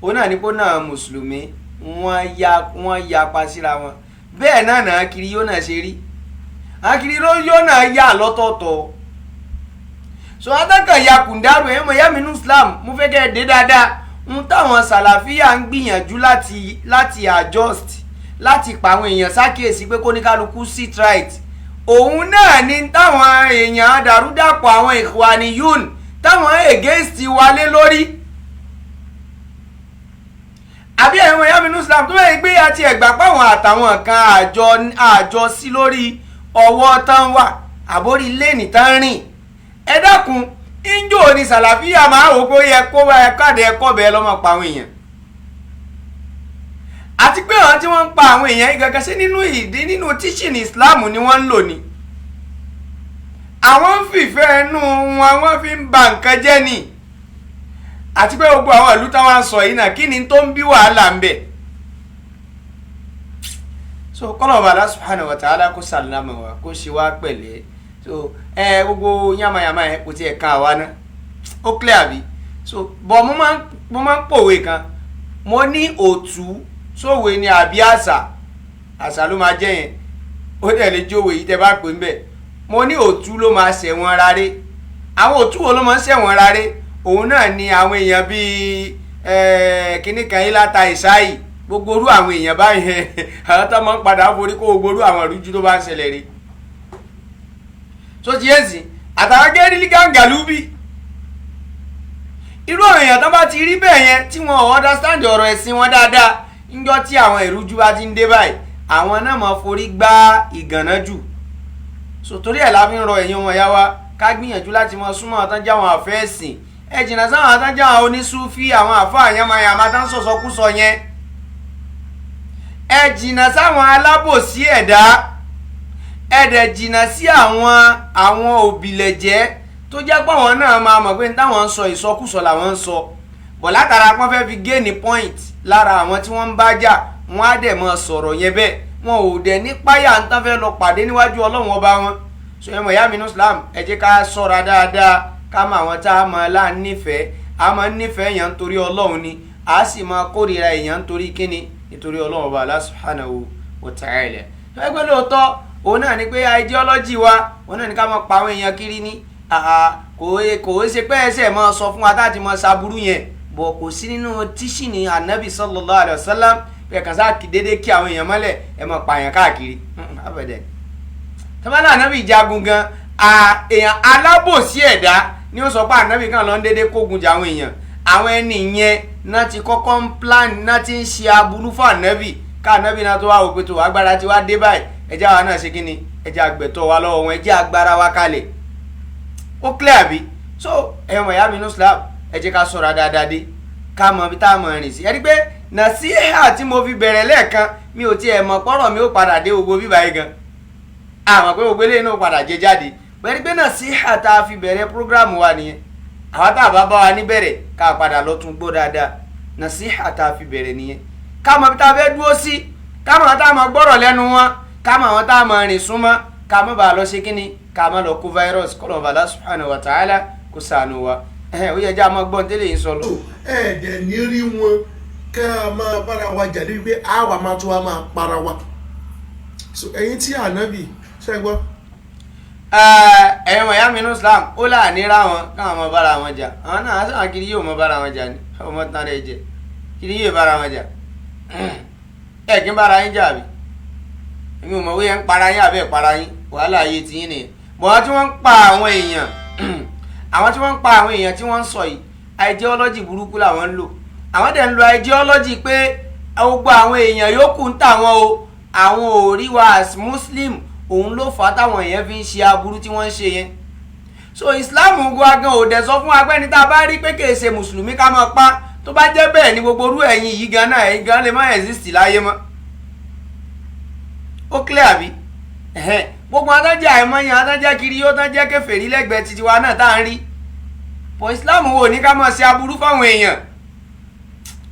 Òun náà ní kó náà mùsùlùmí wọ́n ya, wọ́n yapa síra wọn. Bẹ́ẹ̀ náà náà kiri yóò náà ṣe rí, àkiri yóò náà yà lọ́tọ̀ọ̀tọ̀. So adákan ya kùndàrú. Ẹ mọ̀ ìyá mi nínú Islam, mo fẹ́ kẹ́ ẹ dé dáadáa ń táwọn sàlàfíà ń gbìyànjú láti adjust, láti pa àwọn èèyàn sákìyèsí pé kóníkálukú sit right. Òun náà ni táwọn èèyàn dàrúdàpọ̀, àwọn Ikhwaniyun, táwọn against wa lé lórí. Àbí ẹ̀wọ̀n ìyá mi ní Islam tó bẹ́ẹ̀ gbé àti ẹ̀gbà páwọn àtàwọn kan àjọ sí lórí ọwọ́ tán wà àbórí lẹ́nì tán rìn. Ẹ dákun, injo ni sàlàfíà máa wò pé ó yẹ kó bá ẹ káàdì ẹkọ bẹ́ẹ̀ lọ́mọ pa àwọn èèyàn? Àti pé àwọn tí wọ́n ń pa àwọn èèyàn yìí gangan, sí nínú ìdí nínú teaching Islam ni wọ́n ń lò ní? Àwọn ń fìfẹ́ ẹnu wọn, wọ́n fi ń ba nǹkan jẹ́ ni. Àti pé gbogbo àwọn ìlú táwọn sọ yìí náà, kí ni tó ń bí wàhálà ń bẹ̀? So kọ́nà ọba Allah subhanahu wa ta'ala kó sàlámà wa, kó ṣe wá pẹ̀lẹ́. So ẹ gbogbo yamayama ẹ kò tiẹ̀ kan àwa ná, ó clear bí? So bọ̀ mo máa ń pòwe kan, mo ní òtú sówe ni àbí àṣà? Àṣà ló máa jẹ́ yẹn, ó dẹ̀ lè jówe yìí tẹ́ bá pè ń bẹ̀. Mo ní òtú ló máa ṣẹ̀wọ̀n rárẹ̀. Àwọn òtú wo ló máa ń ṣẹ̀wọ̀n rárẹ̀? Òun náà ni àwọn èèyàn bíi kíní kan yìí láta ìsáyì, gbogbo orú àwọn èèyàn báyẹn, àwọn tó máa ń padà forí kó gbogbo orú àwọn ìrújú tó bá ń ṣẹlẹ̀ rí. So ti yé sí àtàwọn gẹ́rìlì gàǹgàlúbì, irú àwọn èèyàn tó bá ti rí bẹ́ẹ̀ yẹn, tí wọn ò understand ọ̀rọ̀ ẹ̀sìn wọn dáadáa, ńjọ́ tí àwọn ìrújú bá ti ń dé báyìí, àwọn náà máa forí gbá ìgànná jù. So torí ẹ̀ la fi ń rọ ẹ̀yin ọmọ ìyá wa, ká gbìyànjú láti mọ súnmọ́ àwọn tán jẹ́ àwọn àfẹ́ẹ̀sìn. Ẹ jìnnà sáwọn tán jẹ́ àwọn onísúfí, àwọn àfáà yamayama tán sọ̀sọ́kúsọ yẹn. Ẹ jìnnà sáwọn alábòsí ẹ̀dá. Ẹ dẹ̀ jìnnà sí àwọn òbílẹ̀jẹ́ tó jẹ́ pé àwọn náà máa mọ̀ pé táwọn ń sọ, ìsọkúsọ làwọn ń sọ bọ̀, látara pọ́n fẹ́ fi gain point lára àwọn tí wọ́n ń bá jà, wọ́n á dẹ̀ mọ sọ̀rọ̀ yẹn bẹ́ẹ̀. Wọn ò dẹ̀ ní páyà ń tán fẹ́ lọ pàdé níwájú Ọlọ́run ọba wọn. So ẹ mọ̀ ìyá mi ní Islam, ẹ jẹ́ ká ṣọ́ra dáadáa, ká mọ àwọn tá a mọ̀ láà nífẹ̀ẹ́. A máa ń nífẹ̀ẹ́ èèyàn nítorí Ọlọ́run ni, a sì máa kórìíra èèyàn nítorí kíni? Nítorí Ọlọ́run ọba Allah subhanahu wa ta'ala. Ẹgbẹ́ lóòótọ́ òun náà ni pé ideology wa òun náà ni ká máa pa àwọn èèyàn kiri ní kò ṣe pé ẹsẹ̀ máa sọ fún wa táàtì máa ṣàbúrú yẹn bọ̀, kò sí nínú teaching anabi sallallahu alayhi wa sallam pé kàn sáà dédé kí àwọn èèyàn mọ́lẹ̀, ẹ máa pààyàn káàkiri abẹ́dẹ̀. Tọ́mọ́lá anabi jagun gan, èèyàn alábòsí ẹ̀dá ni ó sọ pé anabi kan lọ ń dédé kógun jà àwọn èèyàn. Àwọn ẹni yẹn náà ti kọ́kọ́ ń plan, náà ti ń ṣe aburú fún anabi ká anabi náà tó wá wò pé tó agbára ti wá dé báyìí, ẹjẹ́ àwa náà ṣe kí ni? Ẹjẹ́ àgbẹ̀tọ̀ wa lọ́wọ́ wọn, ẹjẹ́ agbára wa kalẹ̀. Ó clear bí? So ẹ̀wọ̀n ìyá mi ní Islam, ẹ jẹ́ ká ṣọ́ra dáadáa dé, ká mọ ibi tá a mọ̀ rìn sí. Ẹ rí pé nàṣíhà tí mo fi bẹ̀rẹ̀ lẹ́ẹ̀kan, mi ò tiẹ̀ mọ̀ pọ́rọ̀ mi ó padà dé gbogbo bíbá yìí gan, àmọ́ pé gbogbo eléyìí náà padà jẹ jáde. Pẹ̀lú pé nàṣíhà tá a fi bẹ̀rẹ̀ program wa nìyẹn. Àwa tá a bá bá wa níbẹ̀rẹ̀, ká padà lọ tún gbọ́ dáadáa. Nàṣíhà tá a fi bẹ̀rẹ̀ nìyẹn, ká mọ ibi tá a fẹ́ dúró sí, ká mọ tá a mọ gbọ́rọ̀ lẹ́nu wọn, ká mọ àwọn tá a mọ rìn súnmọ́, ká mọ bá a lọ ṣe kíni, ká mọ lọ kó virus. Kọ́lọ̀ bàlá subhanahu wa ta'ala kó ṣàánú wa. Ó yẹ jẹ́ àmọ́ gbọ́n tẹ́lẹ̀ yìí sọ lọ. Ẹ̀ẹ́dẹ̀ ní rí wọn ká máa bára wa jà débi pé àwa máa tún wa máa para wa. So ẹ̀yin tí ànábì ṣe gbọ́. Ẹ̀yin wọ̀nyá mi ní Islam, ó láàní ra wọn káwọn ọmọ bára wọn jà. Àwọn náà sáwọn kiri yóò mọ bára wọn jà ni, ọmọ tán rẹ jẹ kiri yóò bára wọn jà. Ẹ kí n bára yín jà bí èmi ò mọ̀ wíyẹn ń para yín àbẹ́ para yín, wàhálà ayé ti yín nìyẹn. Bọ̀ tí wọ́n ń pa àwọn èèyàn, àwọn tí wọ́n ń pa àwọn èèyàn tí wọ́n ń sọ yìí, ideology burúkú làwọn ń lò. Àwọn dẹ̀ ń lo ideology pé gbogbo àwọn èèyàn yòókù ń tà wọ́n o, àwọn ò rí wa as Muslim, òun ló fà á táwọn èèyàn fi ń ṣe aburú tí wọ́n ń ṣe yẹn. So Islam wa gan ò dẹ̀ sọ fún wa pé ní tá a bá rí pé kì í ṣe mùsùlùmí ká máa pa. Tó bá jẹ́ bẹ́ẹ̀ ni gbogbo orú ẹ̀yin yìí gan náà, ẹ̀yin gan lè má exist láyé mọ́. Ó clear àbí? Gbogbo adájẹ́ àìmọye adájẹ́ kiri yóò tán jẹ́ kèfèrí lẹ́gbẹ̀ẹ́ títí wa náà tá à ń rí. Bọ̀ Islam wo ní ká máa ṣe aburú fáwọn èèyàn.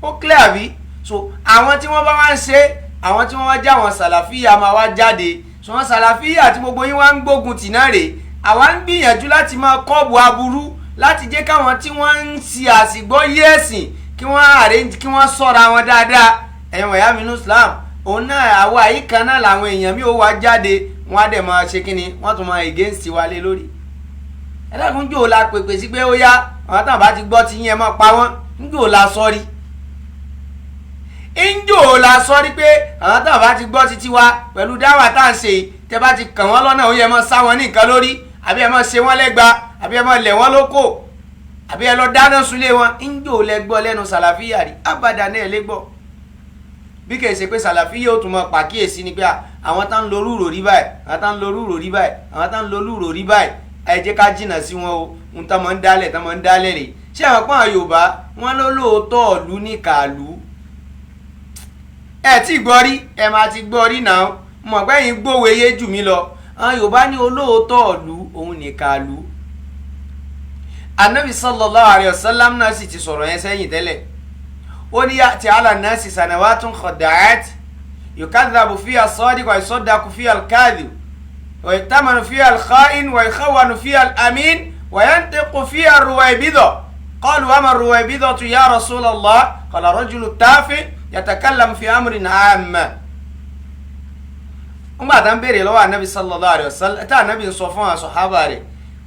Ó clear àbí? So àwọn tí wọ́n bá wá ń ṣe, àwọn tí wọ́n wá já àwọn sàlàfíà máa wá jáde. So wọn sàlàfíà tí gbogbo yín wá ń gbógun tì náà rèé, àwa ń gbìyànjú láti máa kọ́ọ̀bù aburú, láti jẹ́ káwọn tí wọ́n ń ṣe àsìgbọ́ yé ẹ̀sìn kí wọ́n arrange, kí wọ́n sọ̀ra wọn dáadáa. Ẹ̀yin wọ̀nyá mi ní Islam, òun náà àwa yìí kan náà làwọn èèyàn mi ò wá jáde, wọ́n á dẹ̀ máa ṣe kínni, wọ́n tún máa against wa lé lórí. Ẹ dákun, jò la pèpè sí pé ó yá, àwọn táwọn bá ti gbọ́ ti yín ẹ máa pa wọ́n? Njò la sọ rí? Njò la sọ rí pé àwọn táwọn bá ti gbọ́ títí wa pẹ̀lú dáwà tá à ń ṣe, tẹ́ bá ti kàn wọ́n lọ́nà, ó yẹ máa sá wọn ní nǹkan lórí, àbí ẹ máa ṣe wọ́n lẹ́gba, àbí ẹ máa lẹ̀ wọ́n lóko, àbí ẹ lọ dáná sunlé wọn? Njò lẹ gbọ́ lẹ́nu sàlàfíà rí? Abàdà náà lè gbọ́. Bí kìí ṣe pé sàlàfíà ó tún máa pàkíyèsí ni pé àwọn tá ń lo rúrò rí báyìí, àwọn tá ń lo rúrò rí báyìí, àwọn tá ń lo rúrò rí báyìí, ẹ jẹ́ ká jìnnà sí wọn o, ń tán máa ń dálẹ̀, tán máa ń dálẹ̀ rè. Ṣé àwọn pọ́n Yorùbá wọn ló lóòótọ́ ìlú ní kàlú? Ẹ ti gbọ́ rí? Ẹ máa ti gbọ́ rí náà, mọ̀ pé yín gbówó eyé jù mí lọ. Àwọn Yorùbá ní olóòótọ́ ìlú òun ní kàlú. Anabi sallallahu alayhi wa sallam náà sì ti sọ̀rọ̀ yẹn sẹ́yìn tẹ́lẹ̀. Ó ní ya'ti ala nasi sanawatun khadda'at yukadhabu fiha as-sadiq wa yusaddaqu fiha al-kadhib wa yu'tamanu fiha al-kha'in wa yukhawwanu fiha al-amin wa yantiqu fiha ar-ruwaybidha. Qalu wa ma ar-ruwaybidhatu ya rasulallah? Qala rajulu tafi yatakallamu fi amrin 'amma. Ńgbà tá ń béèrè lọ́wọ́ anabi sallallahu alayhi wa sallam, tá anabi ń sọ fún àwọn sọ̀hábà rẹ̀,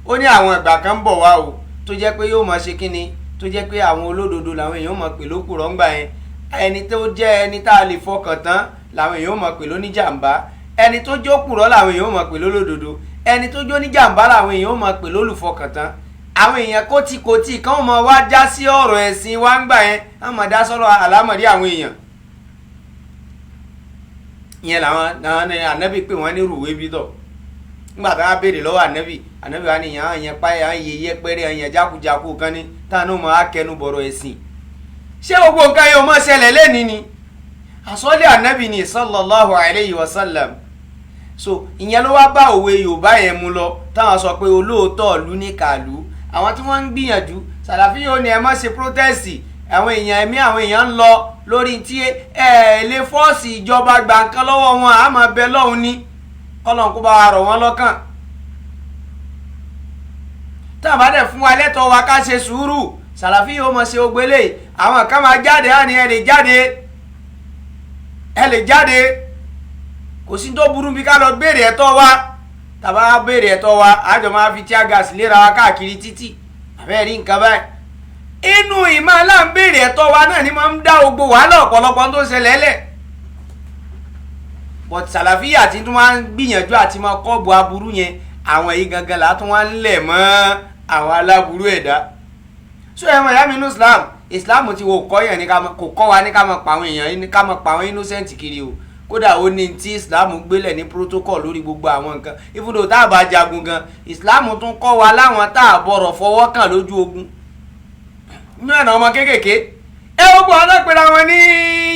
ó ní àwọn ìgbà kan ń bọ̀ wá o, tó jẹ́ pé yóò máa ṣe kíni, tó jẹ́ pé àwọn olódodo làwọn èèyàn máa pè lókùrọ̀ ńgbà yẹn, ẹni tó jẹ́ ẹni tá a lè fọkàn tán làwọn èèyàn máa pè lóníjàmbá, ẹni tó jókùrọ̀ làwọn èèyàn máa pè lólódodo, ẹni tó jóníjàmbá làwọn èèyàn máa pè lólùfọkàn tán. Àwọn èèyàn kótíkótí kan máa wá já sí ọ̀rọ̀ ẹ̀sìn wa ńgbà yẹn, wọ́n máa dá sọ́rọ̀ àlámọ̀rí àwọn èèyàn ìyẹn làwọn ànábì pé wọ́n ní rùwé bídọ̀. Nígbà tá a béèrè lọ́wọ́ ànábì, ànábì wa ni ìyàn yẹn páyà ń yẹ yẹpẹrẹ yẹn jákujáku kan ní táwọn náà máa kẹnu bọ̀rọ̀ ẹ̀sìn. Ṣé gbogbo nǹkan yóò máa ṣẹlẹ̀ lẹ́ni ni? Àsọ́lé ànábì ni sallallahu alayhi wa sallam. So ìyẹn ló wá bá òwe Yorùbá yẹn mú lọ, táwọn sọ pé olóòótọ́ ìlú ní kàlú. Àwọn tí wọ́n ń gbìyànjú sàlàfí yóò ní ẹ má ṣe protest, àwọn èèyàn ẹ̀mí àwọn èèyàn ń lọ lórí tí ẹ lè fọ́ọ̀sì ìjọba gbà nǹkan lọ́wọ́ wọn, á máa bẹ lọ́hùn ní kọ́lọ́n kó bá wa rọ̀ wọ́n lọ́kàn. Tá a bá dẹ̀ fún wa lẹ́tọ̀ọ́ wa ká ṣe sùúrù, sàlàfí yóò mọ̀ ṣe ogbélé. Àwọn kan máa jáde, á ní ẹ lè jáde, ẹ lè jáde, kò sí tó burú bí ká lọ béèrè ẹ̀tọ́ wa. Tàbá béèrè ẹ̀tọ́ wa, àjọ máa fi tear gas léra wa káàkiri títì, àbẹ́ rí nǹkan báyìí. Inú ìmọ̀ aláǹbèrè ẹ̀tọ́ wa náà ni máa ń dá gbogbo wàhálà ọ̀pọ̀lọpọ̀ tó ń ṣẹlẹ̀ lẹ̀. But sàlàfíà tí tún máa ń gbìyànjú àti máa kọ́ọ̀bù aburú yẹn, àwọn èyí gangan là tún wá ń lẹ̀ mọ́ àwọn aláburú ẹ̀dá. So ẹ̀ mọ̀ ìyá mi inú Islam, Islam ti wo kọ́ yẹn ní ká kò kọ́ wa ní ká máa pa àwọn èèyàn, ní ká máa pa àwọn innocent kiri o. Kódà ó ní tí Islam gbélẹ̀ ní protocol lórí gbogbo àwọn nǹkan. Ibùdó tá a bá jagun gan, Islam tún kọ́ wa láwọn tá a bọ̀rọ̀ fọwọ́ kàn lójú ogun. Nínú ẹ̀nà ọmọ kéékèèké, ẹ gbogbo àwọn tó pera wọn ní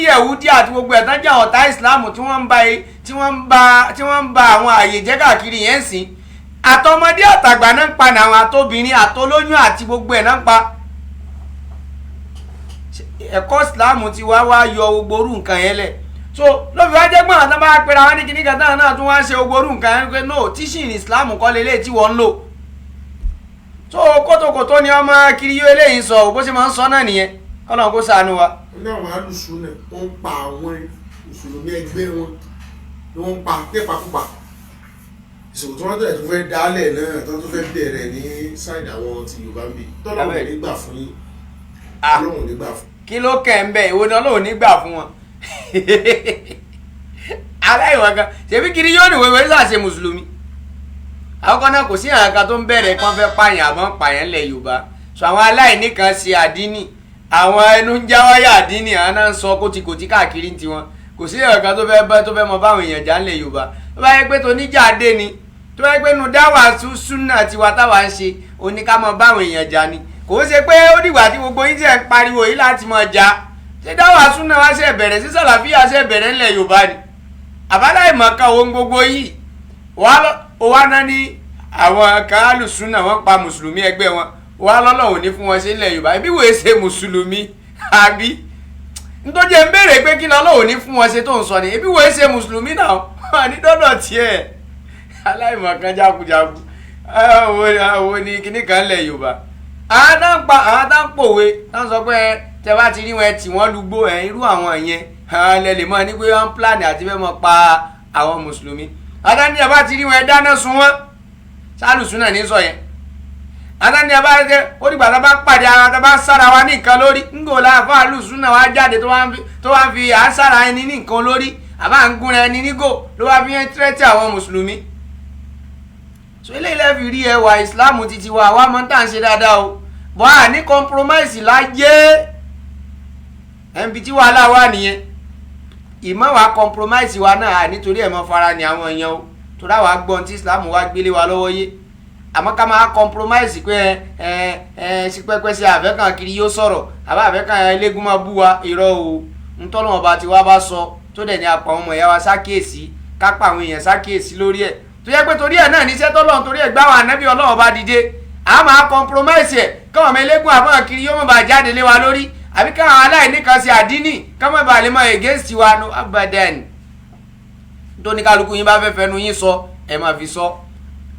Yẹ̀wúdí àti gbogbo ẹ̀ tán jẹ́ ọ̀tá Islam tí wọ́n ń ba àwọn àyè jẹ́ káàkiri yẹn ń sìn. Àtọmọdé àtàgbà náà ń pa ní àwọn àtobìnrin àtolóyún àti gbogbo ẹ̀ náà ń pa. Ẹ̀kọ́ Islam ti wá wá yọ gbogbo orú nǹkan yẹn lẹ̀. So ló fi wá jẹ́ gbọ́n àtàn bá pera wọn ní kíní kan táwọn náà tún wá ń ṣe gbogbo orú nǹkan yẹn pé no, teaching Islam kọ́ lélẹ̀ tí wọ́n ń lò. Tó kótókótó ni ọmọ kiri yóò eléyìí sọ, bó ṣe máa ń sọ náà nìyẹn, kọ́nà kó ṣàánú wa. Ní àwọn alùsùn náà wọ́n ń pa àwọn mùsùlùmí ẹgbẹ́ wọn ni wọ́n ń pa nípakúpa. Ìṣòro tí wọ́n tẹ̀ tó fẹ́ dálẹ̀ náà tó fẹ́ bẹ̀rẹ̀ ní sáìdì àwọn ti Yorùbá ń bì, tọ́lọ́run ní gbà fún yín, Ọlọ́run ní gbà fún. Kí ló kẹ́ ń bẹ̀? Ìwo ni Ọlọ́run ní gbà fún wọn? Aláìwọ̀n kan ṣèbí kiri yóò ní wẹ́wẹ́ ṣàṣe mùsùlùmí. Àkọ́kọ́ náà kò sí àwọn kan tó ń bẹ̀rẹ̀ kán fẹ́ pààyàn àmọ́ pààyàn lẹ̀ Yorùbá. Sọ àwọn aláìní kan ṣe àdínì, àwọn ẹnu ń jáwáyà àdínì, àwọn náà ń sọ kótíkótí káàkiri ń tiwọn. Kò sí àwọn kan tó fẹ́ mọ báwọn èèyàn já ńlẹ̀ Yorùbá. Tó bá yẹ pé toníjà dé ni, tó bá yẹ pé nu dáwà súnà tiwa táwa ń ṣe oní ká mọ báwọn èèyàn já ni. Kò ṣe pé ó dìgbà tí gbogbo yín ṣe ń pariwo yìí láti mọ já. Ṣé dáwà súnà wá ṣe bẹ̀rẹ̀ sí sàlàfíà ṣe bẹ̀rẹ̀ ńlẹ̀ Yorùbá ni? Àbáláìmọ̀ kan òun gbogbo yìí wà náà ní àwọn kan alùsùnà wọ́n pa mùsùlùmí ẹgbẹ́ wọn, wà lọ́lọ́wọ́ ní fún wọn ṣe ńlẹ̀ Yorùbá. Ibi wòye ṣe mùsùlùmí àbí? Nítorí ẹ̀ ń béèrè pé kí lọ́lọ́wọ́ ní fún wọn ṣe tó ń sọ ni, ibi wòye ṣe mùsùlùmí náà wà ní dọ́dọ̀ tiẹ̀. Aláìmọ̀ kan jákujáku àwọn ní kíní kan ńlẹ̀ Yorùbá. Àwọn tá ń pòwe tá ń sọ pé tẹ bá ti rí wọn tì wọ́n lùgbó ẹ̀, irú àwọn yẹn lẹ lè mọ̀ ní pé wọ́n ń pílánì àti fẹ́ mọ́ pa àwọn mùsùlùmí. Adáni àbá ti rí wọn ẹ dáná sun wọn, sálùsùn náà ní sọ yẹn. Adáni àbá rẹ ó dìgbà tá a bá pàdé ara tá a bá sára wa ní nǹkan lórí, ńgò láàfọ àlùsùn náà wá jáde tó wá ń fi à ń sára ẹni ní nǹkan lórí, àbá ń gúnra ẹni nígò ló wá fi ń tírẹ́tì àwọn mùsùlùmí. So eléyìí lẹ́ fi rí ẹwà ìsìláàmù títí wa, àwa mọ̀ tá à ń ṣe dáadáa o, bọ́ à ní compromise láyé. Ẹnbi tí wàhálà wà nìyẹn. Ìmọ̀ wa compromise wa náà nítorí ẹ̀ mọ́ fara ni àwọn èèyàn o, torí àwa gbọ́n tí Islam wa gbélé wa lọ́wọ́ yé. Àmọ́ ká máa compromise pé ẹ ẹ sí pẹ́pẹ́ sí àfẹ́kàn kiri yóò sọ̀rọ̀ àbá àfẹ́kàn eléégún máa bú wa, irọ́ o. Ntọ́nà ọba tí wa bá sọ tó dẹ̀ ní apá ọmọ ìyá wa sákèésí, ká pa àwọn èèyàn sákèésí lórí ẹ̀, tó yẹ pé torí ẹ̀ náà níṣẹ́ tọ́lọ́run torí ẹ̀ gbá wa ànábì Ọlọ́run bá dìde, a máa compromise ẹ̀ káwọn ọmọ eléégún àbọ̀n kiri yóò mọ̀ bá jáde lé wa lórí, àbí káwọn aláìní kan ṣe àdínì káwọn bá lè mọ against wa no abadan. Tó ní kálukú yín bá fẹ́ fẹnu yín sọ ẹ máa fi sọ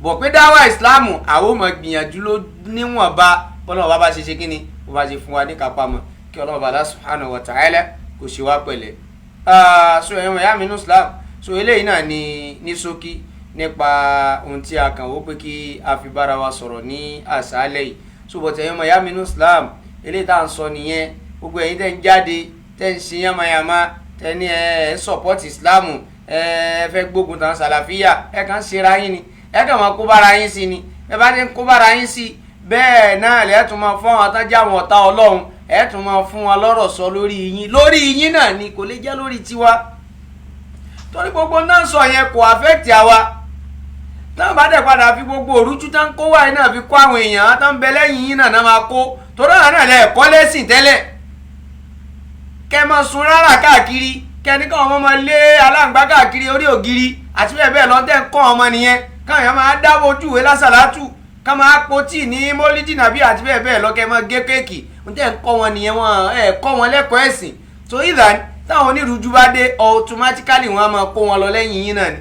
bọ̀ pé dáwà ìsìláàmù àwọn ò mọ̀ gbìyànjú ló níwọ̀nba bọ́lá ọba bá ṣe ṣe kíni bó bá ṣe fún wa ní kápá mọ́, kí Ọlọ́run bá subhanahu wa ta'ala kò ṣe wá pẹ̀lẹ́. So ẹ̀yin ọmọ ìyá mi nínú Islam, so eléyìí náà ní ní ṣókí nípa ohun tí a kàn wó pé kí a fi bára wa sọ̀rọ̀ ní àṣálẹ́ yìí. So bọ̀tẹ̀ ẹ̀yin ọmọ ìyá mi nínú Islam, eléyìí tá à ń sọ nìyẹn. Gbogbo ẹ̀yin tẹ́ ń jáde tẹ́ ń ṣe yánmayànmá tẹ́ ní ẹ support Islam, ẹ fẹ́ gbógun tàn sàlàfíà, ẹ kàn ń ṣera yín ni, ẹ kàn máa kó bára yín sí ni. Ẹ bá ti ń kó bára yín sí bẹ́ẹ̀ náà lẹ́ẹ̀ tún máa fún àwọn tán jẹ́ àwọn ọ̀tá Ọlọ́run, ẹ tún máa fún wọn lọ́rọ̀ sọ lórí yín, lórí yín náà ni, kò lè jẹ́ lórí tiwa. Torí gbogbo náà sọ yẹn kò affect àwa. Táwọn bá dẹ̀ padà fi gbogbo òrújú tán kó wáyé náà fi kó àwọn èèyàn tán bẹ lẹ́yìn yín náà máa kó, torí àwọn náà lẹ̀ kọ́ lẹ́sìn tẹ́lẹ̀. Kẹ́ máa sun rárá káàkiri, kẹ́ ní káwọn ọmọ máa lé aláǹgbá káàkiri orí ògiri àti bẹ́ẹ̀ bẹ́ẹ̀ lọ́tẹ̀ ń kọ́ ọmọ nìyẹn, káwọn èèyàn máa dáwọ́ ojúwe lásàlátù, ká máa po tíì ní mólídì nàbí àti bẹ́ẹ̀ bẹ́ẹ̀ lọ, kẹ́ máa gé kéèkì. Ń tẹ́ ń kọ́ wọn nìyẹn, wọn ẹ̀ kọ́ wọn lẹ́kọ̀ọ́ ẹ̀sìn. So ìdá táwọn onírúurú bá dé automatically wọn á máa kó wọn lọ lẹ́yìn yín náà ni.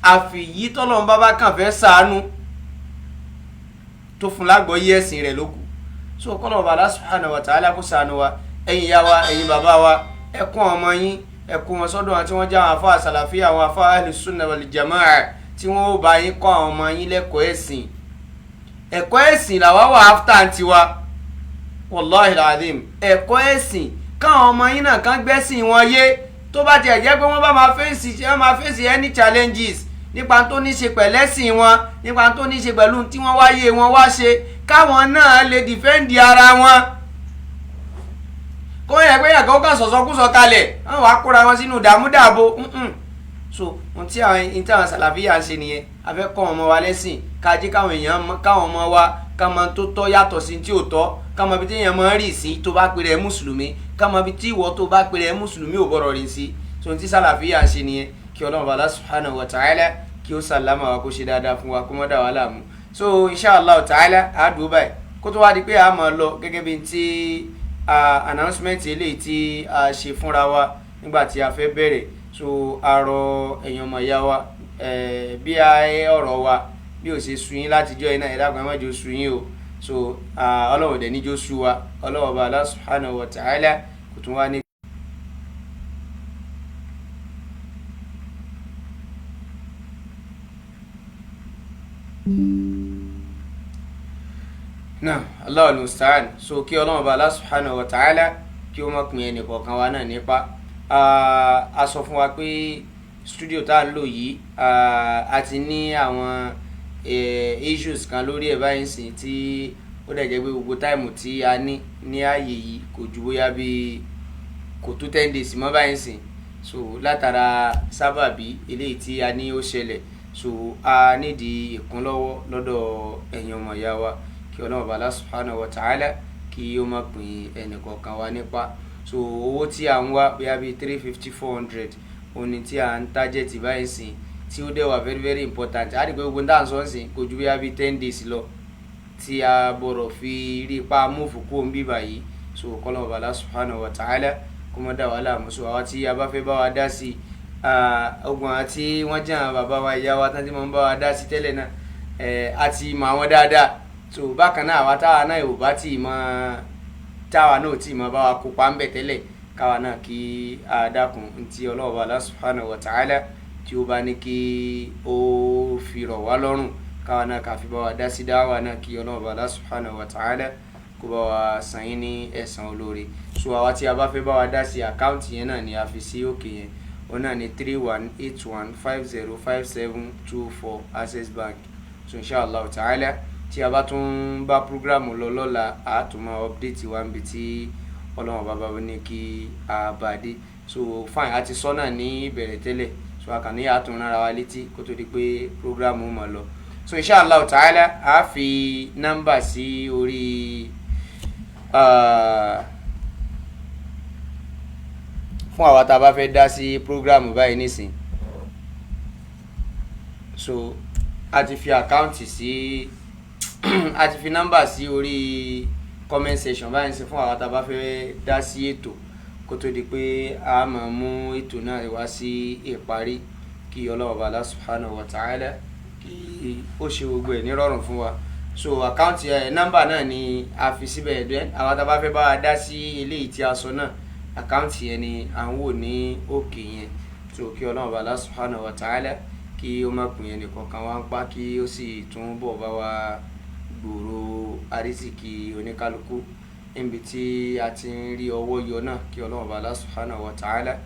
Àfìyí tọ́lọ́run bá bá kàn fẹ́ ṣàánú tó fún lágbọ́yé ẹ̀sìn rẹ̀ lókù. So kọ́lọ̀ bá Allah subhanahu wa ta'ala kó ṣàánú wa. Ẹ̀yin ìyá wa, ẹ̀yin bàbá wa, ẹ kún ọmọ yín, ẹ kún wọn sọ́dọ̀ àwọn tí wọ́n jẹ́ àwọn afá sàlàfíà, àwọn afá ahlu sunnah wal jamaa, tí wọ́n ó bá yín kọ́ àwọn ọmọ yín lẹ́kọ̀ọ́ ẹ̀sìn. Ẹ̀kọ́ ẹ̀sìn làwa wà áfítà tiwa, wallahi alazim. Ẹ̀kọ́ ẹ̀sìn káwọn ọmọ yín náà kán gbẹ́sìn wọn yé. Tó bá tiẹ̀ jẹ́ pé wọ́n bá máa fèsì, wọ́n máa fèsì any challenges nípa tó ní ṣe pẹ̀lẹ́sìn wọn, nípa tó ní ṣe pẹ̀lú tí wọ́n wáyé wọn wá ṣe, káwọn náà lè dìfẹ́ǹdì ara wọn. Kó yẹ pé yàgò kan sọ̀sọ́kúsọ kalẹ̀, wọ́n wàá kóra wọn sínú dààmúdààbò. So ohun tí àwọn sàlàfíà ń ṣe nìyẹn. A fẹ́ kọ́ ọmọ wa lẹ́sìn, ká jẹ́ káwọn èèyàn káwọn ọmọ wa ká mọ tó tọ́ yàtọ̀ sí tí ò tọ́, ká mọ ibi tí èèyàn máa ń rìn sí tó bá pèrè ẹ́ mùsùlùmí, ká mọ ibi tí ìwọ tó bá pèrè ẹ́ mùsùlùmí ò gbọ́dọ̀ rìn sí. So ohun tí sàlàfíà ń ṣe nìyẹn. Kí Ọlọ́run bá subhanahu wa ta'ala kí ó sàlámà wa, kó ṣe dáadáa fún wa, kó má dà wá láàmú. So inshallah ta'ala a dúró báyìí kó tó wá di pé a máa lọ gẹ́gẹ́ bí ti announcement eléyìí tí a ṣe fúnra wa nígbà tí a fẹ́ bẹ̀rẹ̀. So a rọ ẹ̀yin ọmọ ìyá wa, bí a ọ̀rọ̀ wa Bí ò ṣe sú yín látijọ́ iná, ẹ dákun, ẹ má jẹ́ ó sú yín o. So Ọlọ́run dẹ̀ níjó sú wa. Ọlọ́run ọba Allah subhanahu wa ta'ala kò tún wá ní. Náà Allahu al-musta'an. So kí Ọlọ́run ọba Allah subhanahu wa ta'ala kí ó má pín ẹnì kọ̀ọ̀kan wa náà nípa. A sọ fún wa pé studio tá a ń lò yìí, a ti ní àwọn issues kan lórí ẹ̀ báyìí sìn, tí ó dẹ̀ jẹ́ pé gbogbo time tí a ní ní ààyè yìí kò ju bóyá bí kò tó 10 days mọ́ báyìí sìn. So látara sábàbí eléyìí tí a ní ó ṣẹlẹ̀, so a nídìí ìkúnlọ́wọ́ lọ́dọ̀ ẹ̀yin ọmọ ìyá wa, kí Ọlọ́run ọba Allah subhanahu wa ta'ala kí ó má pín ẹnì kọ̀ọ̀kan wa nípa. So owó tí à ń wá, bóyá bíi 350, 400, òun ni tí à ń target báyìí sìn, tí ó dẹ̀ wà very very important. A rí pé gbogbo tá à ń sọ ń sìn kò ju bóyá bíi 10 days lọ tí a bọ̀rọ̀ fi rí ipa move kúrò ń bí báyìí. So kọ́lọ́run ọba Allah subhanahu wa ta'ala kó mọ́ dà wá láàmú. So àwa tí a bá fẹ́ bá wa dá sí ogun, àti wọ́n jẹ́ àwọn bàbá wa, ìyá wa tán tí wọ́n ń bá wa dá sí tẹ́lẹ̀ náà, a ti mọ àwọn dáadáa. So bákan náà, àwa táwa náà ò bá tí ì mọ, táwa náà ò tí ì mọ bá wa kópa ń bẹ̀ tẹ́lẹ̀, káwa náà kí a dákun, ntí Ọlọ́run Allah subhanahu wa ta'ala tí ó bá ní kí ó fi rọ̀ wá lọ́rùn, káwa náà ká fi bá wa dá sí dáwà náà, kí Ọlọ́run Allah subhanahu wa ta'ala kó bá wa san yín ní ẹ̀san olóore. So àwa tí a bá fẹ́ bá wa dá sí, account yẹn náà ni a fi sí òkè yẹn. Òun náà ni 3181505724, Access Bank. So inshallah ta'ala, tí a bá tún bá program lọ lọ́la, a tún máa update wa níbi tí Ọlọ́run bàbá ní kí a bá dé. So fine, a ti sọ náà ní ìbẹ̀rẹ̀ tẹ́lẹ̀, so a kàn ní àtún rárá wa létí kó tó di pé program máa lọ. So inshallah ta'ala, a fi nọ́mbà sí orí fún àwa tá a bá fẹ́ dá sí program báyìí nísìn. So a ti fi account sí, a ti fi nọ́mbà sí orí comment section báyìí sí fún àwa tá a bá fẹ́ dá sí ètò, kó tó di pé a máa mú ètò náà wá sí ìparí. Kí Ọlọ́run Allah subhanahu wa ta'ala kí ó ṣe gbogbo ẹ̀ nírọ̀rùn fún wa. So account ẹ̀, nọ́mbà náà ni a fi síbẹ̀ ẹ̀dẹ́. Àwa tá a bá fẹ́ bá wa dá sí eléyìí tí a sọ náà, account yẹn ni à ń wò ní òkè yẹn. So kí Ọlọ́run Allah subhanahu wa ta'ala kí ó má pín ẹnì kọ̀ọ̀kan wá ń pa, kí ó sì tún bọ̀ bá wa gbòòrò àrísìkí oníkálukú níbi tí a ti ń rí ọwọ́ yọ náà, kí Ọlọ́run Allah subhanahu wa ta'ala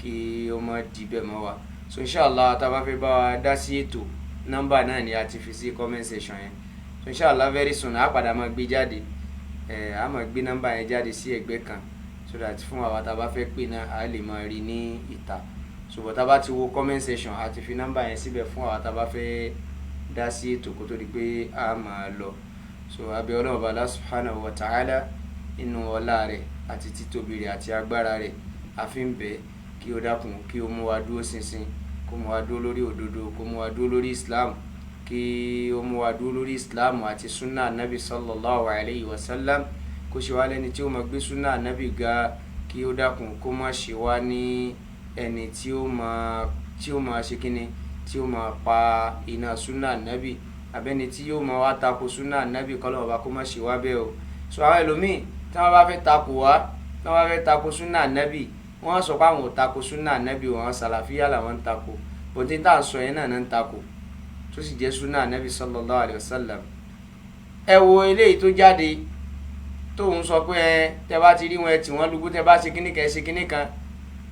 kí ó má dìbẹ̀ mọ́ wa. So inshallah, tá a bá fẹ́ bá wa dá sí ètò, nọ́mbà náà ni a ti fi sí comment section yẹn. So inshallah, very soon, a padà máa gbé jáde, ẹ̀ a máa gbé nọ́mbà yẹn jáde sí ẹ̀gbẹ́ kan, so that fún àwa tá a bá fẹ́ pè náà, a lè máa rí ní ìta. Ṣùgbọ́n tá a bá ti wo comment section, a ti fi nọ́mbà yẹn síbẹ̀ fún àwa tá a bá fẹ́ dá sí ètò kó tó di pé a máa lọ. So abẹ́ Ọlọ́run Allah subhanahu wa ta'ala, inú ọlá rẹ̀ àti títóbi rẹ̀ àti agbára rẹ̀, a fi ń bẹ̀ kí ó dákun, kí ó mú wa dúró ṣinṣin, kó mú wa dúró lórí òdodo, kó mú wa dúró lórí Islam, kí ó mú wa dúró lórí Islam àti sunna Nabi sallallahu alayhi wa sallam, kó ṣe wá lẹ́ni tí ó máa gbé sunna Nabi ga, kí ó dákun, kó má ṣe wá ní ẹni tí ó máa ṣe kíni, tí ó máa pa iná sunna Nabi, abẹ́ni tí yóò máa wá tako sunna Nabi. Kọ́lọ́ ọba kó má ṣe wá bẹ́ẹ̀ o. So àwọn ẹlòmíì tí wọ́n bá fẹ́ tako wá, tí wọ́n bá fẹ́ tako sunna Nabi, wọ́n sọ pé àwọn ò tako sunna Nabi, wọn sàlàfíà làwọn ń tako. Bòtí tá à ń sọ yẹn náà ń tako, tó sì jẹ́ sunna Nabi sallallahu alayhi wa sallam. Ẹ wo eléyìí tó jáde tóun sọ pé ẹ tẹ bá ti rí wọn, ẹ tì wọ́n lùgbú, tẹ bá ṣe kíní kan, ẹ ṣe kíní kan.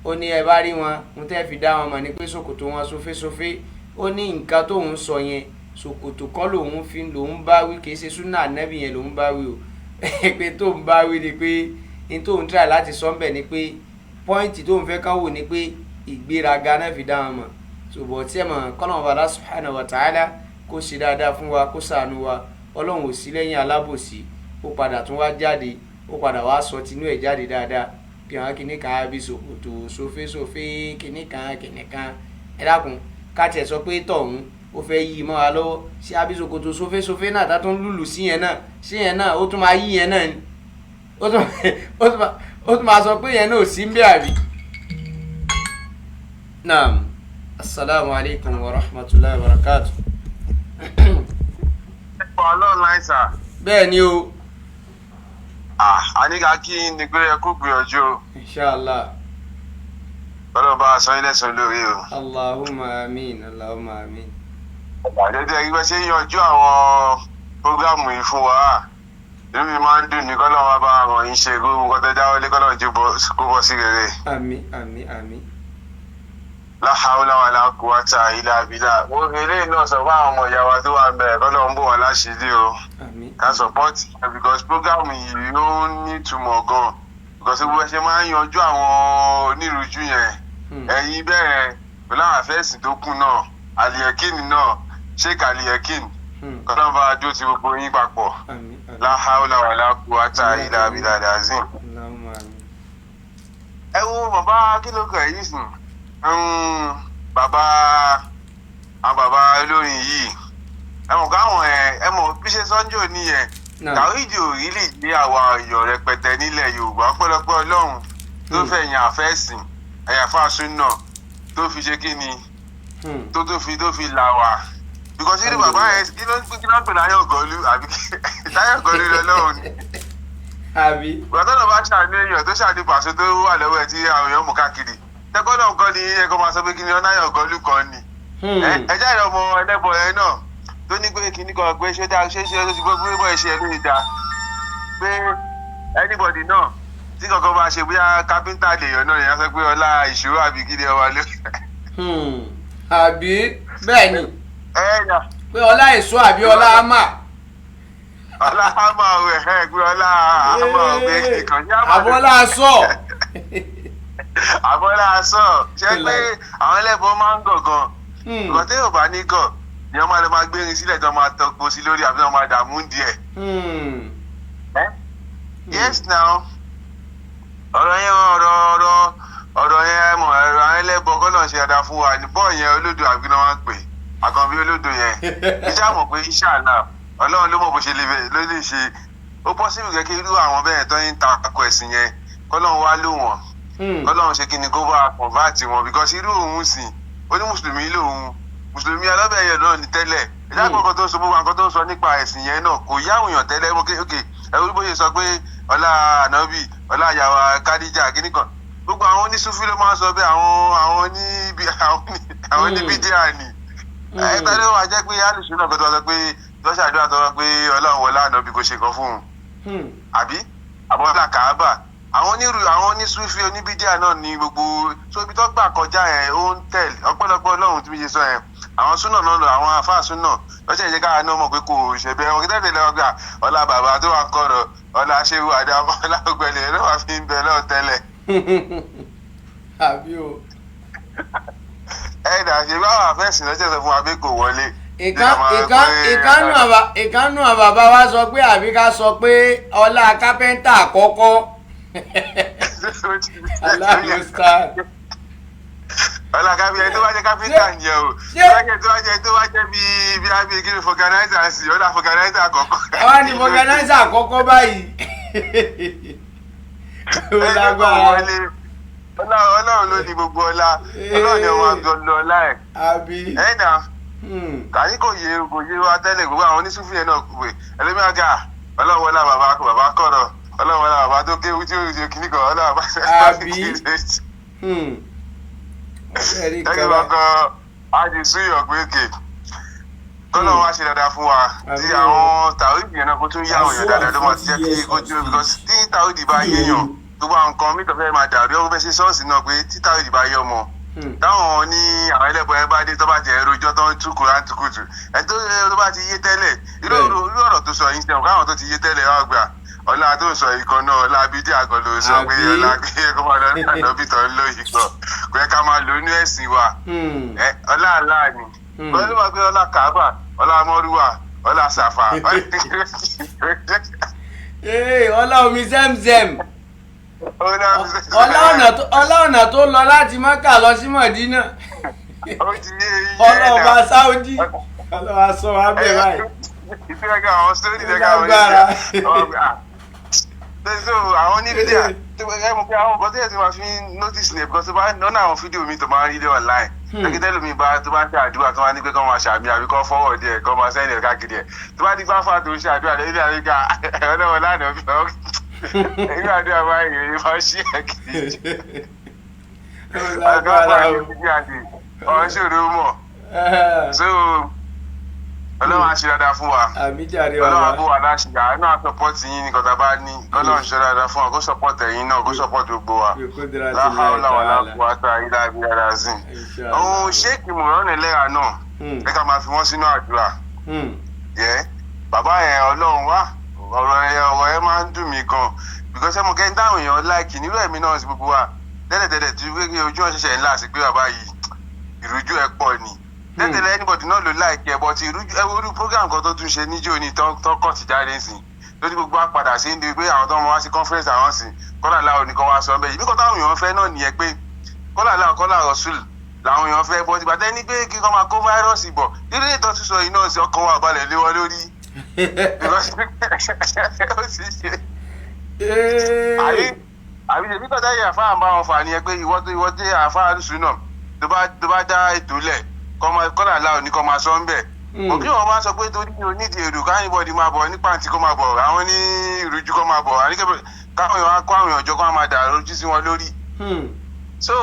Ó ní ẹ bá rí wọn, ń tẹ́ fi dá wọn mọ̀ ní pé ṣòkòtò wọn sófésófé. Ó ní nǹkan tóun sọ yẹn, ṣòkòtò kọ́ lòun fi lòun bá wí, kì í ṣe súnà Nẹ́bì yẹn lòun bá wí o. Pé tóun bá wí ni pé ní tóun try láti sọ ń bẹ̀ ni pé point tóun fẹ́ kán wò ni pé ìgbéraga náà fi dá wọn mọ̀. Ṣùgbọ́n tí ẹ mọ̀, kọ́nà ọba Allah subhanahu wa ta'ala kó ṣe dáadáa fún wa, kó ṣàánú wa. Ọlọ́run ò sí lẹ́yìn alábòsí. Ó padà tún wá jáde, ó padà wá sọ tinú ẹ̀ jáde dáadáa bí àwọn kìnnì kan bí ṣòkòtò sófésófé, kìnnì kan kìnnì kan. Ẹ dákun, ká tiẹ̀ sọ pé tọ̀hún ó fẹ́ yí mọ́ wa lọ́wọ́, ṣé àbí ṣòkòtò sófésófé náà tá tó ń lùlù sí yẹn náà, ṣé yẹn náà ó tún máa yí yẹn náà ni? Ó tún máa sọ pé yẹn náà ò sí ń bẹ́ àbí. Naam, asalaamu alaykum wa rahmatulahi wa barakatu. Organizer. Bẹ́ẹ̀ ni o. Ah, a ní ká kí ni pé ẹ kú gbìyànjú o. Inshallah. Ọlọ́run bá a sọ ilé sọ lórí o. Allahumma amin, Allahumma amin. Àjẹjẹ ẹgbẹ́ ṣe ń yanjú àwọn prógámù yìí fún wa. Inú mi máa ń dùn ní kọ́lọ́run wá bá àwọn yín ṣe gbogbo nǹkan tẹ́ dáwọ́lé kọ́lọ́run jù kó bọ́ sí rere. Àmín, àmín, àmín. La hawla wala quwwata illa billah. Mo fi eléyìí náà sọ fún àwọn ọmọ ìyá wa tó wà ń bẹ̀rẹ̀ kọ́lọ́run bò wọ́n láṣìírí o. Àmín. Ká support because program yìí ó ní ìtumọ̀ gan because gbogbo ẹ ṣe máa ń yanjú àwọn onírúurú yẹn. Ẹ̀yin bẹ́ẹ̀ pẹ̀lú àwọn àfẹ́sìn tó kù náà, Aliyekin náà, Sheikh Aliyekin, kọ́lọ́n bá dúró ti gbogbo yín papọ̀. Àmín, àmín. La hawla wala quwwata illa billah azim. Allahumma amin. Ẹ wo bàbá kí ló kọ yìí sùn, bàbá àwọn bàbá olórin yìí, ẹ mọ̀ káwọn ẹ mọ̀ bí ṣe sọ́njò nìyẹn. Tàwídìí ò rí lè gbé àwa èèyàn rẹpẹtẹ nílẹ̀ Yorùbá, ọpẹ́lọpẹ́ Ọlọ́run tó fẹ̀yìn àfẹ́sìn ẹ̀yàfà súnà tó fi ṣe kí ni tó fi là wá, because irú bàbá yẹn kí ló ń kí ló ń pè láyọ̀ gọ́lú àbí láyọ̀ gọ́lú lọ́lọ́run ni. Àbí. Gbàtọ́ náà bá ṣàánú èèyàn tó ṣàánú pàṣẹ tó wà lọ́wọ́ ẹ̀ tí àwọn èèyàn mú káàkiri, tẹ́kọ́ náà kọ́ ni ẹ kọ́ máa sọ pé kí ni ọ̀nàyọ̀ gọ́lú kan ni. Ẹ jáde ọmọ ẹlẹ́bọ yẹn náà tó ní pé kíní kan pé ṣé dáa ṣé ṣe ló ti gbọ́ pé bọ́ ṣe ló dáa pé anybody náà tí kankan bá ṣe bóyá kápẹ́ńtà lèèyàn náà lèèyàn sọ pé ọlá ìṣòro àbí kí ni ọwà ló. Àbí bẹ́ẹ̀ ni pé ọlá èso àbí ọlá àmà. Ọlá àmà ò ẹ̀ pé ọlá àmà ò pé kìkan ní àmà. Àbọ̀lá sọ. Àbọ̀lá sọ ṣé pé àwọn ẹlẹ́bọ máa ń gọ̀gàn ìgbà tí yóò bá ní gọ̀ ni wọ́n máa lọ máa gbérin sílẹ̀ tí wọ́n máa tọpo sí lórí àbí wọ́n máa dààmú díẹ̀. Yes now, ọ̀rọ̀ yẹn ọ̀rọ̀ yẹn mọ̀ ẹ̀rọ àwọn ẹlẹ́bọ kọ́nà ṣe dáadáa fún wa ní bọ́ọ̀ yẹn olódò àbí náà wọ́n pè àkànbí olódò yẹn iṣẹ́ àmọ̀ pé iṣẹ́ àná Ọlọ́run ló mọ̀ bó ṣe lè ló lè ṣe ó pọ́sibú kẹ́kẹ́ irú àwọn bẹ́ẹ̀ tó ń takò ẹ̀sìn yẹn kọ́lọ́run wá lò wọ́n, kọ́lọ́run ṣe kí ni kó bá convert wọn, because irú òun sìn ó ní mùsùlùmí lòun, mùsùlùmí alábẹ̀yẹ náà ní tẹ́lẹ̀ ìdáàbò kan tó ń sọ gbogbo nǹkan tó ń sọ nípa ẹ̀sìn yẹn náà kò yá àwọn èèyàn tẹ́lẹ̀. Ok ok, ẹ̀rú bó ṣe sọ pé ọlá ànábì, ọlá àyàwó kádíjà kíní kan, gbogbo àwọn onísúfí ló máa ń sọ bẹ́ẹ̀, àwọn oníbídíà ni ẹgbẹ́ ló wà jẹ́ pé alùsùn náà kó tó wá sọ pé lọ́sàdúrà tó wá pé ọlọ́run wọlá ànábì kò ṣe kan fún un àbí àbọ̀là kàábà, àwọn onírú àwọn onísúfí oníbídíà náà ní gbogbo so ibi tó gbà kọjá yẹn ó ń tẹ̀lé ọpẹ́lọpẹ́ Ọlọ́run tí mi ṣe sọ yẹn, àwọn súnà náà lọ àwọn àfáà súnà lọ́sẹ̀ ìjẹ́ káwa náà mọ̀ pé kò ṣe bẹ́ẹ̀ wọ́n tẹ̀lé lọ́wọ́ gbà ọlá bàbá tó wà ń kọ̀rọ̀ ọlá ṣéwù àdàmọ́ ọlá ògbẹ́lẹ̀ ló wà fi ń bẹ lọ́ọ̀ tẹ́lẹ̀. Àbí o. Ẹ dà ṣe báwọn àfẹ́sìn lọ́sẹ̀ sọ fún wa pé kò wọlé. Ìkánú bàbá wa sọ pé àbí ká sọ pé ọlá kápẹ́ńtà àkọ́kọ́. Aláàbò. Ọlá kápẹ́ńtà tó bá jẹ́ kápẹ́ńtà nìyẹn o, tó bá jẹ́ bíi bíi kí ni fọgànáìsà sí ọlá fọgànáìsà àkọ́kọ́. Àwa ni fọgànáìsà àkọ́kọ́ báyìí. Ó lágbára. Ọlọ́run ló ní gbogbo ọlá, Ọlọ́run ni ọmọ àgbẹ̀ ọlá ẹ̀. Àbí. Ẹ̀ nà kàyí kò yé kò yé wa tẹ́lẹ̀ gbogbo àwọn oníṣúfì yẹn náà pè ẹlẹ́mìí àgà Ọlọ́run wọlá bàbá bàbá kọ̀rọ̀, Ọlọ́run wọlá bàbá tó kéwú tí ó ṣe kíní kan Ọlọ́run bàbá. Àbí. Ẹgbẹ́ bá kan á di súyọ̀ pé òkè kọ́lọ́run wá ṣe dáadáa fún wa tí àwọn tàwídì yẹn náà kó tún yá àwọn èèyàn dáadáa ló máa ti jẹ́ kí kó jó, because tí tàwídì bá yéèyàn gbogbo àwọn nǹkan mítọ̀ fẹ́ máa dàrú ó fẹ́ ṣe ṣọ́ọ̀ṣì náà pé tí tàwídì bá yé ọmọ táwọn ní àwọn ẹlẹ́bọ yẹn bá dé tó bá jẹ́ rojọ́ tó ń tú kúrán tukutu ẹ tó bá ti yé tẹ́lẹ̀ irú ọ̀rọ̀ tó sọ yìí sẹ́wọ̀n káwọn tó ti yé tẹ́lẹ̀ wá gbà ọlá tó ń sọ yìí kan náà ọlá bídí àgọ́ ló sọ pé ọlá kó máa lọ ní ànábì tó ń lò yìí kan kò yẹ ká máa lò ní ẹ̀sìn wa ọlá àlá ni ọlá ló máa gbé ọlá kàábà ọlá mọ́rúwà ọlá sàfà. Ọlá omi zemzem, ọlá ọ̀nà tó lọ láti Mọ́kà lọ sí Mọ̀dínà, ọlá ọba Sáúdí, ọlọ́wà sọ wá bẹ̀ báyìí. Ìfẹ́ àwọn sórí ìdẹ́ka àwọn oníṣẹ́ àwọn oníbídíà ẹ mọ̀ pé àwọn nǹkan tó yẹ ti máa fi notice ni because bá lọ́nà àwọn fídíò mi tó máa ń rí lé online Ẹgbẹ́ lómi bá tó bá ń ṣe àdúrà tó máa ní pé kọ́ máa ṣàmì àbí kọ́ fọwọ́ díẹ̀ kọ́ máa sẹ́yìn káàkiri ẹ̀ tó bá ní fáfá tó ń ṣe àdúrà lẹ́yìn àríkà ọlọ́wọ́ lánàá bí wọ́n irú àdúrà báyìí èyí máa ń ṣí ẹ̀ kiri. Ọ̀ṣọ́rọ̀ mọ̀ so Ọlọ́run á ṣe dáadáa fún wa, Ọlọ́run á bó wa láṣẹ, àánú àsọpọ́tì yín ní kọ́tà bá ní, Ọlọ́run ṣe dáadáa fún wa, kó sọpọ́tì ẹ̀yin náà, kó sọpọ́tì gbogbo wa. La hawla wala quwwata illa billahi azim. Òun ṣéèkì mọ̀rán ẹlẹ́ra náà ẹ ká máa fi wọ́n sínú àdúrà. Yẹ bàbá yẹn Ọlọ́run wá ọ̀rọ̀ ẹ máa ń dùn mí gan because ẹ mọ̀ kẹ́ ń dáhùn èèyàn láìkì nílò ẹ̀mí náà sí gbogbo wa tẹ́lẹ̀tẹ́lẹ̀ tí ojú ọ̀ṣẹ̀ṣẹ̀ ńlá sí pé bàbá yìí ìrújú ẹ̀ pọ̀ ni tẹ́tẹ̀lẹ̀ anybody náà ló láìkí ẹ̀ but ìrújú ẹ wo irú program kan tó tún ṣe níjó ní tọkọ̀ ti jáde sí lórí gbogbo àpàdà sí ní pé àwọn tó ń wá sí conference àwọn sí kọ́là láwọn nìkan wá sọ bẹ́ẹ̀ ìbí kan táwọn èèyàn fẹ́ náà nìyẹn pé kọ́là láwọn kọ́là rọ̀ṣùl làwọn èèyàn fẹ́ but ìgbà tẹ́ ní pé kí wọ́n máa kó fáírọ́ọ̀sì bọ̀ nínú ìtọ́ sísọ yìí náà sí ọkàn wa balẹ̀ lé wọn lórí. Àbí ṣèbí kọ́tà yìí àfáà ń bá wọn fà nìyẹn pé ìwọ tó àfáà lùsùn náà tó bá dá ètò lẹ̀ kọ́là láò ní kọ́ máa sọ ń bẹ̀. Òkè wọn máa sọ pé torí onídìí èrò káyìnbọ̀dì máa bọ̀ ní pàǹtí kó máa bọ̀ àwọn ní ìrújú kó máa bọ̀ káwọn èèyàn kó àwọn èèyàn jọ kó máa dà lójú sí wọn lórí. So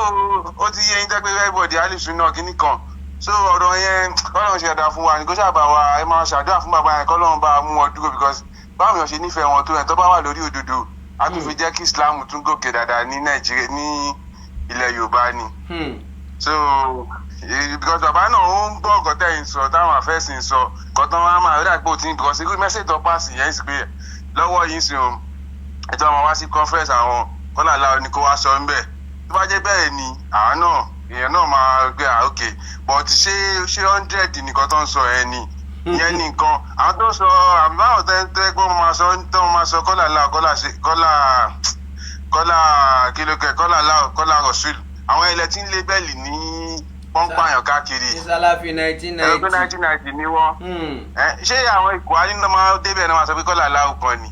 ó ti yé yín tẹ́ pé everybody alìsùn náà kíní kan so ọ̀rọ̀ yẹn kọ́lọ́run ṣe dáadáa fún wa ní kó ṣàbà wa ẹ máa ṣàdúrà fún bàbá yẹn kọ́lọ́run bá mú wọn dúró because báwọn èèyàn ṣe nífẹ̀ẹ́ wọn tó yẹn tó bá wà lórí òdodo á tún fi jẹ́ kí Islam tún gòkè dáadáa ní Nàìjíríà ní ilẹ̀ Yorùbá ni. So because bàbá náà ó ń gbọ́ ọ̀gọ́ tẹ̀ ń sọ táwọn àfẹ́sìn sọ kọ́tán wọn á máa rí àpò tí because irú mẹ́sẹ̀jì tó pàṣẹ yẹn sì pé lọ́wọ́ yìí sí o ẹ̀tọ́ wọn wá sí conference àwọn kọ́là láwọn ni kó wá sọ ń bẹ̀ tó bá jẹ́ bẹ́ẹ̀ ni àwọn náà èèyàn náà máa gbé à ok but ṣé 100 nìkan tó ń sọ ẹ ni ìyẹn nìkan àwọn tó ń sọ àmì báwọn tẹ́ gbọ́ máa sọ tó máa sọ kọ́là láwọn kọ́là kọ́là kílókè kọ́là láwọn kọ́là rọ̀ṣùl àwọn ilẹ̀ tí ń lé bẹ́ẹ̀lì ní pọ́npáyàn káàkiri. Ìsàlàfí 1990. Ẹgbẹ́ 1990 ni wọ́n. Ṣé àwọn ìkùránì náà máa débẹ̀ náà máa sọ pé kọ́là láwù kan ni?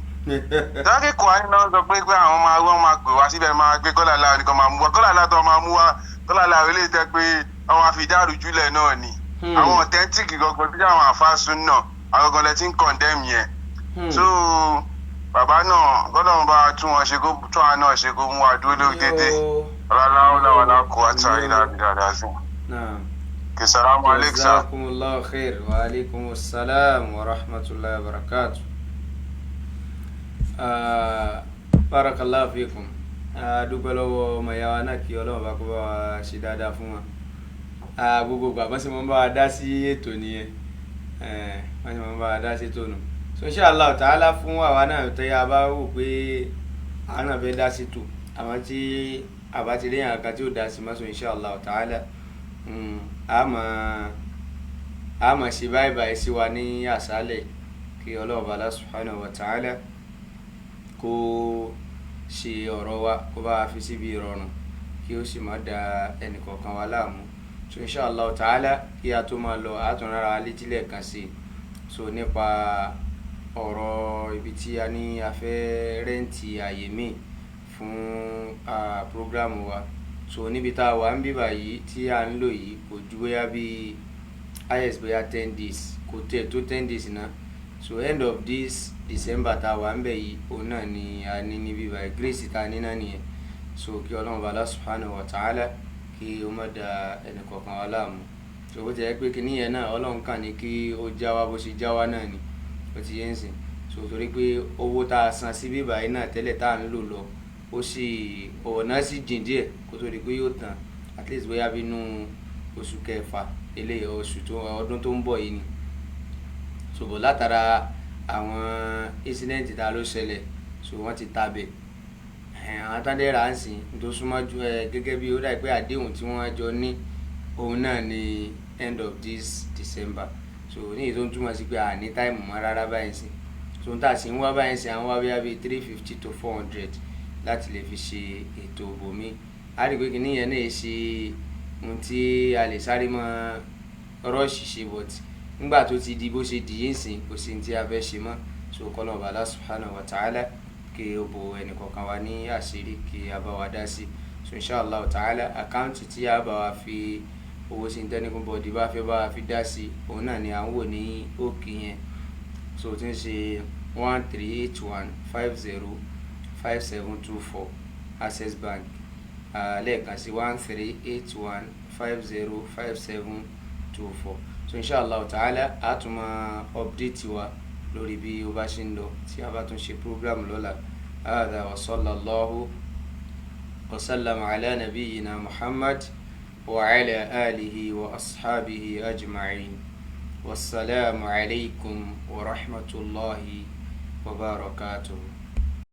Tọ́kì ìkùránì náà sọ pé pé àwọn máa wọ́n máa pè wá síbẹ̀ máa gbé kọ́là láwù nìkan máa mú wa kọ́là láwù tó máa mú wa kọ́là láwù eléyìí tẹ́ pé àwọn àfidárù júlẹ̀ náà ni. Àwọn authentic gangan bí àwọn àfáàsùn náà àwọn gangan lẹ ti ń condemn yẹn. So bàbá náà kọ́lọ́run bá tún wọn ṣe kó tún àwọn náà ṣe kó mú wa dúró lórí dédé. Ọlọ́lá kò wá tán ìlànà dáadáa sí. Naam. Assalamu alaikum. Jazakumullahu khair. Wa alaikumus salam wa rahmatullahi wa barakatuh. Barakallahu fikum. A dúpẹ́ lọ́wọ́ ọmọ ìyá wa náà kí Ọlọ́run bá kó bá wa ṣe dáadáa fún wa. Gbogbo ìgbà bọ́n sì máa ń bá wa dá sí ètò nìyẹn. Wọ́n sì máa ń bá wa dá sí ètò nù. So inshallah ta'ala fún àwa náà tẹ́ a bá wò pé àwa náà fẹ́ dá sí tò. Àmọ́ tí àbá ti rí àga tí ó dá sí mọ́sùn inshallah ta'ala a máa ṣe báyìí báyìí sí wa ní àṣálẹ̀ kí Ọlọ́run bá subhanahu wa ta'ala kó ṣe ọ̀rọ̀ wa kó bá fi síbi ìrọ̀rùn kí ó sì má da ẹnìkọ̀ọ̀kan wa láàmú. So inshallah ta'ala kí a tó máa lọ àtúnrára létí lẹ́ẹ̀kan sí i so nípa ọ̀rọ̀ ibi tí a ní a fẹ́ rẹ́ǹtì àyè míì fún program wa. So níbi tá a wà ń bíbà yìí tí a ń lò yìí kò ju bóyá bí highest bóyá 10 days kò tẹ̀ tó 10 days náà. So end of this December tá a wà ń bẹ̀ yìí òun náà ni a ní ní bíbà yìí grace tá a ní náà nìyẹn. So kí Ọlọ́run bá subhanahu wa ta'ala kí ó má da ẹnì kọ̀ọ̀kan wa láàmú. So bó ti yẹ pé kíní yẹn náà Ọlọ́run kàn ní kí ó já wa bó ṣe já wa náà ni ó ti yẹ ń sìn. So torí pé owó tá a san sí bíbà yìí náà tẹ́lẹ̀ tá à ń lò lọ ó sì ọ̀nà sì jìn díẹ̀ kó tó di pé yóò tán at least bóyá bínú oṣù kẹfà eléyìí oṣù tó ọdún tó ń bọ̀ yìí ni. So bọ̀ látara àwọn incident tá a ló ṣẹlẹ̀ so wọ́n ti tabẹ̀ àwọn tádẹ́rà ń sìn tó súnmọ́ ju ẹ gẹ́gẹ́ bí ó dà pé àdéhùn tí wọ́n jọ ní òun náà ni end of this December. So ní èyí tó ń túmọ̀ sí pé àní táìmù mọ́ rárá báyìí sìn. So n tà sí ń wá báyìí sìn àwọn wá bóyá bíi 350 to 400 láti lè fi ṣe ètò òbòmí. A rí pé kíní yẹn náà ṣe ohun tí a lè sáré mọ́ rọ́ọ̀ṣì ṣe but nígbà tó ti di bó ṣe di yín sìn kò sí ní tí a fẹ́ ṣe mọ́. So kọ́lọ́n bá Allah subhanahu wa ta'ala kí ó bo ẹnì kọ̀ọ̀kan wa ní àṣírí kí a bá wa dá sí. So inshallah ta'ala àkáǹtì tí a bá wa fi Owó sí tẹnikún bọ̀dì bá fẹ́ bá a fi dá sí, òun náà ni à ń wò ní òkè yẹn. So tí ń ṣe 1381505724, Access Bank. Lẹ́ẹ̀kan sí, 1381505724. So inshallah ta'ala, a tún máa update wa lórí bí ó bá ṣe ń lọ tí a bá tún ṣe program lọ́la. Hada wa sallallahu wa sallam ala nabiyyina Muhammad wa ala alihi wa ashabihi ajma'in. Wasalaamu alaykum wa rahmatulahi wa barakatuhu.